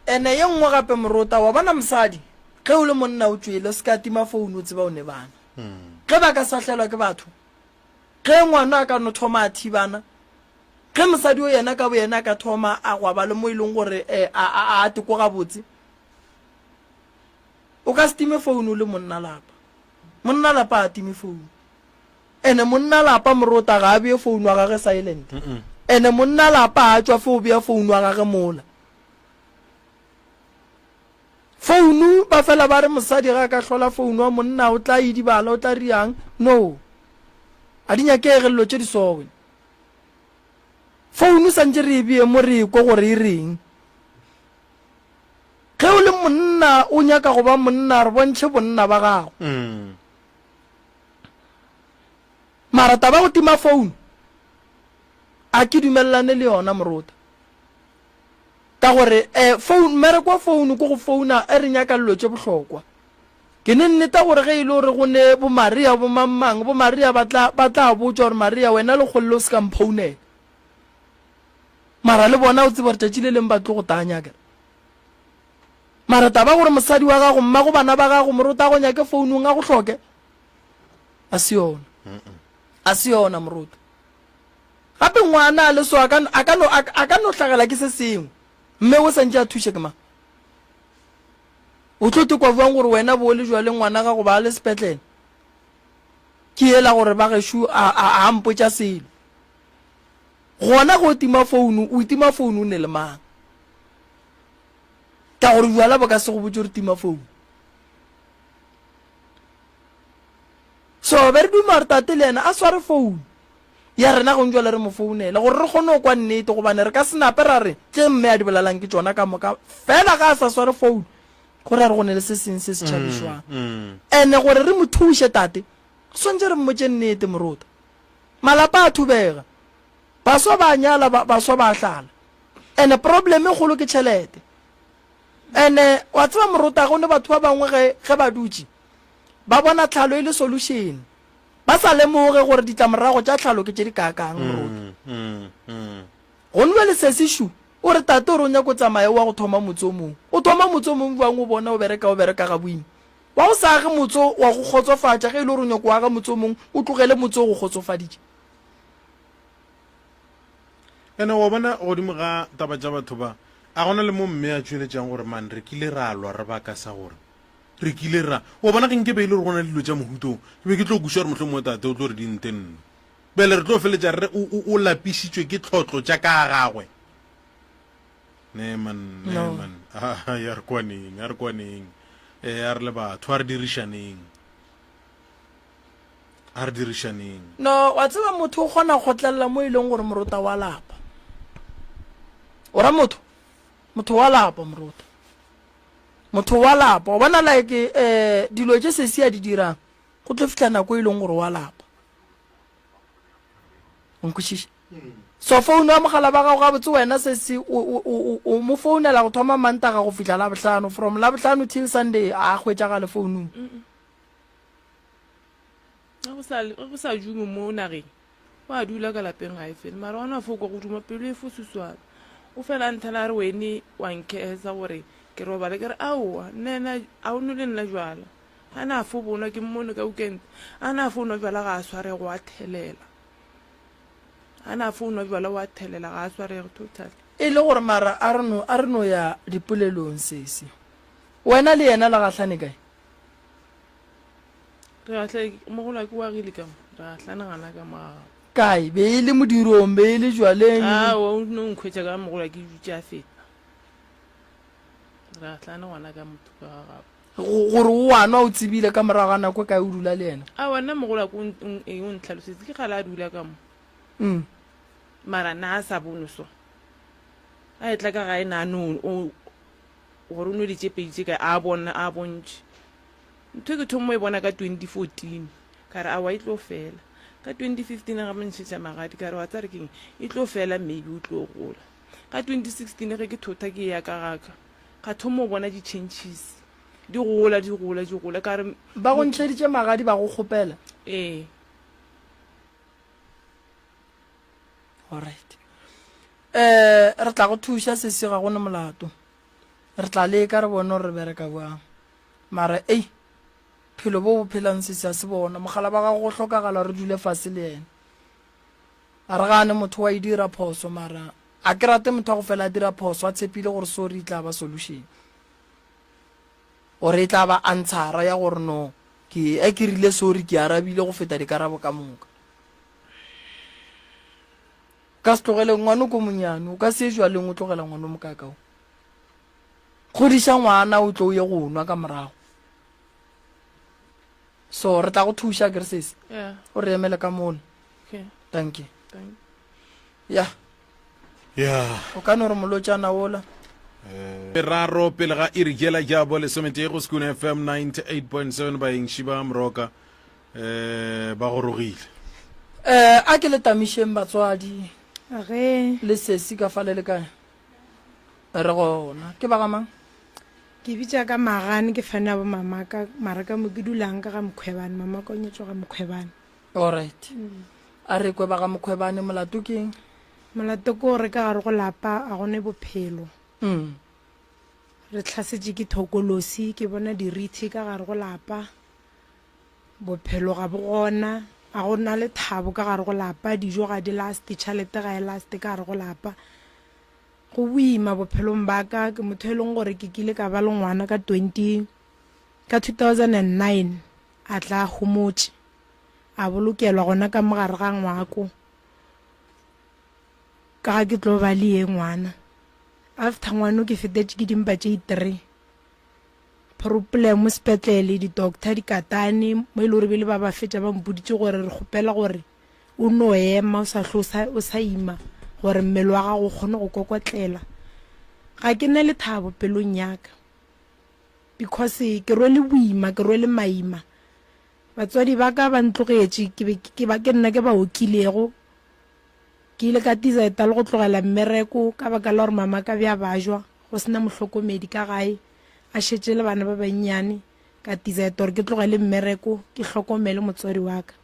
Ene ye nngwe gape morota wa bona mosadi ge o le monna o tšwele o se ka tima phone o tseba o ne bana. Ge ba ka sahlelwa ke batho Ge ngwana a ka no thoma a thibana, ge mosadi o yena ka boyena a ka thoma a gwaba le mo e leng gore eh, a, a, a teko gabotse, o ka se time founu o le monna lapa. Monna lapa a time founu. Ene monna lapa morota ga a beye founu wa gage silent. Ene monna lapa a tšwa fe o beya founu wa gage mola. Founu, ba fela ba re mosadi ge a ka hlola founu wa monna o tla idibala, o tla riang? No. A di nyakege dilo tše di sowe. Founu santše re e bee mo re ekwe gore e reng. Ge o le monna o nyaka go ba monna re bontšhe bonna ba gago. Mara taba ya go tima founu a ke dumelelane le yona morota. Ka gore eh, phone, mmereko wa phone ke go founa e re nyaka dilo tše bohlokwa. Ke ne nneta gore ge e le gore go ne bo Maria bo mang mang, bo Maria ba tla, ba tla botšwa gore Maria wena le kgolle o se ka mphounela. Mara le bona o tseba gore tšatši le leng ba tlo go tanya akere. Mara taba gore mosadi wa gago, mmago bana ba gago, moruti a go nyake founung a go hloke, a se yona. A se yona moruti. Gape ngwana a le so a ka, a ka no, a, a ka no hlagela ke se sengwe. Mme o santše a thuše ke mang? O tlo tekwa bjang gore wena bo o le jwale ngwana gago ba le sepetlele? Ke yela gore ba gešo a, a, a mpotša selo. Gona ge o tima founu, o tima founu o ne le mang? Ka gore bjala bo ka se go botše gore tima founu. So be re duma gore tate le yena a sware founu. Ya rena gong jwale re mo founele gore re kgone go kwa nnete gobane re ka se nape ra re tše mme a di bolelang ke tšona ka moka fela ga a sa sware founu go ra re go ne le se seng se se tšhabišwang. Ene gore re mo thuše tate re swantše re mmotše nnete morota. Malapa a thubega, baswa ba a nyala, baswa ba a hlala. Ene problem e kgolo ke tšhelete. Ene wa tseba morota go ne batho ba bangwe ge ge ba dutše ba bona tlhalo e le solution. Ba sa lemoge gore ditlamorago tša tlhalo ke tše di kaakang, Moruti. Gonwe le sesi šu, o re tate o re o nyaka o tsamaya o wa go thoma motse o mongwe. O thoma motse o mongwe bjang o bona o bereka o bereka ga boima? Wa go sa age motse o wa go kgotsofatša ge e le gore o nyaka o aga motse o mongwe o tlogele motse o go kgotsofaditše. Ene wa bona godimo ga taba tša batho ba, a gona le mo mme a tšweletšang gore man re kile ra lwa re baka sa gore Re kile ra. Wa bona, ge nke be e le gore go na le dilo tša mohuta wo, ke be ke tlo kwešiša gore mohlomongwe tate o tlo re di nte nno. Bjale re tlo feletša re re o, o, o lapišitšwe ke tlhotlo tša ka ga gagwe. Nee man, nee No. man. Ai, a re kwaneng, a re kwaneng. Eh, a re le batho, a re dirišaneng. A re dirišaneng. No, wa tseba motho o kgona go kgotlelela mo e leng gore morota wa lapa. O ra motho? Motho wa lapa, morota. Motho wa lapa, wa bona like eh dilo tše sesi a di dirang, go tlo fihla nako e leng gore wa lapa. O nkwešiša? So founu ya mogala ba gago gabotse wena sesi o, o, o, o mo founela go thoma Mantaga go fihla Labohlano, from Labohlano till Sunday a hwetšagale founung. Ge go sa, ge go sa dume mo nageng, O a dula ka lapeng ga e fele mara gona fo kwa godimo pelo e fo suswana. O fela a nthela a re wene wa nkhehesa gore ke robale ke re aowa nna ena a o nwele nna jwala. A na a fo bonwa ke mmone ka weekend a na a fo nwa jwala ga a sware go a thelela. A na founwa bjala wa thelela ga a swarege totally. E le gore mara a re no a re no ya dipolelong sesi. Wena le yena le gahlane kae? Re gahle mogolo ke wa gile ka mo. Re gahlane gana ka mo ga. Kae? Be e le modirong, be e le jwaleng? A o no nkhwetša ka mogolo ke dutše a feta. Re gahlane gona ka motho ka ga gabo. Gore o a nwa o tsebile ka morago ga nako e kae o dula le yena? Aowa nna mogolo wa ka o ntlhalosetše ke kgale a dula ka mo. Mm. Mara na a sa bone so. A etla ka gae na no o gore o nwele tše pedi tše kae a bona a bontšhe. Ntho e ke thomo e bona ka 2014 ka re aowa e tlo fela. Ka 2015 ga mo ntšhetša magadi ka re wa tsare keng e tlo fela maybe o tlo gola. Ka 2016 ge ke thotha ke ya ka gaka Ka thoma go bona di-changes di gola, di gola, di gola. Ka re. Ba go ntšheditše magadi ba go kgopela? Ee. Alright. Eh, re tla go thuša sesi ga go ne molato. Re tla leka re bone gore re bereka bjang. Mara ei, phelo bo bo phelang sesi a se bona. Mogala ba gago go hlokagala re dule fase le yena. A re gane motho wa e dira phoso mara A ke rate motho wa go fela a dira phoso a tshepile gore sorry e tla ba solution or e tla ba answera ya gore no ke e ke rile sorry ke arabile go feta dikarabo ka moka. Ka se tlogele ngwana o ko monyane o ka se jwaleng o tlogela ngwana o mokaka o. Godiša ngwana o tlo o ye go nwa ka morago. So re tla go thuša ke re sesi. Yeah. O re emele ka mola. Okay. Thank you. Thank you. Ya. Ya. O ka no re molotšana wola. Meraro pele ga iri yela ya bo lesometee go Sekune FM 98.7 baeng Šiba Moroka eh ba gorogile. Eh a ke le tamišeng batswadi. Ge. Le sesi ka fale le kae? Re gona. Ke ba ga mang? Ke bitša ka Magane ke fane ya bo mamaka mara ka mo ke dulang ka ga Mkhwebane mamaka o nyetšwe ga Mkhwebane. Alright. A re kwe ba ga Mkhwebane molato ke eng? Molato ke gore ka gare go lapa a gone bophelo. Mm. Re hlasetše ke thokolosi, ke bona dirithi ka gare go lapa. Bophelo ga bo gona, a go na lethabo ka gare go lapa, dijo ga di laste, tšhalete ga e laste ka gare go lapa. Go boima bophelong ba ka, ke motho e leng gore ke kile ka ba le ngwana ka 20 ka 2009 a tla a homotše. A bolokelwa gona ka mo gare ga ngwako, ka ga ke tlo ba le ye ngwana. After ngwano ke fetetše ke dimpa tše three. Problem sepetlele, di-doctor di katane, mo e le gore bele ba ba fetša ba mpoditše gore re kgopela gore o no ema o sa hlo o sa ima gore mmele wa gago o kgone go kokotlela. Ga ke ne lethabo pelong ya ka because ke rwele boima, ke rwele maima. Batswadi ba ka ba ntlogetše, ke be ke ba ke nna ke ba okilego. Ke ile ka tisaeta le go tlogela mmereko ka baka la gore mama ka bja bajwa, go se na mohlokomedi ka gae, a šetše le bana ba bannyane. Ka tisaeta gore ke tlogele mmereko ke hlokomele motswadi wa ka.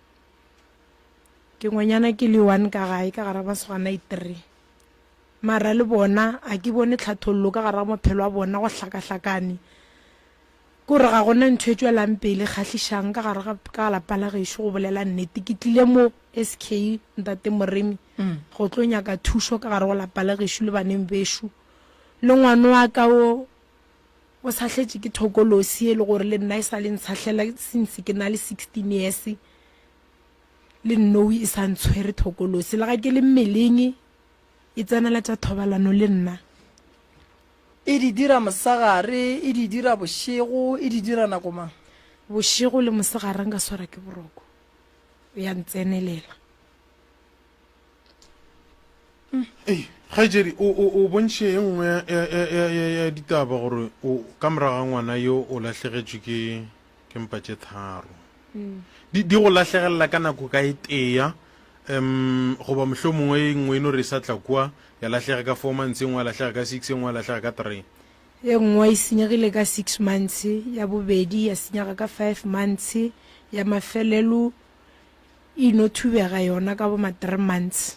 Ke ngwanyana ke le one ka gae ka gara masogana a itree. Mara le bona a ke bone tlhathollo ka gara maphelo a bona go hlakahlakane. Ke gore ga gona ntho e tšwelang pele e kgahlišang ka gare ga ka lapa la gešo go bolela nnete. Ke tlile mo SK Ntate Moremi go tlo nyaka thušo ka gare go lapa la gešo le baneng bešo. Le ngwano wa ka o o sahletše ke thokolosi e le gore le nna e sa le ntshahlela since ke na le 16 years le nnowi e sa ntshwere thokolosi. Le ga ke le mmeleng e tsenela tša thobalano le nna. E di dira mosegare, e di dira bošego, e di dira nako mang? Bošego le mosegare nka swara ke boroko, ya ntsenelela. Ei, kgaetšedi, o, o, o bontšhe e nngwe ya, ya, ya, ya, ya, ya ditaba gore o, ka morago ga ngwana yo o lahlegetšwe ke, ke mpa tše tharo. Di, di go lahlegelela ka nako ka e tea, um goba mohlomongwe e nngwe e no re e sa tla kua ya lahlega ka four months, e nngwe ya lahlega ka six, e nngwe ya lahlega ka three. E nngwe e senyegile ka six months, ya bobedi ya senyega ka five months, ya mafelelo e no thubega yona ka bo ma three months.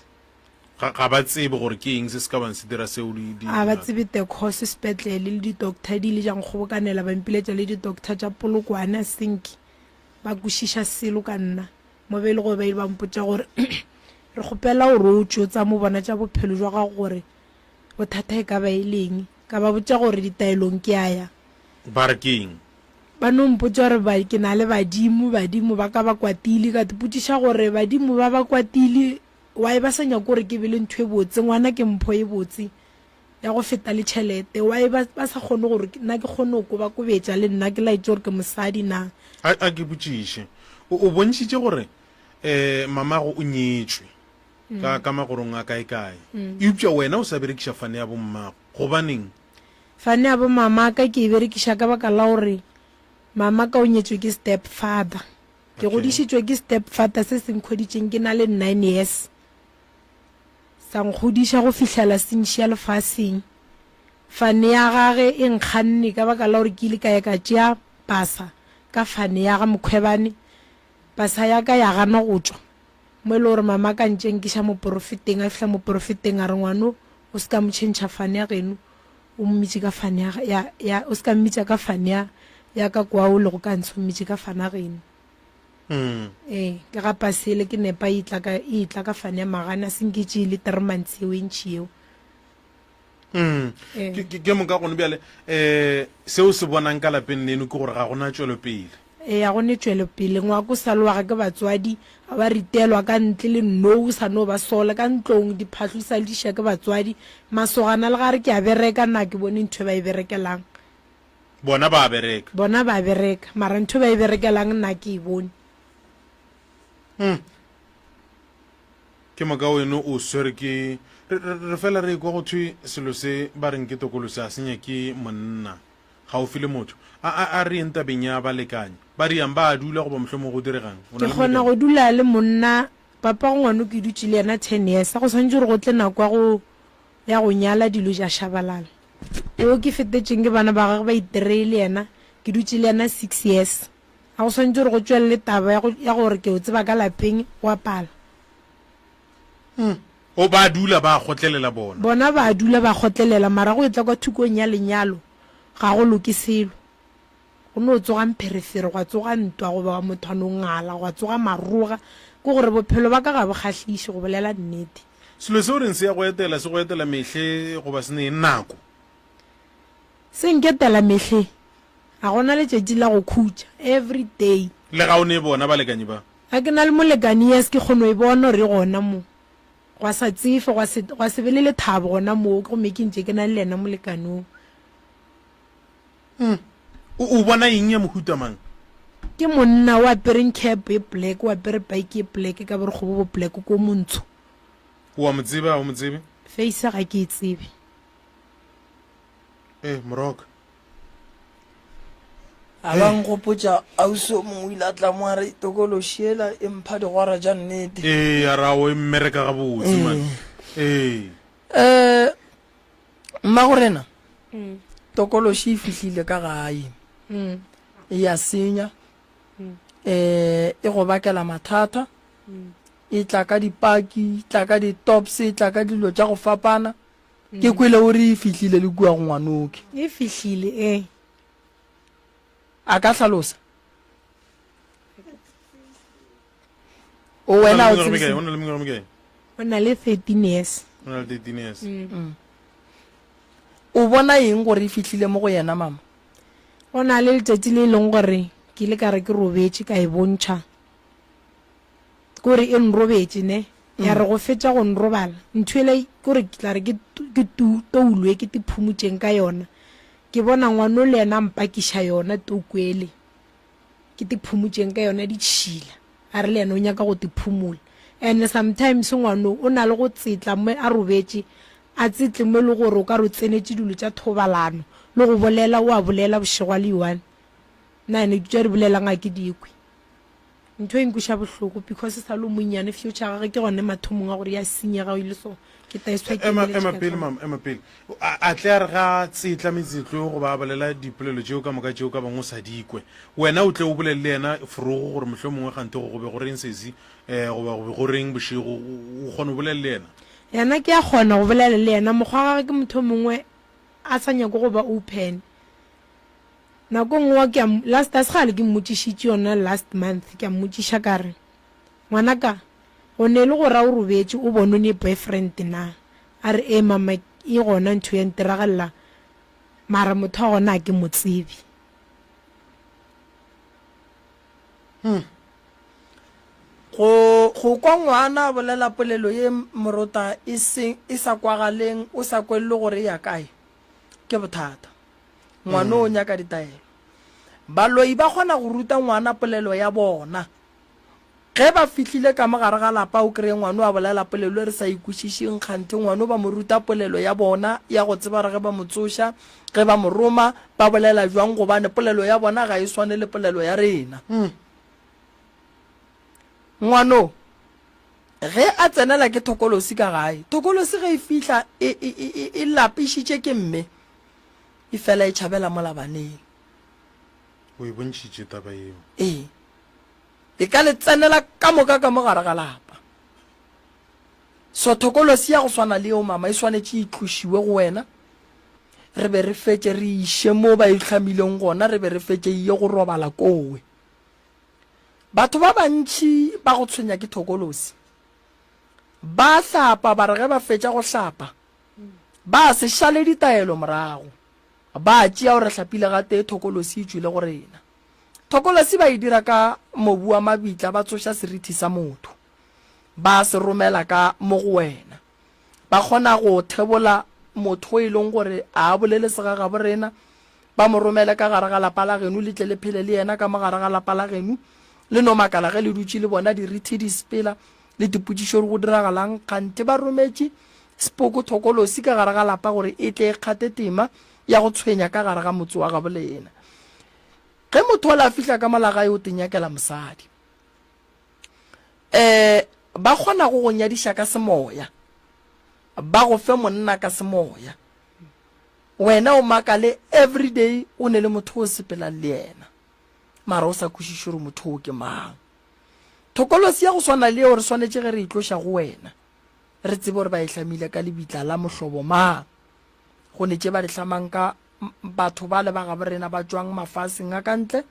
Ga, ga ba tsebe gore ke eng se se ka bang se dira seo di, di, A ba tsebe the cause sepetlele le di-doctor di ile tša nkgobokanela ba mpiletša le di-doctor tša Polokwane I think ba kwešiša selo ka nna mo be e le gore ba ile ba mpotša gore. Re kgopela gore o tšwe o tsamo bona tša bophelo jwa gago gore bothata e ka ba e le eng. Ka ba botša gore ditaelong ke a ya. Ba re ke eng? Ba no mpotša gore ba, ke na le badimo, badimo ba ka ba kwatile. Ka ipotšiša gore badimo ba ba kwatile, why ba sa nyake gore ke be le ntho e botse? Ngwana ke mpho e botse ya go feta le tšhelete. Why ba, ba sa kgone gore nna ke kgone go kobakobetša le nna ke laetše gore ke mosadi na? A, a ke botšiše. O, o bontšhitše gore um mamago o nyetšwe ka, ka magorong a kae-kae, eupša wena o sa berekiša fane ya bommago. Gobaneng? Fane ya bomamaka ke e berekiša ka baka la gore mamaka o nyetšwe ke step father. Ke Okay. godišitšwe ke step father se se nkgoditšeng ke na le nine years. Sa nkgodiša go fihlela se nšia lefaseng. Fane ya gage e nkganne ka baka la gore ke ile ka ya ka tšea pasa ka fane ya ga Mokhwebane. Pasa ya ka ya gana go tšwa. Mo e le gore mama ka ntše nkiša moporofeteng, a fihla moporofeteng a re ngwano o se ka mo tšhentšha fane ya geno, o mmitše ka fane ya, ya, ya, o se ka mmitša ka fane ya, ya ka kwa o lego ka ntshe, o mmitše ka fane ya geno. Mm. Ee, ke ga pasele ke nepa e tla ka, e tla ka fane ya magana, se nke tše le three months yeo e ntši yeo. Mm. Ee. Ke, ke, ke moka gone bjale um seo se bonang ka lapeng leno ke gore ga gona tšwelopele. Ee, ga go ne tšwelopele. Ngwako o sa loga ke batswadi, ga ba ritelwa ka ntle le nnou, o sa no ba sola ka ntlong, diphahlo di sa le di ša ke batswadi. Masogana le ga re ke a bereka, nna ga ke bone ntho e ba e berekelang. Bona ba a bereka. Bona ba a bereka, mara ntho e ba e berekelang nna ga ke e bone. Mm. Ke moka weno o swere ke re, re, re fela re ekwa go thwe selo se ba reng ke tokolo se a se nyake monna gaufi le motho. A, a, a re yeng tabeng ya balekane. Ba riang ba a dula goba mohlomongwe go diregang? O na Ke le kgona molekane? go dula le monna, papago ngwano ke dutše le yena ten years, go swanetše gore go tle nako ya go ya go nyala dilo tša shabalala. Yo ke fetetšeng ke bana ba gagwe ba itereye le yena, ke dutše le yena six years. A go swanetše gore go tšwelele taba ya go, ya gore ke o tseba ka lapeng, go a pala. Mm. O ba dula ba kgotlelela bona. Bona ba dula ba kgotlelela, mara go etla kwa thukong ya lenyalo, ga go loke selo. Go no tsoga mpherefere, gwa tsoga ntwa, goba motho a no ngala, gwa tsoga maroga. Ke gore bophelo ba ka ga bo kgahliše, go bolela nnete. Selo se o reng se ya go etela, se go etela mehle goba se ne nako? Se nketela mehle. Ga go na letšatši la go khutša, every day. Le ga o ne bona balekani ba? Ga ke na le molekani, yes, ke kgono e bona gore e gona mo. Gwa sa tsefe, gwa se, gwa se be le lethabo gona moo, gomme ke ntše ke na le yena molekani wo. Mm. O, o bona eng ya mohuta mang? Ke monna o apereng cap e black, o apere bike e black ka borokgo bo bo black, ko montsho. O a mo tseba, ga o mo tsebe? Face ga ke e tsebe. Eh, moroka. A ba nkgopotša ausi o mongwe o ile a tla mo a re tokološi ela e mpha digwara tša nnete. Ee, a ra o e mmereka gabotse man. Ee. Um mmagorena tokološi e fihlile ka gae e ya senya um e go bakela mathata e tla ka dipaki e tla ka di-tops e tla ka dilo tša go fapana Ke kwele o re e fihlile le kua go ngwanoke. E fihlile, ee. A ka hlalosa? O wena o tsebe O na le mengwaga mekae? O na le 13 years. O na le 13 years. Mm. O bona eng gore e fihlile mo go yena mama? Go na le letšatši le e leng gore ke ile ka re ke robetše ka e bontšha. Kore e nrobetše ne, ya re go fetša go nrobala, ntho yela kore ke tla re ke ke toulo e ke te phumutšeng ka yona, ke bona ngwano le yena a mpakiša yona touku ele ke te phumutšeng ka yona ditšhila, a re le yena o nyaka go te phumula. And sometimes ngwano o na le go tsetla mo a robetše, a tsetle mo e le gore o ka re o tsenetše dilo tša thobalano, le go bolela o a bolela bošego a le one. Nna ene tše a di bolelang ga ke di kwe. Ntho e nkweša bohloko because e sa le o monnyane future ya gagwe ke gone mathomong a gore ya senyega o ile so ke taeswa ke Ema, ema pele mama, ema pele. A, a tle a re ga tsetla metsetlo goba a bolela dipolelo tšeo ka moka tšeo ka bang o sa di kwe. Wena o tle o bolele le yena forogo gore mohlomongwe kganthe go go be go reng sesi um goba go be go reng bošego, o, o kgona go bolela le yena? Yena ke a kgona go bolela le yena, mokgwa wa gagwe ke motho o mongwe a sa nyake go ba open. Nako nngwe ke a, last, a se kgale ke mmotšišitše yona last month, ke a mmotšiša ka re, Ngwanaka, Go ne le go ra o robetše o bone o ne boyfriend na? A re, Ee mama e gona ntho ya ntiragalela mara motho wa gona a ke mo tsebe. Hmm. Go, go kwa ngwana a bolela polelo ye morota e se, e sa kwagaleng, o sa kwelele gore e ya kae, ke bothata. Ngwana o nyaka ditaelo. Baloi ba kgona go ruta ngwana polelo ya bona. Ge ba fihlile ka mo gare ga lapa o kreye ngwano a bolela polelo e re sa e kwešišeng, kganthe ngwano ba mo ruta polelo ya bona ya go tseba gore ge ba mo tsoša, ge ba mo roma, ba bolela bjang gobane polelo ya bona ga e swane le polelo ya rena. Ngwano ge a tsenela ke thokolosi ka gae, thokolosi ge e fihla e, e, e, e, e lapišitše ke mme, e fela e tšhabela mola baneng. O e bontšhitše taba yeo. Ee. E ka le tsenela ka moka ka mo gare ga lapa. So thokolosi ya go swana le yeo mama e swanetše e tlošiwe go wena. Re be re fetše re iše mo ba e hlamileng gona, re be re fetše e ye go robala kowe. Batho ba bantši ba go tshwenya ke thokolosi. Ba hlapa ba re ge ba fetša go hlapa ba se šale ditaelo morago. Ba tšea gore hlapile gatee thokolosi e tšwile go rena. Thokolosi ba e dira ka mobu wa mabitla, ba tsoša serithi sa motho, ba se romela ka mo go wena. Ba kgona go thebola motho e leng gore a a bolele segagabo rena, ba mo romele ka gare ga lapa la geno, le tle le phele le yena ka mo gare ga lapa la geno. Le no makala ge le dutše le bona dirithi di sepela, le dipotšišo gore go diragalang, kganthe ba rometše sepoko thokolosi ka gare ga lapa gore e tle e kgate tema ya go tshwenya ka gare ga motse wa gabo lena. Ge motho ola a fihla ka mola gae o tenyakela mosadi. Eh, ba kgona go go nyadiša ka semoya. Ba go fe monna ka semoya. Wena o makale everyday o ne le motho o sepelang le yena. Mara o sa kwešiše gore motho o ke mang. Thokolosi ya go swana le eo re swanetše ge re e tloša go wena. Re tsebe gore ba e hlamile ka lebitla la mohlobo mang. Go ne tše ba di hlamang ka batho ba le ba gabo rena ba tšwang mafaseng a ka ntle,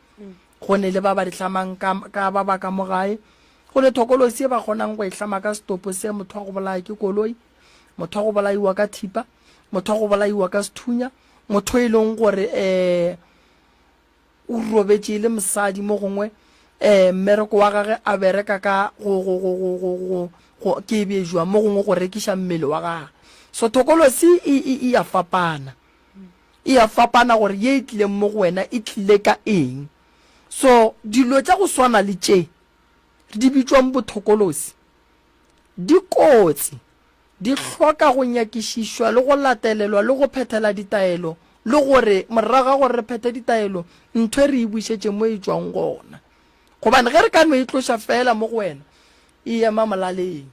go ne le ba ba di hlamang ka, ka ba ba ka mo gae. Go ne thokolosi e ba kgonang go e hlama ka setopo se motho wa go bolaya ke koloi, motho wa go bolaiwa ka thipa, motho wa go bolaiwa ka sethunya, motho e leng gore um o robetše e le mosadi mo gongwe um mmereko wa gage a bereka ka go, go, go, go, go, go, go ke e bejwa mo gongwe go rekiša mmele wa gage. So thokolosi e, e, e a fapana. E a fapana gore ye e tlileng mo go wena e tlile ka eng. So dilo tša go swana le tše di bitšwang bothokolosi di kotsi. Di hloka go nyakišišwa le go latelelwa le go phethela ditaelo, le gore morago ga gore re phethe ditaelo, ntho e re e bušetše mo e tšwang gona. Gobane ge re ka no e tloša feela mo go wena, e ema molaleng.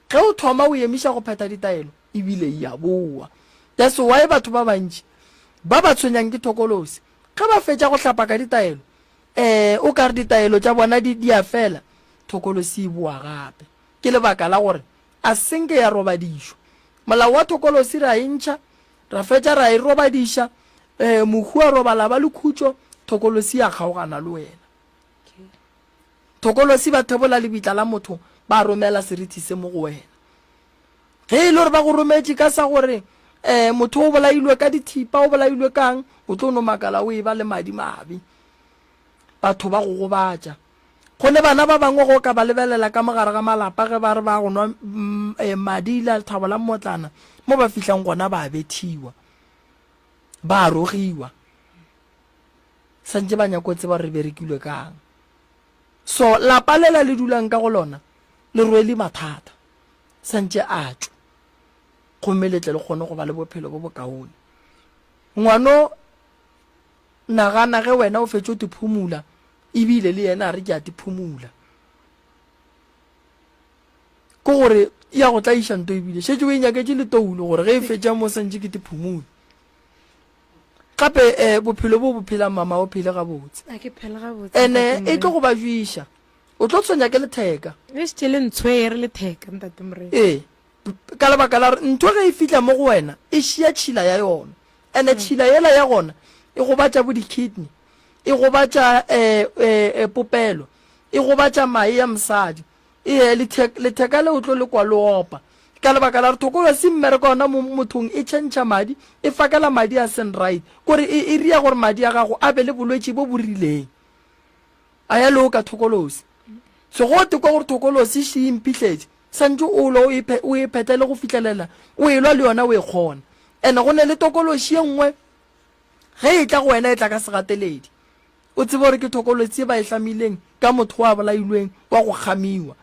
Ge o thoma o emiša go phetha ditaelo, e bile e a boa. That's why batho ba bantši ba ba tshwenyang ke thokolosi, ge ba fetša go hlapa ka ditaelo, eh, o ka re ditaelo tša bona di, di a fela, thokolosi e boa gape. Ke lebaka la gore A se nke ya robadišwa. Molao wa thokolosi ra e ntšha, ra fetša ra e robadiša, ee, mohu a robala ba le khutšo, thokolosi ya kgaogana le wena. Thokolosi ba thebola lebitla la motho, ba romela serithi se mo go wena. Ge e le gore ba go rometše ka sa gore um motho o bolailwe ka dithipa, o bolailwe kang, o tlo no makala o eba le madi mabe. Batho ba go gobatša. Go ne bana ba bangwe go ka ba lebelela ka mo gare ga malapa ge ba re ba go nwa eh, madi la lethabo la mmotlana, mo ba fihlang gona ba bethiwa, ba rogiwa. Santše ba nyako tseba gore re berekilwe kang. So lapa lela le dulang ka go lona le rwele mathata, santše a tšwe gomme le tle le kgone go ba le bophelo bo bokaone. Ngwano Nagana ge wena o fetše o te phumula, ebile le yena a re ke a te phumula. Ke gore ya go tlaiša nto ebile šetše o e nyaketše le toulo gore ge e fetša mo santše ke te phumule. Gape eh, bophelo bo bo phelang mama o phele gabotse. A ke phele gabotse. Ene e tlo go ba jwiša. O tlo tshwenya ke letheka. E šetše le ntshwere letheka ntate Morena. Ee. Ka lebaka la gore ntho ge e fihla mo go wena e šia tšhila ya yona. Ene tšhila yela ya gona e gobatša bo di-kidney, e gobatša um popelo, e gobatša mae ya mosadi. Ee, letheka le o tlo le kwa le opa. Ka lebaka la gore thokolosi mmereko yona mo mothong e tšhentšha madi, e fakela madi a seng right. Kore e, e ria gore madi a gago a be le bolwetši bo bo rileng. A ya loka thokolosi. Segote kwa gore thokolosi še e mphihletše, santše o lwa o e, o e phetlele go fihlelela o e lwa le yona o e kgona. Ene go ne le tokološi ye nngwe ge e tla go wena e tla ka segateledi. O tsebe gore ke thokolotsi ye ba e hlamileng ka motho wa bolailweng wa go kgamiwa.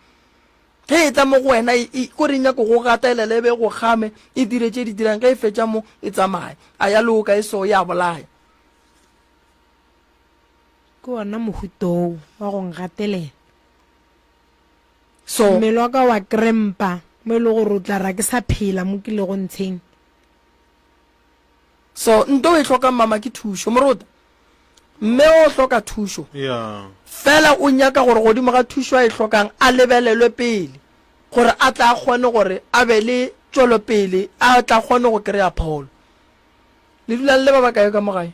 Ge e tla mo go wena, e, e, kore e nyako go gatelela e be e go kgame, e dire tše di dirang, ge e fetša mo, e tsamaye. A ya loka, e so, ya bolaya. Ke wona mohuta oo wa go ngatelela. So. Mmele wa ka wa krempa mo e le gore o tla ra ke sa phela mo ke lego ntsheng. So, nto o e hlokang mama ke thušo. Morota, mme o hloka thušo. Yeah. Fela o nyaka gore godimo ga thušo a e hlokang a lebelelwe pele gore a tla kgone gore a be le tšwelopele, a tla kgone go kry-a pholo. Le dula le le ba bakae ka mo gae?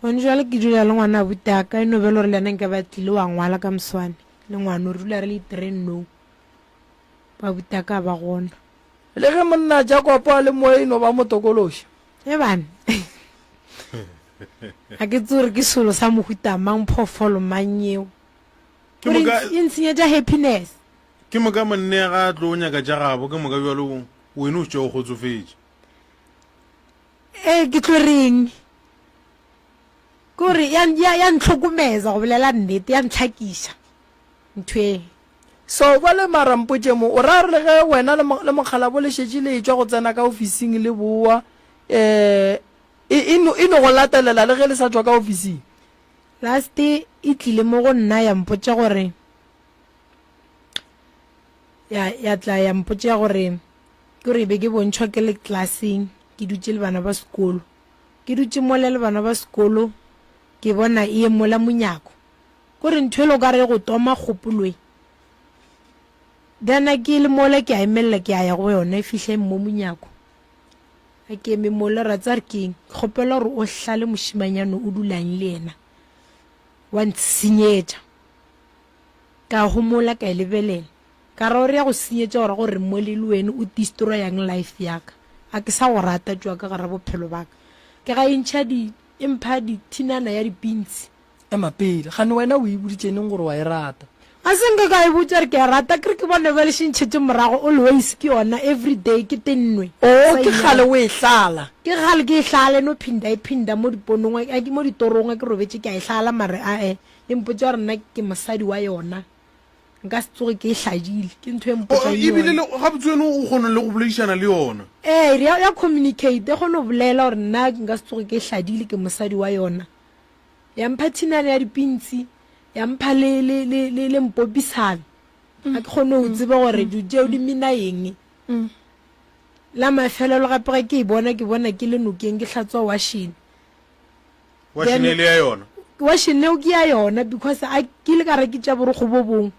Gone jwale ke dula le ngwana abuti a ka, e no be le gore le yena nka ba tlile wa ngwala ka moswane le ngwana, re dula re le three nou, ba abuti a ka ba gona. Le ge monna Jakopo a le mo e no ba motokološi. E bana, ga ke tsebe gore ke selo sa mohuta mang, phoofolo mang yeo. Ke moka- E ntshenyetša happiness. Ke moka monna ga a tlo nyaka tša gabo, ke moka bjalo wena o šetše o kgotsofetše. Ee, ke tlo reng? Ke gore ya, ya, ya ntlhokomeza go bolela nnete, ya ntlhakiša ntho e. So bjale mara mpotše mo, o ra gore le ge wena le, le mokgalabo le šetše le etšwa go tsena ka ofising le boa, eh, e, e no, e no go latelela le ge le sa tšwa ka ofising? Last e tlile mo go nna ya mpotša gore, ya, ya tla ya mpotša gore, ke gore e be ke bontšhwa ke le klaseng, ke dutše le bana ba sekolo. Ke dutše mola le bana ba sekolo, ke bona e ye mola monyako. Kore ntho ele o ka re e go toma kgopolo e. Then a ke le mola ke a emelela ke a ya go yona e fihla e mmo monyako. A ke eme mola ra tsa re keng? Ke kgopela gore o hlale mošimanyane o dulang le yena. Wa ntshenyetša. Ka homola ka e lebelela. Ka ra gore ya go senyetša o ra gore mole le wene o destroyang life ya ka. A ke sa go rata tšwa ka gara bophelo ba ka. Ke ga e ntšha di e mpha dithinana ya dipintshi. Ema pele, kgane wena o e boditše neng gore wa e rata? Ga se nka ka e botša gore ke a rata, ke re ke bone bjale še ntšhetše morago always ke yona everyday ke tennwe. Oh, ke kgale o e hlala. Ke kgale ke e hlala, e no phinda e phinda mo diponong, a ke mo ditorong a ke robetše ke a e hlala mare ae, e mpotša gore nna ke mosadi wa yona, nka se tsoge ke e hladile, ke ntho e mpotšang Oh, ebile yona. le gabotse wena o kgona le go boledišana le yona. Ee, ya, ya communicate, e kgona go bolela gore nna nka se tsoge ke e hladile, ke mosadi wa yona. Ya mpha thinane ya dipintsi, ya mpha le, le, le, le, le mpopisano. Ga ke kgone go tseba gore dilo tšeo di mina eng. La mafelelo gape ge ke e bona, ke bona ke le nokeng ke hlatswa washene. Washene e le ya yona? Washene eo ke ya yona because a ke ile ka re ke tša borokgo bo bongwe,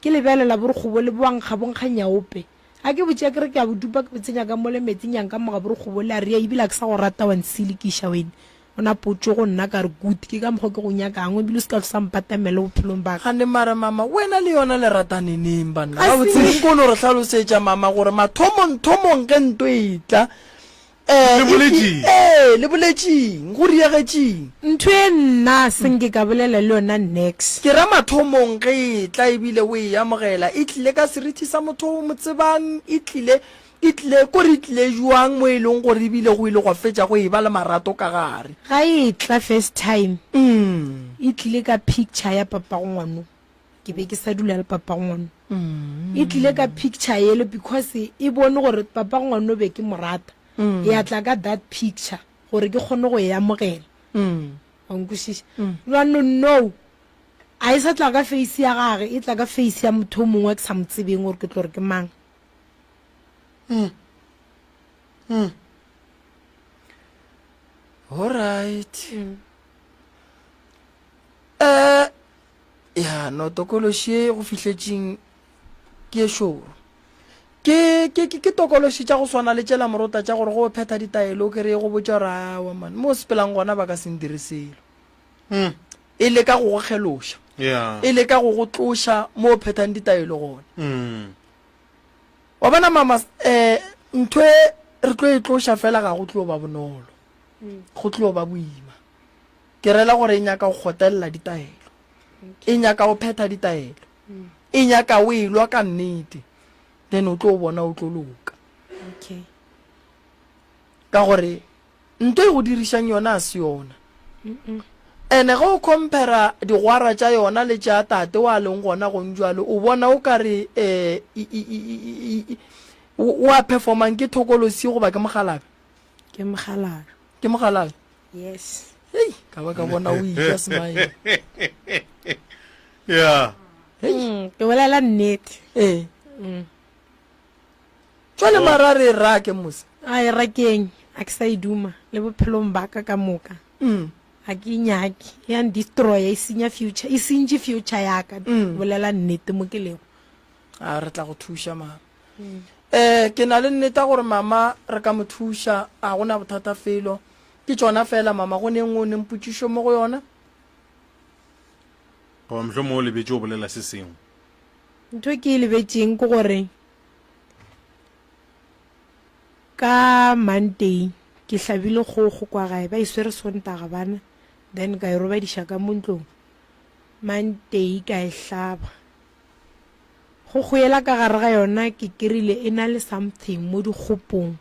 ke lebelela borokgo bole bo a nkga, bo nkga nyaope. A ke botše ke re ke a bo dupa ke bo tsenya ka mole metsing ya nka moga borokgo bole a re ebile a ke sa go rata wa ntsilikiša wene. O na potšo go nna ka re good ke ka mokgwa ke go nyakang ebile o se ka tlosa mpatamele bophelong ba ka. Gane mara mama wena le yona le ratane neng banna? A Gabotse se. nko no re hlalosetša mama gore mathomong thomong ge nto e tla eh Le boletšeng? Ee le boletšeng? Go riegetšeng? Ntho e nna se nke ka bolela le yona nex. Ke ra mathomong ge e tla ebile o e amogela e tlile ka serithi sa motho o mo tsebang e tlile e tlile kore e tlile jwang mo e leng gore ebile go ile gwa fetša go eba le marato ka gare. Ga e tla first time e tlile ka picture ya papago ngwano ke be ke sa dula le papago ngwano e tlile ka picture yele because e bone gore papago ngwano be ke mo rata ya tla ka that picture gore ke kgone go e amogela wa nkwešiša jwanong no a e sa tla ka face ya gage e tla ka face ya motho o mongwe ke sa mo tsebeng gore ke tlo re ke mang Alright. Eh ya no tokološi ye go fihletšeng ke ye šoro. Ke ke ke ke tokološi tša go swana le tšela morota tša gore go o phetha ditaelo o kere go botša gore awa man mo o sepelang gona ba ka se ndire selo. E leka go go kgeloša. Yeah. E leka go go tloša mo o phethang ditaelo gona. Mm. Wa bona mama, eh, ntho e re tlo e tloša fela ga go tlo ba bonolo. Go tlo ba boima. Ke rela gore e nyaka go kgotelela ditaelo. E nyaka go phetha ditaelo. E nyaka o e lwa ka nnete. Then o tlo bona o tlo loka. Okay. Ka gore nto e go dirišang yona a se yona. Ene ge o compara digwara tša yona le tša tate wa leng gona gong jwale o bona o ka re um o a performang ke thokolosi goba ke mokgalabje? Ke mokgalabje. Ke mokgalabje? Yes. Hei, ka ba ka bona o ija smile. Yeah. Hei. Mm, ke bolela nnete. Ee. Mm. Jwale mara re e rake mose. A e rakeng, a ke sa e duma le bophelong ba ka ka moka. Mm. A ke e nyake, e a ndestroya, e senya future, e sentše future ya ka. Mm. Bolela nnete mo ke lego. A re tla go thuša mama. Mm. Eh, ke na le nneta gore mama re ka mo thuša, a go na bothata felo. Ke tšona fela mama, go ne nngwe o neng potšišo mo go yona? Goba mohlomongwe o lebetše o bolela se sengwe. Ntho e ke e lebetšeng ke gore ka Monday ke hlabile kgogo kwa gae, ba e swere Sontaga bana, then ka e robadiša ka mo ntlong. Monday ka e hlaba. Kgogo yela ka gare ga yona ke kerile e na le something mo dikgopong,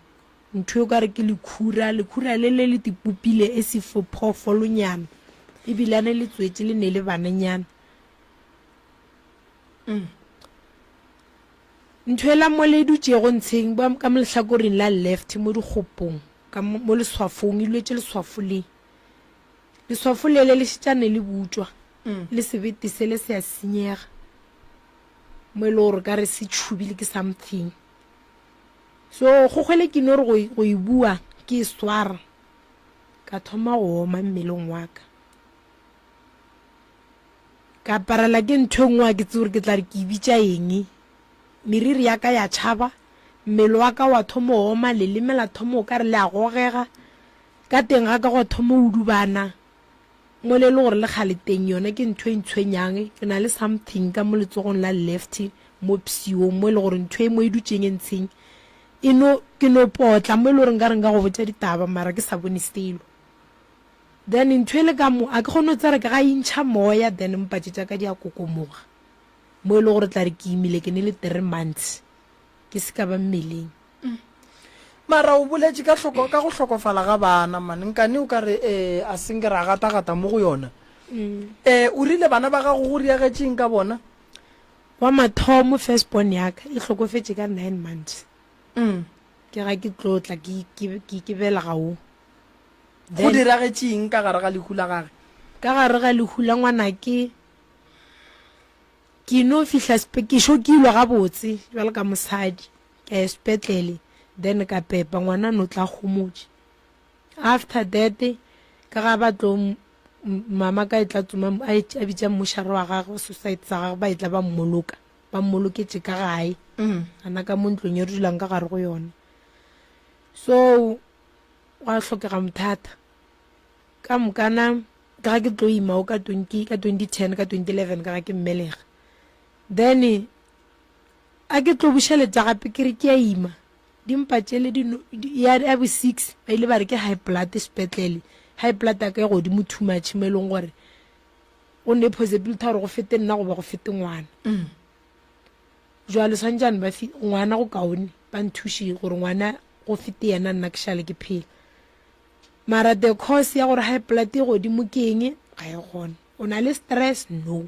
ntho e o ka re ke lekhura, lekhura le le le tipopile e se phoofolonyana, ebilane le tswetše le ne le bananyana. Mm. Ntho ela mo le dutšego ntsheng ba ka mo lehlakoreng la left mo dikgopong ka mo leswafong e lwetše leswafo le. Leswafo lele le šetšane le butšwa mm. le sebete sele se a senyega mo e le gore ka re se tšhubile ke something. So kgokgwele ke no re go e bua ke e swara ka thoma go oma mmeleng wa ka. Ka aparela ke ntho e nngwe ga ke tsebe gore ke tla re ke e bitša eng. Meriri ya ka ya tšhaba, mmele wa ka wa thoma go oma, leleme la thoma o ka re le a gogega, ka teng ga ka gwa thoma go udubana mola e le gore le kgale teng yona ke ntho e ntshwenyang. Ke na le something ka mo letsogong la left mo pshiong mo e le gore ntho e mo e dutšeng e ntsheng e no ke no potla mo e le gore nka re nka go botša ditaba mara ke sa bone selo. Then ntho e le ka mo, a ke kgone go tseba ke ga e ntšha moya then mpatše tša ka di a kokomoga. Mo e le gore tla re ke imile ke ne le three months ke se ka ba mmeleng. Mara o boletše ka hloko ka go hlokofala ga bana man nkane o ka re eh a se nke ra gatagata mo go yona. Eh o rile bana ba gago go riagetše eng ka bona? Wa mathomo first born ya ka e hlokofetše ka nine months. Ke ga ke tlo tla ke ke ke ke belega wo. Go diragetše eng ka gare ga lehu la gage? Ka gare ga lehu la ngwanake, ke no fihla ke šokilwe gabotse bjalo ka mosadi, ka ya sepetlele then ka pepa ngwana no tla homotše. After that ka ga ba tlo mama ka e tla tsoma a e, bitša mmošara wa gagwe society sa gagwe ba e tla ba mmoloka ba mmoloketše ka gae mm. ana ka mo ntlong e re dulang ka gare go yona so gwa hlokega mothata ka mokana ka ga ke tlo ima o ka 20 ka 2010 ka 2011 ka ga ke mmelega then a ke tlo bušeletša gape ke re ke a ima dimpa tšele di ya ya bo 6 ba ile ba re ke high blood sepetlele high blood ya ka e godimo too much mo e leng gore go ne possibility gore go fete nna goba go fete ngwana mm. Jwale swantšane ba fi ngwana go kaone ba nthuše gore ngwana go fete yena nna ke šale ke phela. Mara the cause ya gore high blood e godimo ke eng ga e gona. O na le stress? No.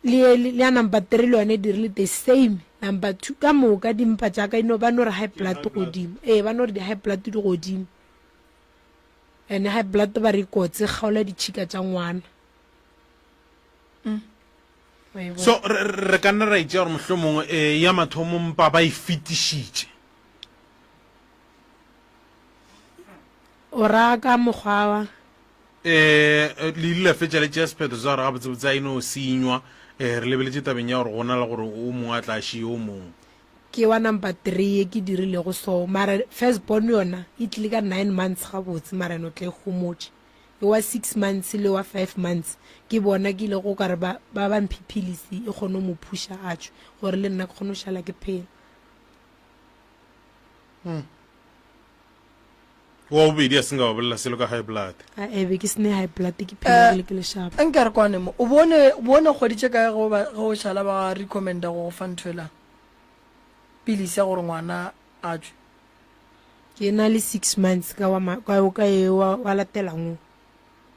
Le le ya number 3 le yone e dirile the same. Number 2 ka moka dimpa tša ka no ba no re high blood godimo. Ee ba no re di high blood di godimo. And high blood ba re kotsi e kgaola ditšhika tša ngwana. Mm. So re ka nna ra itšea gore mohlomongwe um ya mathomo mpa ba e fetišitše. O ra ka mokgwa wa? Um le ile la fetša le tšea sephetho sa gore gabotsebotse a e no senywa um re lebeletše tabeng ya gore go na le gore o mongwe a tla šie o mongwe. Ke wa number three ye ke dirilego so mara first born yona e tlile ka nine months gabotse mara eno tla e homotše. Wa 6 months le wa 5 months ke bona ke ile go ka re ba ba ba mphe philisi e kgone go mo phusha a tšwe gore le nna ke kgone go šala ke phela. Hmm. Wa bobedi a se nka wa bolela selo ka high blood. A ebe ke sene high blood ke phela ke le ke lešaba. Nka re kwane mo. O bone o bone kgwedi tše kae go ba go šala ba recommenda go go fa ntho ela. Pilisi ya gore ngwana a tšwe. Ke na le 6 months ka wa ka o ka e wa, wa latelang o.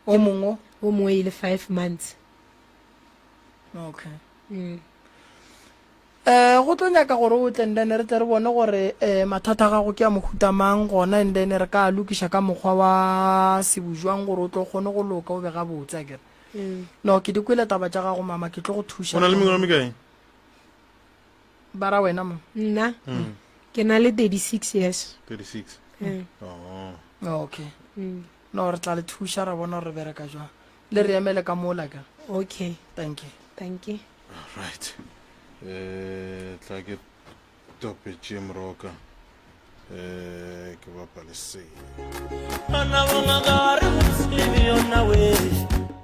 O mongwe? O mongwe e le 5 months. Okay. Mm. Eh go tlo nyaka gore o tle and then re tle re bone gore eh mathata a gago ke a mohuta mang gona and then re ka a lokiša ka mokgwa wa sebujwang gore o tlo kgone go loka o be gabotse a kere. Mm. No ke di kwele taba tša gago mama ke tlo go thuša. O na le mengwaga mekae? Ba ra wena mo? Nna Mm. ke na le 36 years. 36. Mm. Oh. Okay. Mm. No re tla le thuša ra bona gore re bereka jwang. Le re emele ka mola ka. Okay. Thank you. Thank you. All right. Eh tla ke topetše moroka. Eh ke bapale se.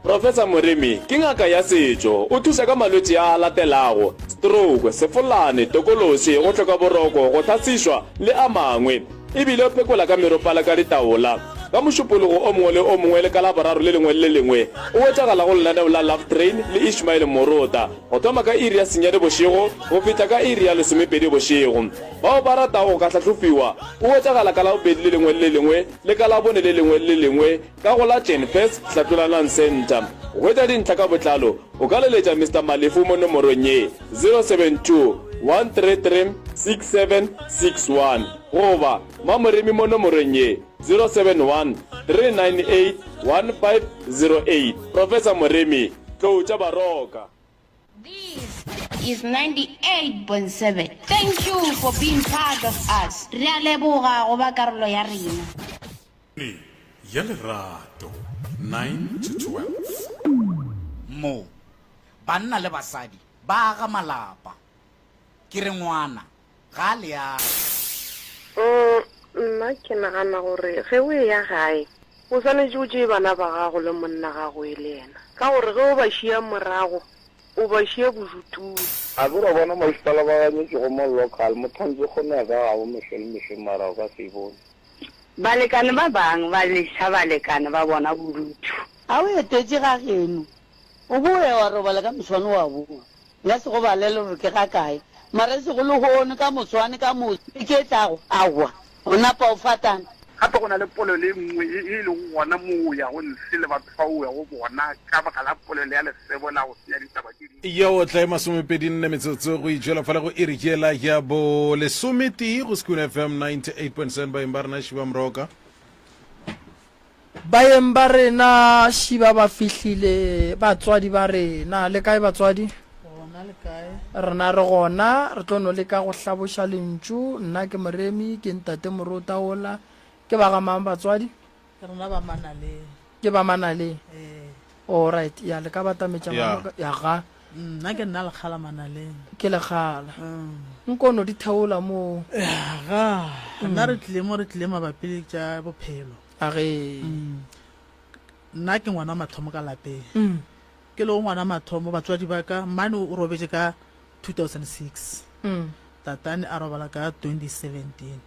Professor Moremi ke ngaka ya setšo. O thuša ka malwetši a a latelago, stroke, sefolane, tokološi, go hloka boroko, go hlasišwa le a mangwe. E bile o phekola ka meropala ka ditaola. Ka Mošupologo o mongwe le o mongwe le ka Laboraro le lengwe le le lengwe o hwetšagala go lenaneo la Love Train le Ishmael Morota go thoma ka iri ya senyane bošego go fihla ka iri ya lesomepedi bošego. Bao ba ratago go ka hlahlofiwa o hwetšagala ka Labobedi le lengwe le le lengwe le ka Labone le lengwe le le lengwe ka go la Jenfes Hlatlolanang Centre. Go hwetša dintlha ka botlalo o ka leletša Mister Malefu mo nomorong ye, 072 133 6761 goba Mamoremi mo nomorong ye, 071 398 1508. Professor Moremi, Tlou tša Baroka. This is 98.7. Thank you for being part of us. Re a leboga go ba karolo ya rena. Ya lerato 9 to 12. Mo, banna le basadi ba aga malapa. Ke re ngwana ga a leago. Mm, nna ke nagana gore ge o eya gae o swanetše o tšee bana ba gago le monna gago e le yena ka gore ge o ba šia morago o ba šia bodutung. A ke ra bona masepala ba ganyetšego mo local mothantse kgone ya ka gabo mehle le mehle mara o ka se e bone. Balekane ba bang ba leša balekane ba bona bodutu. A o etetše ga geno, o boe wa robala ka moswane wa boa. Nka se go balele gore ke ga kae, mara e sego lehono, ka moswane, ka moso, beke e tlago, aowa, o napa o fatana. Gape go na le polelo e nngwe e e lego gona mo o yago ntshe le batho ba o yago bona ka baka la polelo ya lesebo la go senya ditaba tše dingwe. Ya otla e masomepedinne metsotso go itšwela fale go iri yela ya bo lesometee go Sekhukhune FM 98.7 baeng ba rena Shiba Moroka. Baeng ba rena šiba ba fihlile, batswadi ba rena. Le kae batswadi? Gona le kae? Rena re gona, re tlo no leka go hlaboša lentšu. Nna ke Moremi, ke ntate Morota ola. Ke ba ga mang batswadi? Ke rena ba Manaleng. Ke ba Manaleng? Ee. All right, ya le ka batametša Ya. mama ya ga. Nna ke nna Lekgala Manaleng. Ke Lekgala. Nkono di theola moo. Ya ga. Nna re tlile mo re tlile mabapi le tša bophelo. A ge. Nna ke ngwana mathomo ka lapeng. Ke lego ngwana mathomo batswadi ba ka mmane o robetše ka 2006. Tatane a robala ka 2017.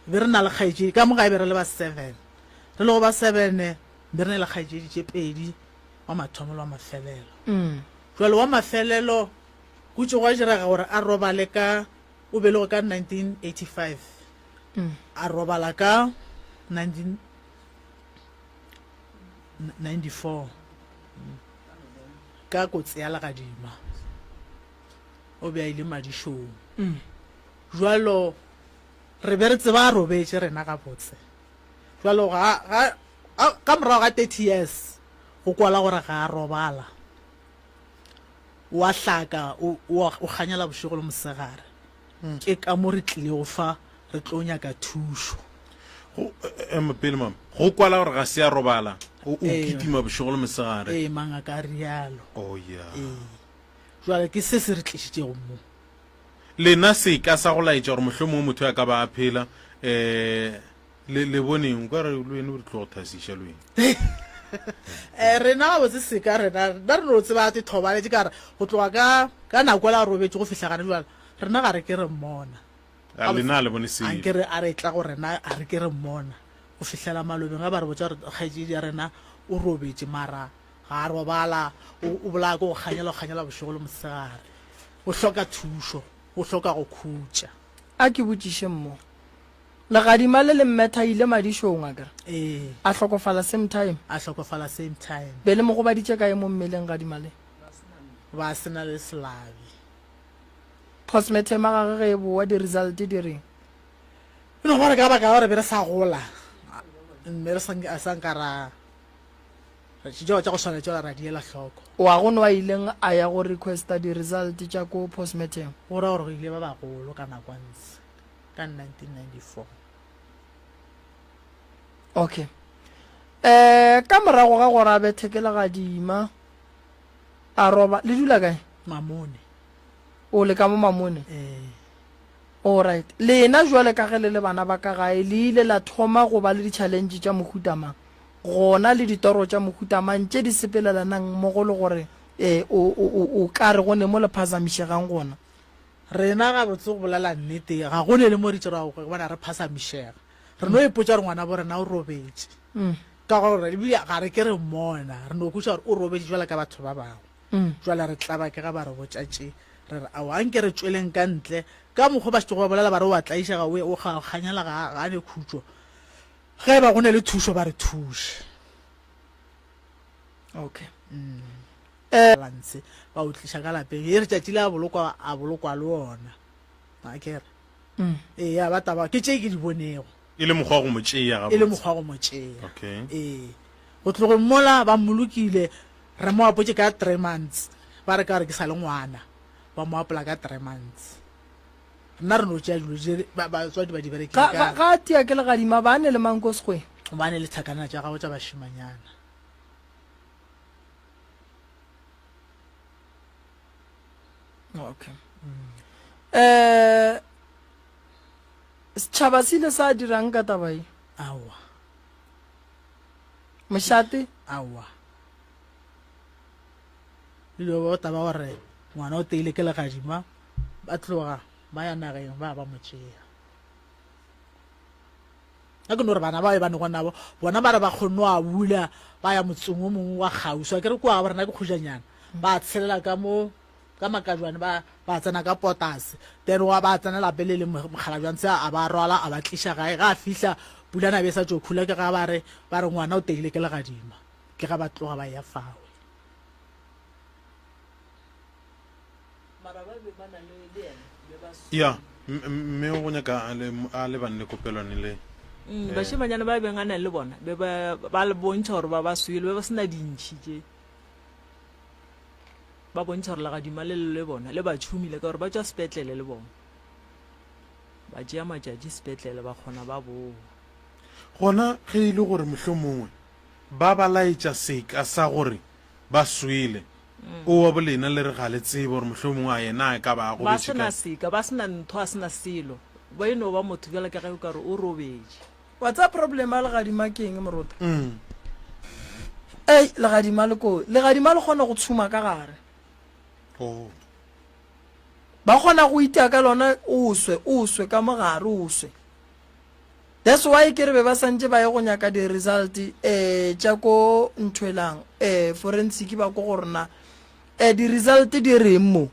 Be re na le kgaetšedi ka mo gae be re le ba seven. Re lego ba seven be re na le kgaetšedi tše pedi wa mathomo le wa mafelelo. Jwale wa mafelelo go itše gwa direga gore a robale ka o belegwe ka 1985 a robala ka 1994 ka kotsi ya legadima o be a ile madišong. Jwalo re be re tseba a robetše rena gabotse. Jwalo ga ga ka morago ga 30 years go kwala gore ga a robala. O a hlaka, o, o a, o kganyela bošego le mosegare. Ke ka mo re tlilego fa, re tlo nyaka thušo. Go, ema pele, mama. Go kwala gore ga se a robala, o, o Ee. kitima bošego le mosegare. Ee, mangaka a realo. Oh, ya. Ee. Jwale ke se se re tlišitšego mo. Lena seka sa go laetša gore mohlomongwe motho a ka ba a phela, um. Le, le boneng, o ka re le wene o re tlo go thasiša le wene. Eh, rena gabotse seka rena, rena re no tseba te thobaletše ka re go tloga ka ka nako la robetše go fihla gane jwale, rena ga re ke re mmona. A lena a le bone selo. Anke re a re tla go rena a re ke re mmona go fihlela malobeng ga ba re botša gore kgaetšedi ya rena o robetše mara ga a robala o o bolaya ke go kganyela o kganyela bošego le mosegare o hloka thušo o hloka go khutša. A ke botšiše mmo. Legadima le le mmetha ile madišong akere? Ee. A hlokofala same time? A hlokofala same time. Be le mo gobaditše kae mo mmeleng gadima le? Ba se na le selabi. Postmortem ya gagwe ge e bowa di result di reng? E no ba re ka baka la gore be re sa gola mme re sa sa nka ra tšeo tša go swana tšela ra di ela hloko. Wa go no a ileng a ya go requesta di result tša ko postmortem? Go ra gore go ile ba bagolo ka nako ntshe ka 1994. Okay. Eh ka morago ga gore a bethe ke legadima a roba le dula kae? Mamone. O le ka mo Mamone? Ee. All right. Lena jwale ka ge le le bana ba ka gae le ile la thoma go ba le di-challenge tša mohuta mang? Gona le ditoro tša mohuta mang tše di sepelelanang mmogo le gore eh, o, o, o, o ka re go ne mo le phazamišegang gona? Rena gabotse go bolela nnete ga go ne le mo re tšerago go bona re phazamišega. Re no ipotša gore ngwanabo rena o robetše. Ka gore ebile ga re ke re mmona, re no kwešiša gore o robetše bjalo ka batho ba bangwe. Jwale re tlaba ke ga ba re botša tše, re re aowa anke re tšweleng ka ntle. Ka mokgwa ba šetšego ba bolela ba re o a tlaišega, o, o kganyela ga, ga a ne khutšo. Ge e ba go ne le thušo ba re thuše. Okay. Mm. Lanse ba o tliša ka lapeng. E re tšatši le a bolokwa, a bolokwa le ona. A ke re. Mm. Ee, ya ba taba ke tše ke di bonego. E le mokgwa wa go mo tšea E le gabotse. mokgwa wa go mo tšea. Okay. Ee. Go tlogeng mola ba mmolokile, re mo apotše ka three months. Ba re ka gore ke sa le ngwana, ba mo apola ka three months. Rena re no tšea dilo tše ba- batswadi ba di berekile Ga, ga, ka ga a tia ke legadima ba ne le mang ko sekgweng? ba ne le tlhakanana tša gagwe tša bašemanyana. Okay. Eh setšhaba se ile sa dirang ka taba ye? Aowa. Mošate? Aowa. Le ba taba gore ngwana o teile ke legadima, ba tloga ba ya nageng ba ba mo tšea. Ga ke no re bana ba ba nego nabo bona ba re ba kgonne a bula ba ya motseng o mongwe wa kgauswi a ke re kua ga rena ke kgojanyana ba tshelela ka mo ka makajwane ba ba tsena ka potase then wa ba tsena lape le le mokgalajwantse a ba rwala a ba tliša gae ga a fihla pulana be sa tšo khula ke ga ba re ba re ngwana o teile ke legadima ke ga ba tloga ba ya fawe ya mme o nyaka a lebane le kopelwane le mm, bašemanyana ba beng a na le bona be ba le bontšha gore ba ba swele be ba se na dintšhi tše Ba bontšha gore legadima le le le bona le ba tšhomile ka gore ba tšwa sepetlele le bona. Ba tšea matšatši sepetlele ba kgona ba bowa. Gona ge e le gore mohlomongwe ba ba laetša seka sa gore ba swele, o wa bolena le re ga le tsebe gore mohlomongwe a yena a ka ba a Ba gobetše se na kae. seka, ba se na ntho, a se na selo. Ba e no ba motho bjalo ka ge o ka re o robetše. Wa tseba problem ya legadima ke eng morota? Ei, legadima le ko, legadima le kgona go tshuma ka gare. Oh. Ba kgona go itia ka lona o swe, o swe ka mogare o swe. That's why ke re be ba santše ba ye go nyaka di-result eh tša ko nthwelang eh forensic ba ko go rena eh di-result di reng mo.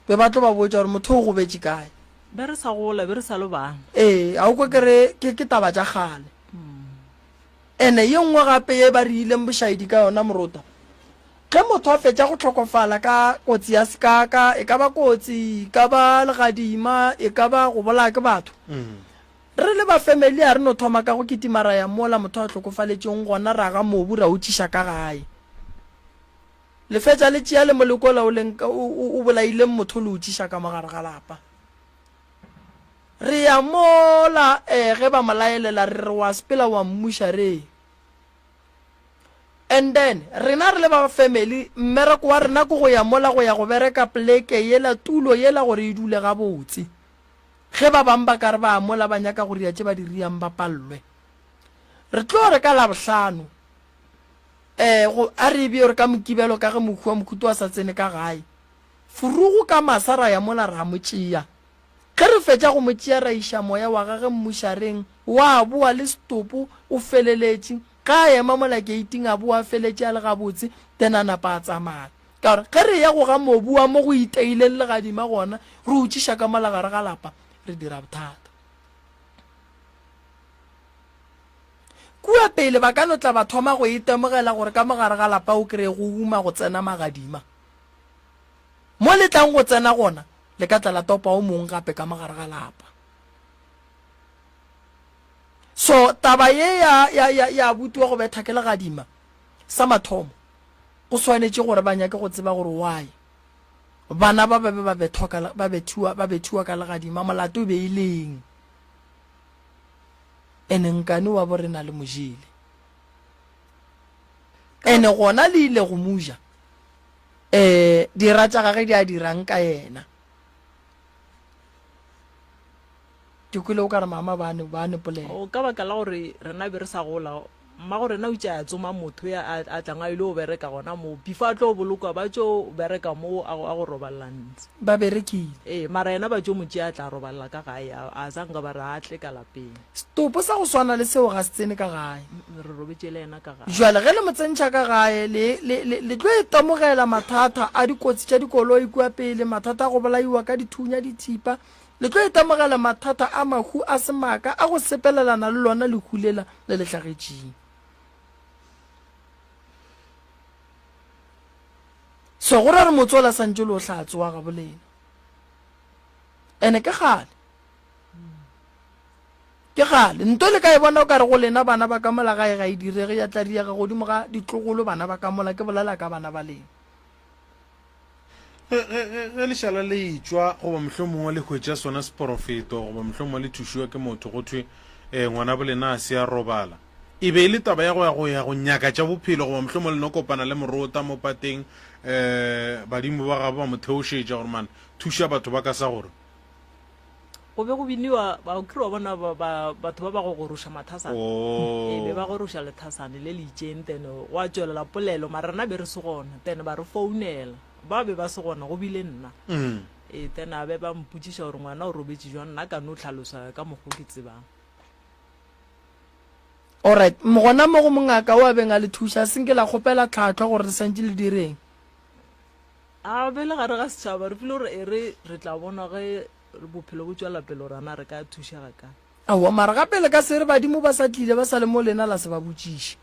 Be ba tlo ba botša gore motho o gobetše kae. Be re sa gola, be re sa le bana. Ee, a o kwe ke re ke, ke taba tša kgale. Ene ye nngwe gape ye ba re ileng bošaedi ka yona morota, ge motho a fetša go hlokofala ka kotsi ya ka, ka, e ka ba kotsi, e ka ba legadima, e ka ba go bolaya ke batho, re le ba family a re no thoma ka go kitima ra ya mola motho a hlokofaletšeng gona ra ga mobu ra o tšiša ka gae. Le fetša le tšea le molekola o leng o, o, o bolaileng motho le o tšiša ka mo gare ga lapa. Re ya mola eh, ge ba mo laelela re re wa sepela wa mmuša re. And then rena re le ba family mmereko wa rena ke go ya mola go ya go bereka pleke yela tulo yela gore e dule gabotse. Ge ba bang ba ka re ba mola ba nyaka go ria tše ba di riang ba pallwe. Re tlo re ka Labohlano, um go, a re e bee gore ka Mokibelo ka ge mohu wa Mokhuto a sa tsene ka gae. Furugu ka masa ra ya mola ra mo tšea. Ge re fetša go mo tšea ra iša moya wa gage mmušareng, wa boa le setopo o feleletše. Ge a ema mola keiting a boa a feletše a le gabotse, then a napa a tsamaya. Ka gore ge re eya go ga mobu wa mo go iteileng legadima gona, re o tšiša ka mola gare ga lapa, re dira bothata. Kua pele ba ka no tla ba thoma go itemogela gore ka mo gare ga lapa o kreye go uma go tsena magadima. Mo le tlang go tsena gona, le ka tla la topa o mong gape ka mo gare ga lapa. So taba ye ya, ya, ya, ya abuti wa go betha ke legadima, sa mathomo, go swanetše gore ba nyake go tseba gore why bana ba ba be ba bethwa ka, ba bethiwa, ba bethiwa ka legadima, molato e be e le eng? Ene nkane wa bo rena le mo jele. Ene gona le ile go mo ja. Eh, dira tša gage di a dirang ka yena. Ke kwele o ka re mama ba ne ba ne polela. O ka baka la gore rena be re sa gola, mmago rena o itše a ya tsoma motho ya a, a tlang a ile go bereka gona moo. Before a tlo bolokwa ba tšo bereka moo a go, a go robalela ntse. Ba berekile. Ee, mara yena ba tšo mo tšea a tla robalela ka gae, a, a sa nka ba re a tle ka lapeng. Setopo sa go swana le seo ga se tsene ka gae. Re robetše le yena ka gae. Jwale ge le mo tsentšha ka gae, le, le, le, le tlo itemogela mathata a dikotsi tša dikoloi kua pele, mathata a go bolaiwa ka dithunya, dithipa, Le tlo itemogela mathata a mahu a semaka a go sepelelana le lona lehu lela le le hlagetšeng. So go ra re motse ola santše le o hlatsoa ga bolena. Ene ke kgale. Ke kgale. Nto le ka e bona o ka re go lena bana ba ka mola gae ga e direge ya tla diega godimo ga ditlogolo bana ba ka mola ke bolela ka bana ba lena. Ge, ge, ge, ge lešala le etšwa, goba mohlomongwe le hwetša sona seporofeto, goba mohlomongwe le thušiwa ke motho, go thwe, eh, ngwanabo lena a se a robala. E be e le taba ya go ya go ya go nyaka tša bophelo, goba mohlomongwe le no kopana le morota mo pateng, eh, badimo ba gabo ba mo theošetša gore, man, thuša batho ba ka sa gore. Go be go biniwa, ba, o kile wa bona ba, ba, batho ba ba go goroša mathasane? Oh. Ee, be ba goroša lethasane le le itšeng, then gwa tšwelela polelo, mara rena be re se gona, then ba re founela. Ba be ba se gona, go bile nna. Mm. Ee, then a be ba mpotšiša gore ngwana o robetše jwang, nna ka no hlalosa ka mokgo ke tsebang. Alright, gona mo go mongaka o a beng a le thuša, se nke la kgopela tlhahlo gore le santše le direng. A be le gare ga setšhaba, re file gore e re re tla bona ge bophelo bo tšwela pele gore ana re ka thušega kae. Aowa, mara gape le ka se re badimo ba sa tlile ba sa le mo lena la se ba botšiše.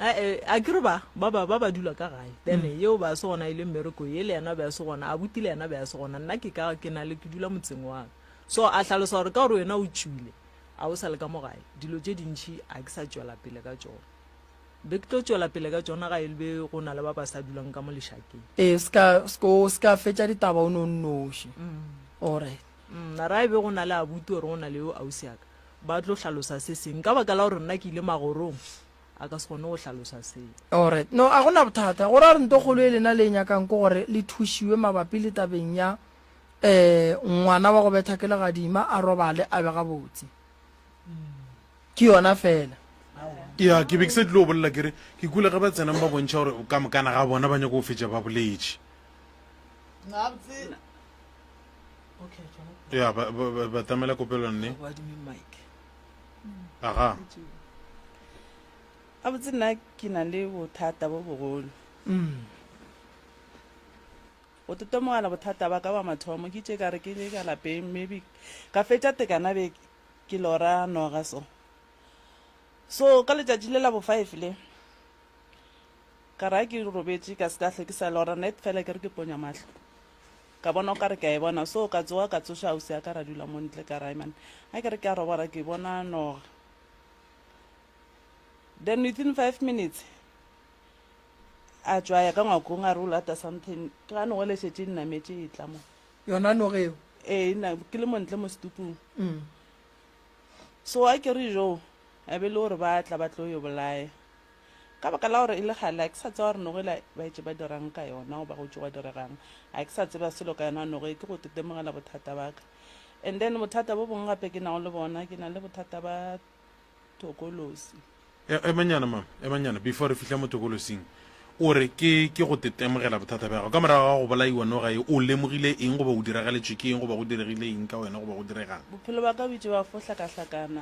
Ae, a ke re ba, ba ba, ba ba dula ka gae. Then yeo ba se gona e le mmereko, ye le yena be a se gona, abuti le yena be a se gona. Nna ke ka, ke na le, ke dula motseng wa ka. So a hlalosa gore ka gore wena o tšwile, a o sa le ka mo gae, dilo tše dintši a ke sa tšwela pele ka tšona. Be ke tlo tšwela pele ka tšona ga e be go na le ba ba sa dulang ka mo lešakeng. Ee, se ka, se o se ka fetša ditaba o no nnoši. Alright. Mm, ra e be go na le abuti or go na le yo ausi ya ka, ba tlo hlalosa se seng. Ka baka la gore nna ke ile magorong, a ka se kgone go hlalosa seo. Alright. No, a go na bothata. Go ra gore nto kgolo e lena le e nyakang ke gore le thušiwe mabapi le tabeng ya um ngwana wa go betha ke legadima a robale a be gabotse. Ke yona fela. Ya, ke be ke sa tlile go bolela ke re, ke kwele ge ba tsenang ba bontšha gore ka mokana ga bona ba nyaka go fetša ba boletše. Ya, ba, ba, ba, batamela kopelo nne. Aga. Gabotse nna ke na le bothata bo bogolo. Go totomogela bothata ba ka ba mathomo ke itše ka re ke le ka lapeng maybe ka fetša tekana beke Ke lora noga so. So ka letšatši le la bo five le, ka ra ke robetše ka se ka hlwe ke sa lora net fela ke re ke ponya mahlo. Ka bona o ka re ke a e bona so ka tsoga ka tsoša ausi ya ka ra dula mo ntle ka ra man ga ke re ke a robala ke bona noga. Then within five minutes a tšwa ya ka ngwakong a re o lata something ke ga noga le šetše e nnametše e tla mo. Yona noga eo? Ee, nna ke le montle mo setupung. So a ke re joo, a be le gore ba tla ba tlo yo bolaya. Ka baka la gore e le kgale a ke sa tseba gore noga ela ba etše ba dirang ka yona goba go tšo gwa diregang. A ke sa tseba selo ka yona noga e, ke go tetemogela bothata ba ka. And then bothata bo bongwe gape ke nago le bona, ke na le bothata ba thokolosi. E, emanyana mama, emanyana before re fihla mo tokolosing. O re ke ke go tetemogela bothata bja gago. Ka morago ga go bolaiwa noga ye, o lemogile eng goba o diragaletšwe ke eng goba go diregile eng ka wena goba go diregang? Bophelo ba ka bo itše ba fo hlakahlakana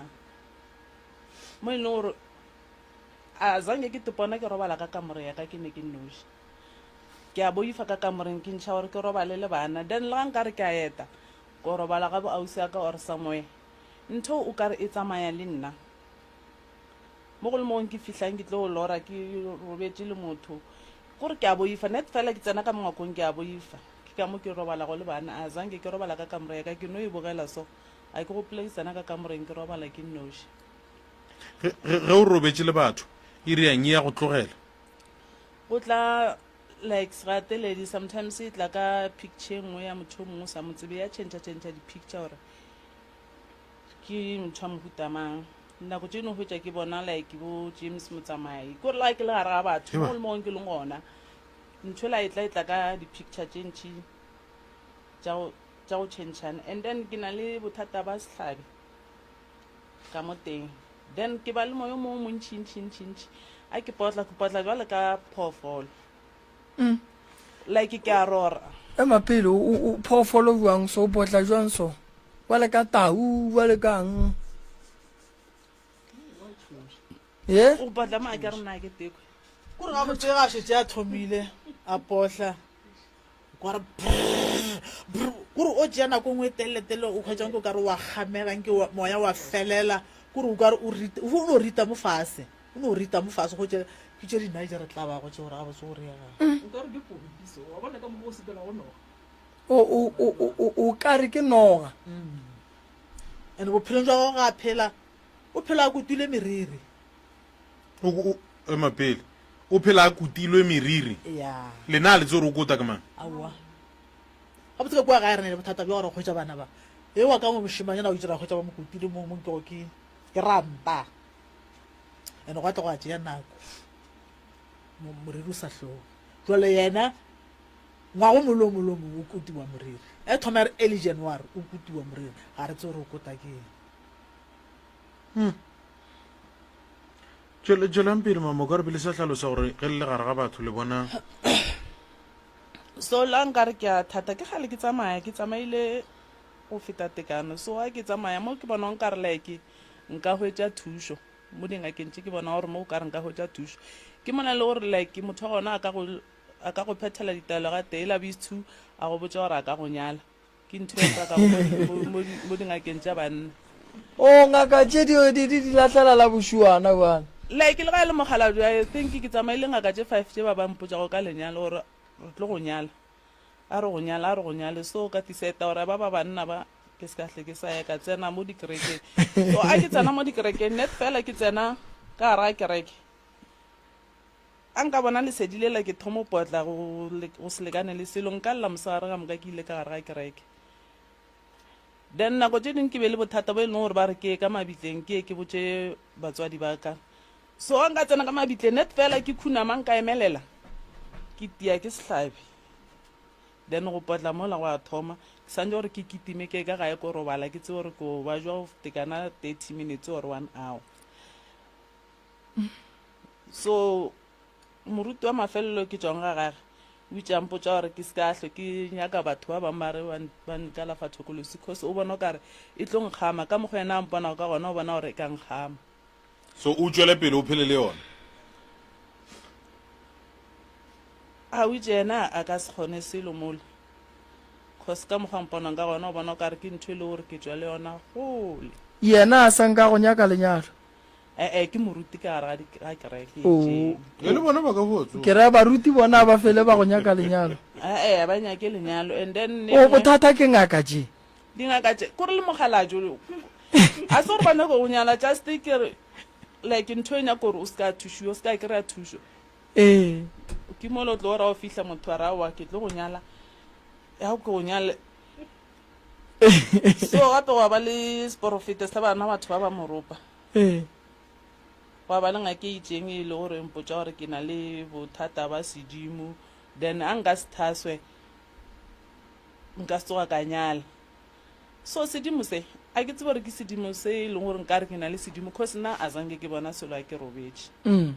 mo e leng gore a zange ke tepona ke robala ka kamore ya ka ke ne ke nnoši. Ke a boifa ka kamoreng ke ntšha gore ke robale le bana then le ga nkare ke a eta ko robala ga bo ausi ya ka or somewhere ntho o kare e tsamaya le nna. Mo go le mong ke fihlang ke tlo lora ke robetše le motho kore ke a boifa net fela ke tsena ka mongwakong ke a boifa ke ka mo ke robalago le bana a zange ke robala ka kamore ya ka ke no e bogela so a ke gopole ke tsena ka kamoreng ke robala ke nnoši. Ge, ge, ge o robetše le batho e riang e ya go tlogela? Go tla like segateledi sometimes e tla ka picture e nngwe ya motho o mongwe o sa mo tsebe ya change change di-picture gore Ke motho wa mohuta mang? Nako tše no hwetša ke bona like bo James Motsamai. Ke gore la ke le gare ga batho mo le mo ke leng gona. Ntho la e tla e tla ka di-picture tše ntši tša go tša go tšhentšhana. And then ke na le bothata ba sehlabi ka mo teng. Then ke ba le moyo mo montši ntši ntši ntši. A ke potla ke potla jwale ka phoofolo. Mm. Like ke a rora. Ema pele o phoofolo jwang so o potla jwang so? Bjale ka tau, bjale kang? Ye? O potla mo a ke re nna ke tekwe. Kore ga botse ga šetše a thomile a pohla kwa re kore o tšea nako nngwe e telele-telele o hwetša nke o kare wa kgamega nke moya wa felela kore o kare o rita o no rita mo fase o no rita mo fase go tše ke tše dinae tše re tlabago tše gore gabotse go reega. Nkare ke popi so wa bona ka mokgwa o sepelago noga. O, o, o, o, o, o ka re ke noga. And bophelong jwa gagwe ga a phela, o phela a kutilwe meriri. O, o, ema pele. O phela a kutilwe meriri. Ya. Lena a le tsebe gore o kota ke mang? Aowa. Gabotse ka kua gae re na le bothata bja gore re hwetša bana ba. E wa ka mo mošemanyana o itše ra hwetša ba mo kutile mo mo nkego ke ke rampa. And gwa tla gwa tšea nako. Moriri o sa hloge. Jwale yena Ngwaga o mongwe le o mongwe le o mongwe o kotiwa moriri. E thoma ya re early January o kotiwa moriri. Ga re tsebe gore o kota ke eng. Hmm. Tšwelang pele mama, o ka re pele sa hlalosa gore ge le le gare ga batho le bona. So la nkare ke a thata ke kgale ke tsamaya ke tsamaile go feta tekano so a ke tsamaya mo ke bona nkare like nka hwetša thušo mo dingakeng tše ke bona gore mo o ka re nka hwetša thušo ke mona le gore like motho wa gona a ka go A ka go phethela ditaelo gatee, la bs-two a go botša gore a ka go nyala. Ke ntho e rakago mo dingakeng tša banna. O ngaka tše di di di di lahlela la bošuana bjale. Like le ga e le mokgalabje I think ke tsamaile ngaka tše five tše ba ba mpotšago ka lenyalo gore re tlo go nyala. A re go nyala, a re go nyale. So ka decide gore ba ba banna ba ke se ka hle ke sa ya ka tsena mo dikerekeng. So a ke tsena mo dikerekeng net fela ke tsena ka gare ga kereke. A nka bona lesedi lela ke thomo potla go, go se lekane le selo, nka lla mosegare ka moka ke ile ka gare ga kereke. Then nako tše dingwe ke be le bothata bo e leng gore ba re ke ye ka mabitleng ke ye ke botše batswadi ba ka. So a nka tsena ka mabitleng net fela ke khunama nka emelela ke tia ke sehlabi. Then go potla mola go a thoma. Ke santše gore ke kitime ke ye ka gae ko robala ke tsebe gore ko bajwa go tekana 30 minutes or 1 hour. So moruti wa mafelelo ke tšwang ga gage o itše a mpotša gore ke se ka hlwe ke nyaka batho ba bangwe ba re ba nkalafa thokolosi cause o bona o kare e tlo nkgama ka mokgwa yena a mponago ka gona o bona gore e ka nkgama. So o tšwele pele o phele le yona? A o itše yena a ka se kgone selo mola cause ka mokgwa a mponang ka gona o bona o kare ke ntho e le gore ke tšwa le yona kgole. Yena a sa nka go nyaka lenyalo? Ee, ke moruti ka gare ga kereke e O, itšeng. Le bona ba ka go tsoga. Ke ra baruti bona ba fele ba go nyaka lenyalo. Ee, ba nyake lenyalo and then O, bothata ke ngaka tše. Dingaka tše, kore le mokgalabje a se gore ba nyaka go nyala just ke re like ntho e nyaka gore o se ka thušiwa, o se ka kry-a thušo. Ee. Ke mola o tlo ra o fihla motho a re aowa ke tlo go nyala, ya ke go nyale. So gape gwa ba le seporofeta sa bana batho ba ba moropa. Ee. Gwa ba le ngaka e itšeng e le gore e mpotša gore ke na le bothata ba sedimo then a nka se thaswe nka se tsoga ka nyala. So sedimo se. A ke tsebe gore ke sedimo se e leng gore nkare ke na le sedimo cause nna a zange ke bona selo a ke robetše. Mm.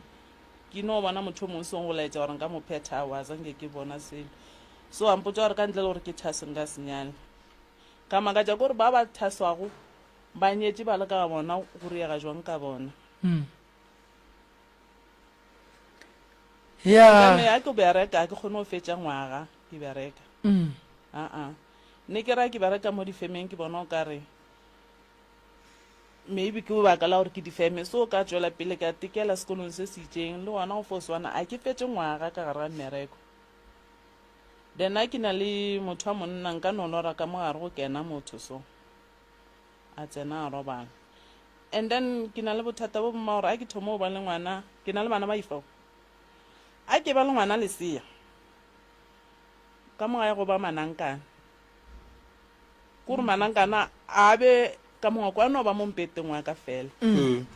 Ke no bona motho o mongwe song go laetša gore nka mo phetha aowa a zange ke bona selo. So a mpotša gore ka ntle le gore ke thaswe nka se nyale. Ka makatša ke gore ba ba thaswago ba nyetše ba le ka ga bona go riega jwang ka bona. Mm. Ya. Ya ke bereka ke kgone go fetša ngwaga ke bereka. Mm. Aa. Ne ke ra ke bereka mo difemeng ke bona o kare maybe ke baka la gore ke difeme so ka tšwela pele ka tekela sekolong se se itšeng le gona go fo swana a ke fetše ngwaga ka gare ga mmereko. Then a ke na le motho wa monna nka no lora ka mo gare go kena motho so a tsena a robala. And then ke na le bothata bo bongwe ba gore a ke thoma go ba le ngwana ke na le bana ba ifo a ke ba le ngwana lesea Ka mo gae go ba manankana. Kore manankana a be ka mo ngwako a no ba mo mpeteng wa ka fela. Mm.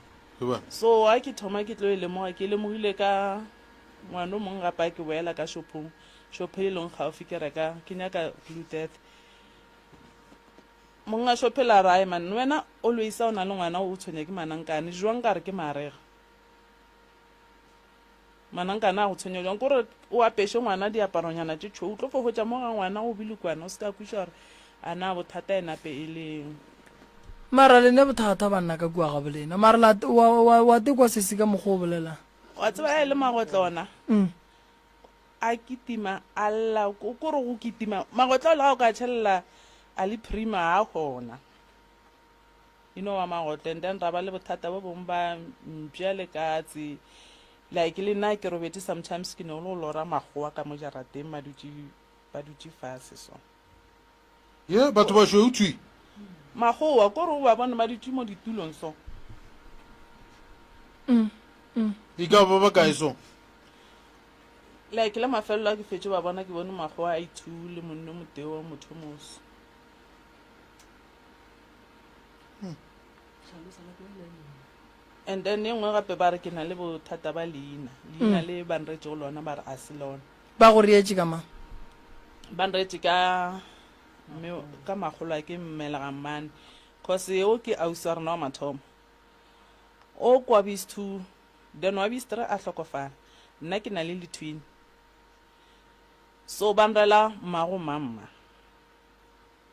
So a ke thoma ke tlo e lemoga ke lemogile ka ngwana o mongwe gape a ke boela ka shopong shopho e leng gaufi ke reka ke nyaka blue death monga shophe la rae man wena always o na le ngwana o tshwenya ke manankane jwang ka re ke marega Manankana a go tshwenya jwang? Kore o apeše ngwana diaparonyana tše tšhweu, o tlo fo hwetša mo ga ngwana go bilukwana, o se ka kweša gore a na bothata e nape e leng. Mara le ne bothata banna ka kua gabo lena. Mara la wa wa wa tekwa sesi ka mokgwa o bolelang. Wa tseba ya e le magotlo ona. Mm. A kitima a lla kore go kitima magotlo le ga o ka tšhelela a le prima a gona. E no ba magotlo and then ra ba le bothata bo bongwe ba mpša le katse like le nna ke robetše sometimes ke no le go lora makgowa ka mo jarateng ba dutše ba dutše fase so. Ye batho ba šweu thwi. Makgowa kore o ba bone ba dutše mo ditulong so. E ka ba ba kae so? Like le mafelelo a ke fetše ba bona ke bone makgowa a ithu le monno motee wa motho moso. And then e nngwe gape ba re ke na le bothata ba leina leina mm. le ba nretšego lona ba re a se lona. Ba go reetše ka mang? Ba nreetše ka mme ka magolo a ke mmelega mmane cause eo ke ausi wa rena wa mathomo o kwa bis two then wa bis three a hlokofala nna ke na le letwin so ba nrela mmago mamma.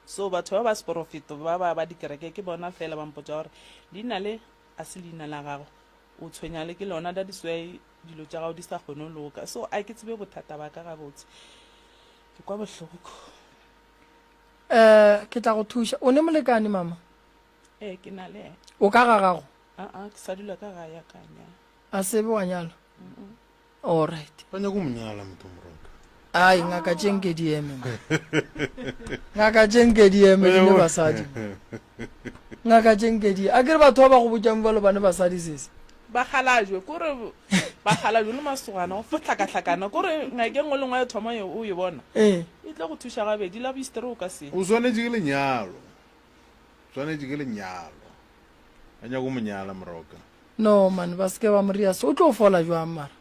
So batho ba ba seporofeto ba ba ba dikereke ke bona fela ba mpotša gore leina le a se leina la gago, o tshwenya le ke lona, that is why dilo tša gago di sa kgone go loka. So a ke tsebe bothata ba ka gabotse, ke kwa bohloko. Eh, ke tla go thuša. O ne molekane mama? Ee, ke na le yena. O ka ga gago? Aa, ke sa dula ka ga ya ka nya. A sebe wa nyalwa? All right. Ba nyaka go mo nyala motho moroka. Ai, ngaka tše nke di eme. Ngaka tše nke di eme di ne basadi. Ngaka tše nke di. A ke re batho ba ba go botšang bjalo ba ne basadi sese. Bakgalajwe kore bakgalajwe le masogana go fo hlakahlakana kore ngaka e nngwe le nngwe ya thoma o e bona ee. e tlo go thuša gabedi la boistere o ka se. O swanetše ke lenyalo. Swanetše ke lenyalo. Ba nyaka go mo nyala moroka. No man, ba seke ba mo ria so. O tlo fola jwang mara?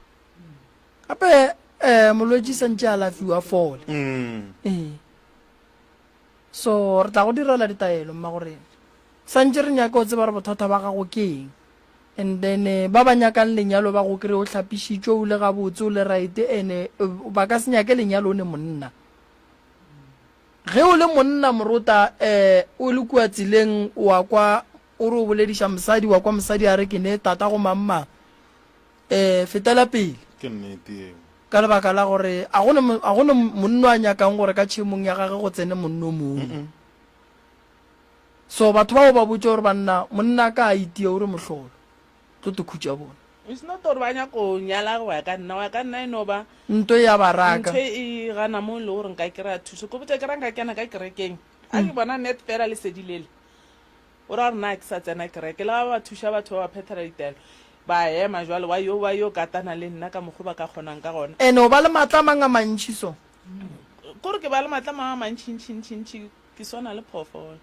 Gape eh molwetši santše a alafiwa a fole. Mm. Ee. So re tla go direla ditaelo mma gore santše re nyaka o tseba gore bothata ba gago ke eng. And then eh, ba ba nyakang lenyalo ba go kry o hlapišitšwe o le gabotse o le right and eh, ba ka se nyake lenyalo o ne monna. Ge o le monna morota eh o le kua tseleng wa kwa o re o bolediša mosadi wa kwa mosadi a re ke ne tata go mang mang eh fetela pele. Ke nnete yeo. Ka lebaka la gore a go ne a go ne monno a nyakang gore ka tšhemong ya gage go tsene monno mongwe. So batho bao ba botše gore banna monna ka a itia o re mohlolo tlo te khutša bona. It's not gore ba nyaka go nyala go ya ka nna, go ya ka nna e no ba Nto ya ba raka. Ntho e gana mo e le gore nka kry-a thuso. Ko botša ke ra nka kena ka kerekeng, a ke bona net fela lesedi lele, o ra gore na ke sa tsena kereke. Le ga ba thuša batho ba ba phethela ditaelo, ba ema jwale wa yo ba yo katana le nna ka mokgo ba ka kgonang ka gona. Ene o ba le matla a mang a mantši so. Kore ke ba le matla a mang a mantšintšintšintši, ke swana le phoofolo.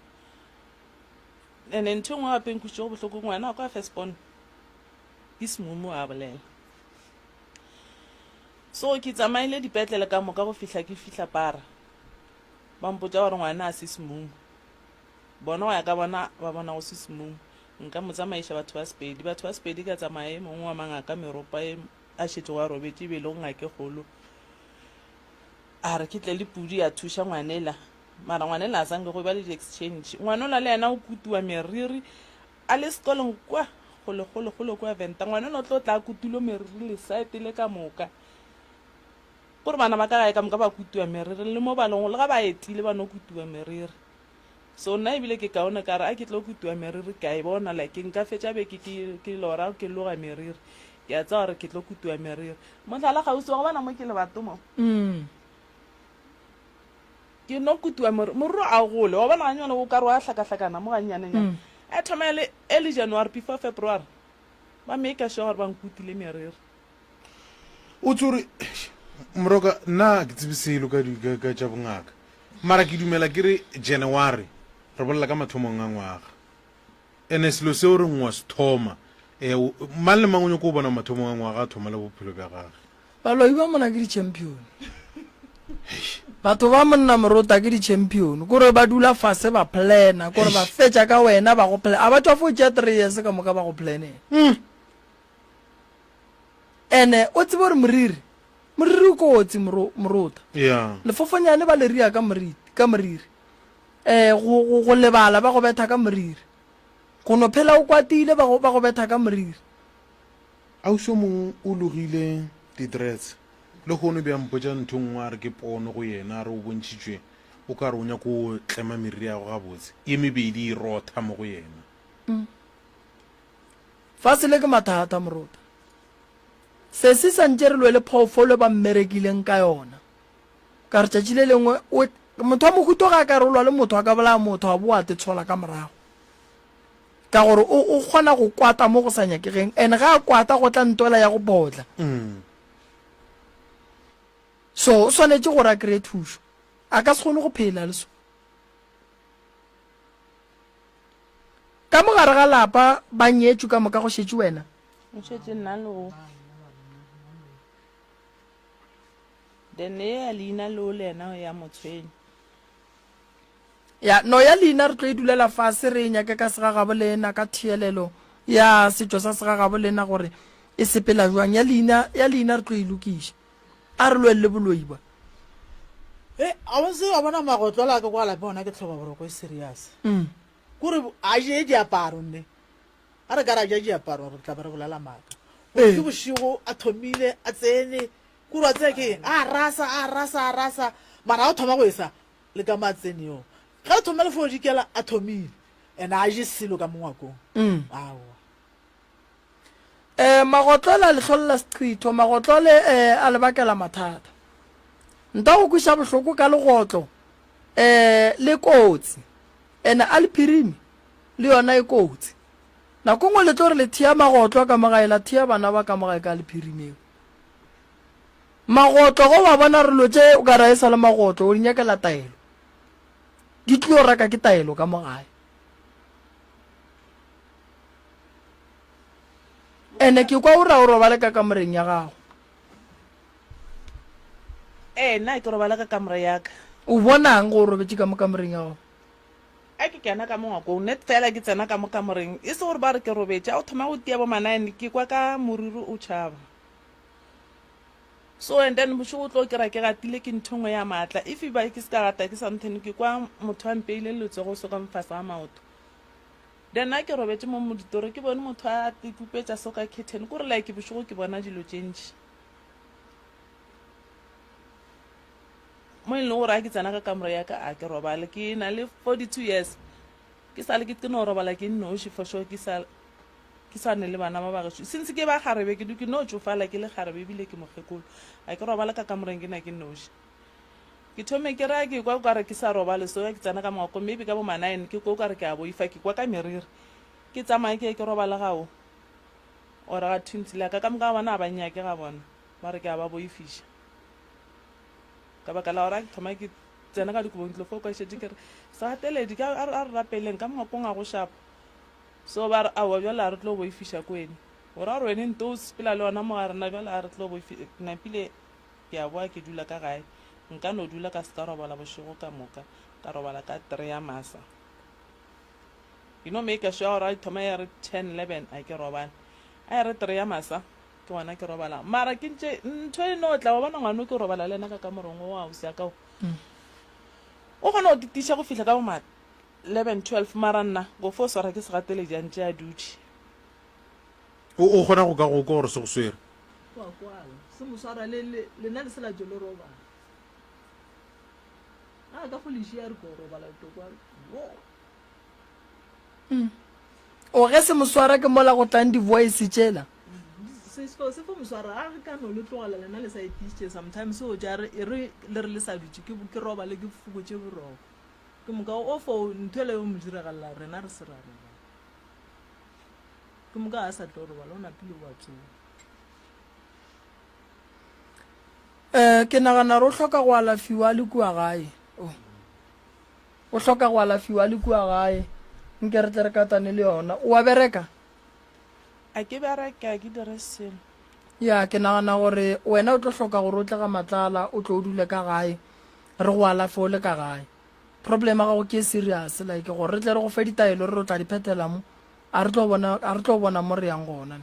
Ene ntho e nngwe gape e nkwešitšego bohloko, ngwana wa ka wa first born ke semumu a bolela. So ke tsamaile dipetlele ka moka go fihla ke fihla para. Ba mpotša gore ngwana a se semumu. Bona go ya ka bona ba bona go se smung. Nka mo tsamaiša batho ba Sepedi. Batho ba Sepedi ka tsamaya e mongwe wa mangaka meropa e a šetšego a robetše e be e le go ngake kgolo. A re ke tle le pudi ya thuša ngwanela. Mara ngwanela a sa nke go ba le di-exchange. Ngwanola le yena o kutiwa meriri a le sekolong kwa kgole kgole kgole kwa Venda. Ngwanela o tlo tla a kutilwe meriri lesaete le ka moka. Kore bana ba ka gae ka moka ba kutiwa meriri le mo ba lego le ga ba etile ba no kutiwa meriri. So nna ebile ke kaone ka re a ke tlo kutiwa meriri ke a e bona like nka fetša beke ke ke lora ke loga meriri ke a tseba gore ke tlo kutiwa meriri. Mohlala kgauswi wa go bona mo ke lebato mo. Ke no kutiwa moriri moriri a o gole wa bona ganyane o ka re wa hlakahlakana mo gannyanenyane. E thoma e le early January before February ba maker sure gore ba nkutile meriri. O tse gore moroka nna ke tsebe selo ka, ka, ka tša bongaka mara ke dumela ke re January re bolela ka mathomong a ngwaga ene selo seo re ngwa se thoma e, mang le mang o nyako o bona mathomong a ngwaga a thoma le bophelo bja gage. Baloi ba mona ke di-champion. Batho ba monna morota ke di-champion. Kore ba dula fase ba plana, kore ba fetša ka wena ba go plana. A ba tšwa fo tšea three years ka moka ba go planela. Mm. Ene o tsebe gore moriri, moriri o kotsi moro, morota. Yeah. Lefofonyane ba le ria ka moriti, ka moriri. Eh, go, go, go lebala ba go betha ka moriri. Go no phela o kwatile ba go, ba go betha ka moriri. Ausi o mongwe o logile di-dreads. Lehono be a mpotša ntho nngwe a re ke pono go yena, a re o bontšhitšwe o ka re o nyako o tlema meriri ya gagwe gabotse, ye mebedi e rotha mo go yena. Mm. Fase le ke mathata morota. Sesi sa ntše re lwe le phoofolo ba mmerekileng ka yona. Ka re tšatši le lengwe o motho wa mohuto ga a ka rolwa le motho a ka bolaya motho a boa a te tshola ka morago. Ka gore o o kgona go kwata mo go sa nyakegeng and ga a kwata go tla ntwela ya go potla. Mm. So o swanetše gore a kry-e thušo. A ka se kgone go phela le so. Ka mo gare ga lapa ba nyetšwe ka moka go šetše wena? Go šetše nna le o. Then ye ya leina leo le yena ya mo tshwenya. Ya, no ya leina re tlo e dulela fase re e nyake ka segagabo lena ka theelelo ya setšo sa segagabo lena gore e sepela jwang. Ya leina, ya leina re tlo e lokiša. A re lweng le boloi ba. He, a o se wa bona magotlo la ka kwa lapeng ona ke tlhoba boroko e serious. Mm. Kore a je diaparo nne. A re ka ra ja diaparo re tla be re bolela maaka. Gore ke bošego a thomile a tsene kore wa tseba ke eng a rasa a rasa a rasa mara a o thoma go esa le ka mo a tsene yo. Ge re thoma le fo dikela a thomile and a je selo ka mo ngwakong. Mm. Aowa. Eh, magotlole a le hlolela seqhitho, magotlole eh, a le bakela mathata. Nta go kweša bohloko ka legotlo eh, le kotsi, ene a le phirime le yona e kotsi. Nako nngwe le tlo re le thea magotlo ka mo gae, la thea bana ba ka mo gae ka le phirimeo. Magotlo go wa bona re lo tše o ka re e sa le magotlo, o di nyakela taelo. Di tlilo raka ke taelo ka mo gae. Ene ke kwa o ra o robale ka kamoreng ya gago. Ee, nna ke robala ka kamore ya ka. O bonang go o robetše ka mo kamoreng ya gago? A ke kena ka mo ngwakong, net fela ke tsena ka mo kamoreng, e se gore ba re ke robetše, a o thoma go tia bo ma nine, ke kwa ka moriri o tšhaba. So and then bošego o tlo kry-a ke gatile ke ntho nngwe ya maatla, if e ba ke se ka gata ke something, ke kwa motho a mpeile letsogo so ka mo fase ga maoto. Then nna ke robetše mo moditoro ke bone motho a pupetša so ka curtain, kore like bošego ke bona dilo tše ntši. Mo e leng gore a ke tsena ka kamore ya ka a ke robale, ke na le 42 years ke sa le ke no robala ke nnoši for sure, ke sa ke sa ne le bana ba ba gešo since ke ba kgarebe ke du ke no tšofala ke le kgarebe ebile ke mokgekolo, a ke robale ka kamoreng ke na ke nnoši. Ke thome ke ra ke kwa o kare ke sa robale so ke tsena ka ngwakong maybe ka bo ma nine ke kwa o kare ke a boifa ke kwa ka meriri ke tsamaya ke ye ke robale ga o or ga twins la ka ka moka ga bona ga ba nnyake ga bona ba re ke a ba boifiša ka baka la gore a ke thoma ke tsena ka dikobong tlo fo kwa šetše ke re segateledi ka a re rapeleng ka ngwakong ga go shapo so ba re aowa bjale a re tlo boifiša ko wene o ra gore wene nto o sepela le yona mo ga rena bjale a re tlo boifiša napile Ke a boa ke dula ka gae. Nka no dula ka se ka robala bošego ka moka, ka robala ka three ya masa. Ke no maker sure gore a thoma ya re 10, 11 a ke robale. A e re three ya masa ke gona ke robalago. Mara ke ntše ntho e no tla wa bona ngwano ke robala le yena ka kamoreng o wa ausi ya ka o. O kgona go titiša go fihla ka bo ma 11, 12 mara nna go fo swara ke segateledi a ntše a dutše. O o kgona go ka go kwa gore se go swere. Wa kwala. Se mo swara le le lena le se la tšo le robala. A ka fo le šia re ko robala le tlo kwa. Wo. Mm. O ge se mo swara ke mola go tlang di-voice tšela. Se se se fo mo swara a re ka no le tlogela lena le sa etišitše sometimes o ja re e re le re le sa dutše ke ke robale ke fokotše boroko. Ke moka o fo ntho ele yo mo diragalela rena re se ra robala. Ke moka a sa tlo robala o napile wa tsoga. Eh ke nagana re o hloka go alafiwa a le kua gae. Oh. O hloka go alafiwa a le kua gae. Nke re tle re katane le yona. O a bereka? A ke bereke, a ke dire selo. Ya, ke nagana gore wena o tlo hloka gore o tle ga Matlala, o tlo o dule ka gae, re go alafe o le ka gae. Problem ya gago ke e serious, like gore re tle re go fe ditaelo re re o tla di phethela mo, a re tlo bona, a re tlo bona mo re yang gona.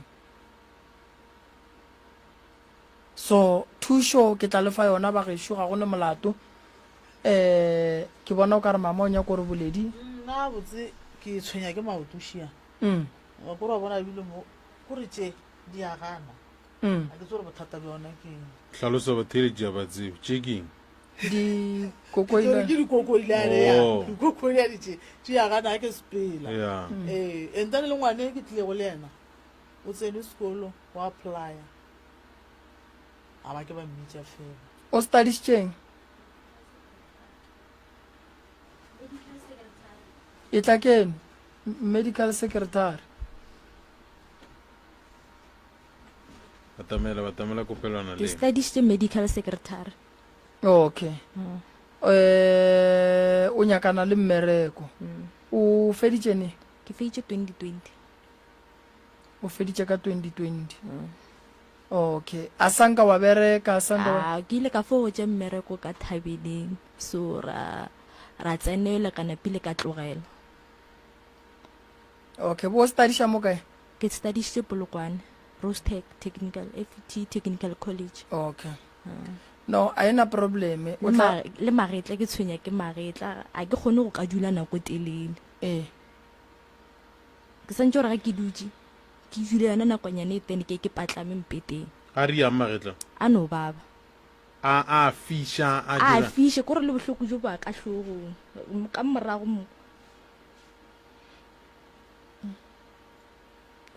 So thušo ke tla le fa yona bagešo, ga go ne molato. Eh, ke bona o ka re mama o nyaka gore boledi. Nna botse ke tshwenya ke maoto šia. Mm. Wa kore wa bona ebile mo kore tše di a gana. Mm. A ke tsore bothata bja ona ke eng. Hlalosa batheeletši ga ba tsebe. Tše ke eng? Dikokoilane. Ke dikokoilane ya. Oh. Dikokoilane tše di a gana ga ke sepela. Yeah. Eh, and then le ngwane ke tlilego le yena o tsene sekolo o applya. A ba ke ba mmitša fela. O studišitšeng? E tla keno medical secretary. Batamela, batamela kopelwana Ke le. studišitše medical secretary. Okay. Mm. Eh o nyakana le mmereko. Mm. O feditše ne? Ke feditše 2020. O feditše ka 2020. Mm. Okay. A sanka wa bereka, a sanka wa... Ah, ke ile ka fo tše mmereko ka Thabeleng. So ra ra tsenela ka napile ka tlogela. Okay, bo studiša mo kae? Ke studišitše Polokwane, Rostec Technical FT Technical College. Okay. Mm. No, a ena probleme. O tla le magetla ke tshwenya ke magetla, a ke kgone go ka dula nako telele. Eh. Ke santse gore ga ke dutše Ke dule yona nakonyana e tene ke ke patlame mpeteng. A riang magetla? A no baba. A a fiša, a A dira. fiša, kore le bohloko jo bo ka hlogong, ka morago mo.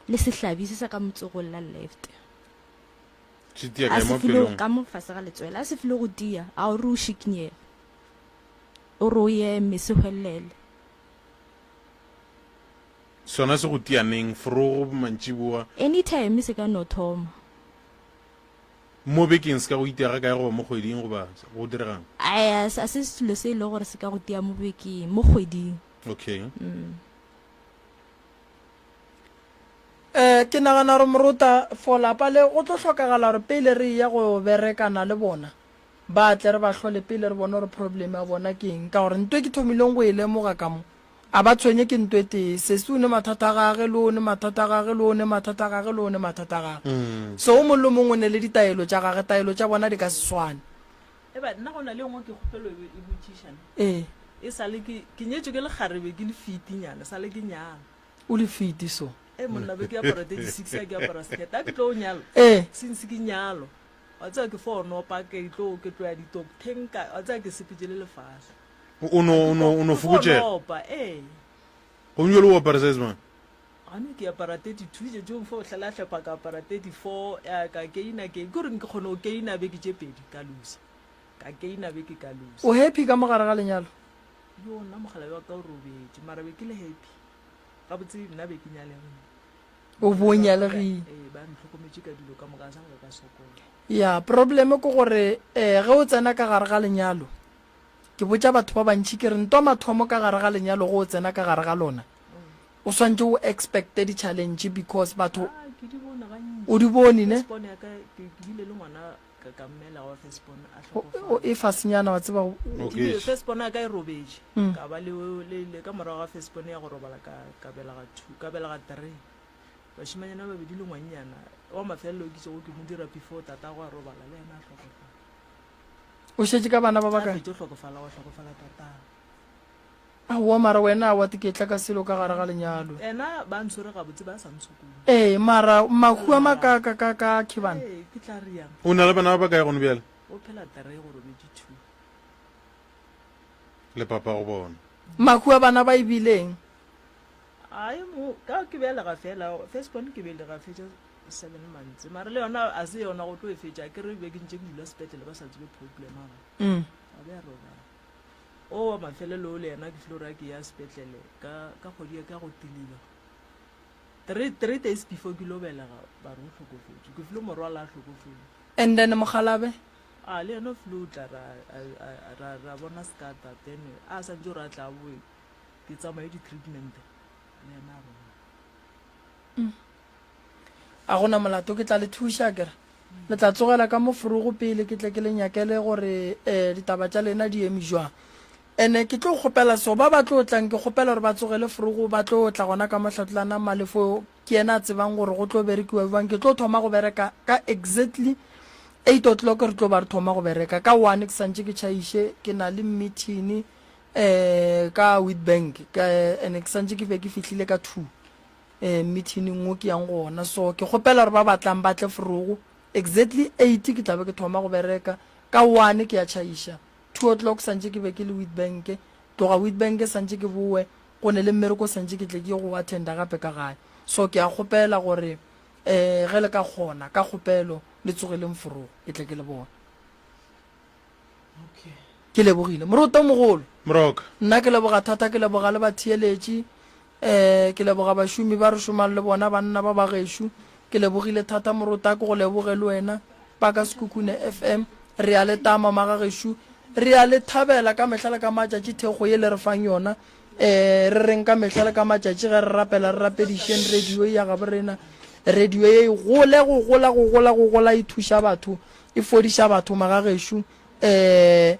Le sehlabi se sa ka motsogong la left. Se tia A kae se mo file pelong? ka mo fase ga letswele, a se file go tia, a o re o šikinyege. O re o eme, se hwelele. Sona se go tia neng? Forogo, mantšiboa? Anytime se ka no thoma. Mo bekeng se ka go itia ga kae goba mo kgweding goba go diregang? Ai, a se selo se e le gore se ka go tia mo bekeng, mo kgweding. Okay. Mm. Eh, ke nagana gore morota for lapa le go tlo hlokagala gore pele re eya go berekana le bona ba tle re ba hlole pele re bone gore problem ya bona ke eng ka gore nto e ke thomileng go e lemoga ka mo A ba tshwenye ke nto e tee. Sesi o ne mathata a gage, le o ne mathata a gage, le o ne mathata a gage, le o ne mathata a gage. So o mong le mongwe o ne le ditaelo tša gage, taelo tša bona di ka se swane. Eba, nna go na le e nngwe ke kgopelo e, e botšiša ne. Ee. E sa le ke, ke nyetšwe ke lekgarebe ke le fitinyana, sa le ke nyala. O le fiti so. E monna be ke apara 36 a ke apara skirt, a ke tlo nyalwa. Ee. Since ke nyalwa, wa tseba ke fo nopa ke tlo, ke tlo ya ditoktheng ka, wa tseba ke sepetše le lefase. O no, o no, o no fokotšega. Opa, ee. Gomme jale o apara size mang? Gane ke apara 32 tše tšong fo hlela hlepa ka apara 34 ya ka keina ke ke gore ke kgone go keina beke tše pedi ka losa ka keina beke ka losa. O happy ka mo gare ga lenyalo? Yo nna mogala wa ka o robetše mara be ke le happy gabotse nna be ke nyalegile. O bo nyalegile. Ee ba ntlhokometše ka dilo ka moka sa nka ka sokola. Ya problem ke gore eh ge o tsena ka gare ga lenyalo Ke botša batho ba bantši ke re ntwa mathomo ka gare ga lenyalo ge o tsena ka gare ga lona o swantše o expecte di challenge because batho Ah, ke di bone gantši. o di bone ne? First born ya ka ke ke bile le ngwana. ka ka mmela wa first born a O- o e fasenyana wa tseba o- Ebile first born a ka e robetše Mm. ka ba le le le ka morago ga first born ya go robala ka ka belega two ka belega three bašimanyana ba babedi le ngwannyana wa mafelelo ke tšego ke mo dira before tatago a robala le yena a hlokofala o šetše ka bana ba ba a kae fetše go hlokofala wa hlokofala tatago Aowa mara wena aowa te ke tla ka selo ka gare ga lenyalo. Ena ba ntshwere gabotse ba sa ntshokole. Ee mara mahu a makaka ka ka khibana. Ee ke tla re yang. O na le bana ba bakae gone bjale? O phela three go robetše two. Le papa go bona. Mahu a bana ba e bileng? Ai mo ka ke belega fela first born ke belega fetša seven months mara le yona a se yona go tlo e fetša ke re be ke ntše ke dula sepetlele ba sa tsebe problem a Mm. a be a robala. O wa mafelelo o le yena ke filo ra ke ya sepetlele ka ka kgwedi ya ka go tiliba. Three days before ke lo belega ba re o hlokofetše. Ke filo morwala a hlokofetše. And then mokgalabe? A le yena o filo tla ra ra ra bona skata then a santse o re a tla boe ke tsamaye di treatment le yena a robala. A gona molato ke tla le thuša akere. Le tla tsogela ka mo forogo pele ke tle ke le nyakele gore um ditaba tša lena di eme jwang. Ene ke tlo kgopela so ba ba tlo tlang ke kgopela gore ba tsogele forogo ba tlo tla gona ka mo Hlatlana Malefo ke yena a tsebang gore go tlo berekiwa bjang. Ke tlo thoma go bereka ka exactly eight o'clock re tlo ba re thoma go bereka ka one ke santše ke tšhaiše ke na le meeting um ka Witbank ka ene ke santše ke be ke fihlile ka two. um meeting wo ke yang go ona so ke kgopela gore ba batlang ba tle forogo exactly eight ke tlabe ke thoma go bereka ka one ke ya tšhaiša two o'clock santše ke be ke le Witbank tloga Witbank santše ke bowe go ne le mmereko santše ke tle ke go attenda gape ka gae so ke a kgopela gore um ge le ka kgona ka kgopelo le tsogeleng forogo ke tle ke le bone ke lebogile moroto mogolo Moroka. Nna ke leboga thata ke leboga le batheeletši um ke leboga bašomi ba re šomang le bona banna ba ba gešo ke lebogile thata morota ke go leboge le wena ba ka Sekhukhune FM re a le tama magagešo re a le thabela ka mehla le ka matšatši thekgo ye le re fang yona um re reng ka mehla le ka matšatši ge re rapela re rapedišeng radio ya gabo rena radio ye e gole go gola go gola go gola e thuša batho e fodiša batho magagešo um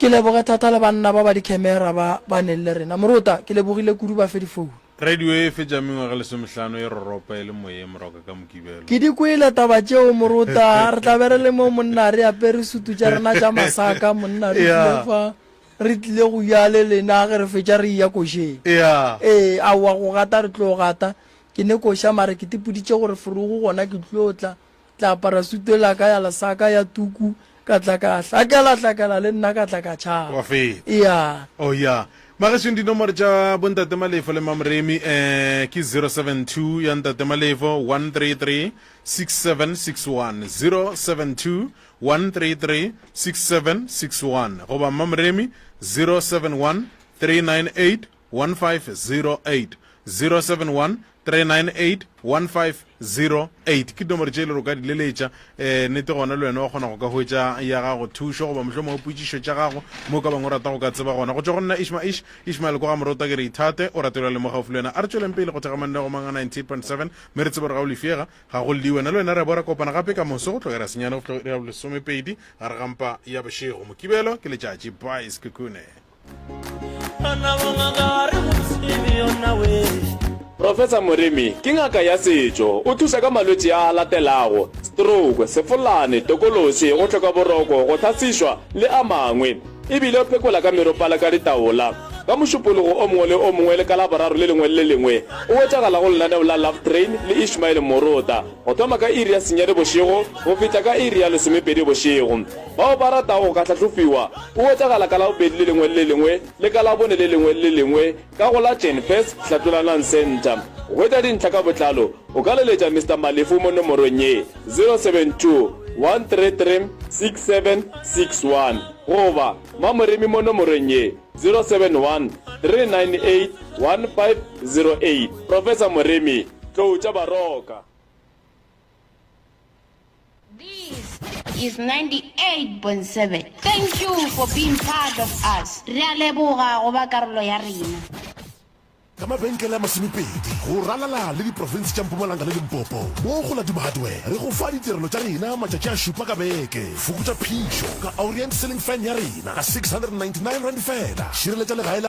Ke leboge thata le banna ba ba dikhemera ba ba neng le rena. Morota, ke lebogile kudu ba fe difounu. Radio e fetša mengwaga lesomehlano e roropa e le moyeng Moroka ka Mokibelo. Ke di kwele taba tšeo Morota, re tla be re le mo monna re apere sutu tša rena tša masaka monna re tlile fa re tlile go ya le lena ge re fetša re eya košeng. Ee, aowa go gata re tlo gata. Ke ne koša mara ke tipoditše gore forogo gona ke tlo tla. Tla apara sutu ela ka ya lesaka ya tuku, ka tla ka hlakela hlakela le nna ka tla ka tšhaba. Wa feta. Eya. Oh ya. Magešong dinomoro tša bontate Malefo le Mamoremi eh, ke 072 ya ntate Malefo 133 6761 072 133 6761 goba Mamoremi 071 398 1508 071 398 1508 ke dinomoro tše e le gore o ka di leletša um nete gona le wena wa kgona go ka hwetša ya gago thušo goba mohlomongwe potšišo tša gago mo o ka bang o rata go ka tseba gona go tšwa go nna ishma ish ishmael kwa ga morota ke re ithate o ratelwa le mo gaufi le wena a re tšweleng pele go thekga mananeo mang a 98.7 mme re tsebe gore ga o lefiega ga go lliwe wena le wena re bo ra kopana gape ka moso go tlogera senyane go fihla iri ya bolesomepedi gare ga mpa ya bošego mokibelo ke letšatši bye sekhukhune Professor Moremi ke ngaka ya setšo. O thuša ka malwetši a a latelago, stroke, sefolane, tokološi, go hloka boroko, go hlasišwa le a mangwe. E bile o phekola ka meropala ka ditaola. Ka Mošupologo o mongwe le o mongwe le ka Laboraro le lengwe le le lengwe o hwetšagala go lenaneo la Love Train le Ishmael Morota go thoma ka iri ya senyane bošego go fihla ka iri ya lesomepedi bošego. Bao ba ratago go ka hlahlofiwa o hwetšagala ka Labobedi le lengwe le le lengwe le ka Labone le lengwe le le lengwe ka go la Jenfes Hlatlolanang Centre. Go hwetša dintlha ka botlalo o ka leletša Mister Malefu mo nomorong ye, 072 133 6761 goba Mamoremi mo nomorong ye, 071 398 1508. Professor Moremi, Tlou tša Baroka. This is 98.7. Thank you for being part of us. Re a leboga go ba karolo ya rena. Ka mabenkele a masomepedi go ralala le diprofense tša Mpumalanga le Limpopo, mo go la Duma Hardware re go fa ditirelo tša rena matšatši a šupa ka beke. Fokotša phišo ka Orient ceiling fan ya rena ka R699 feela. Šireletša legae la.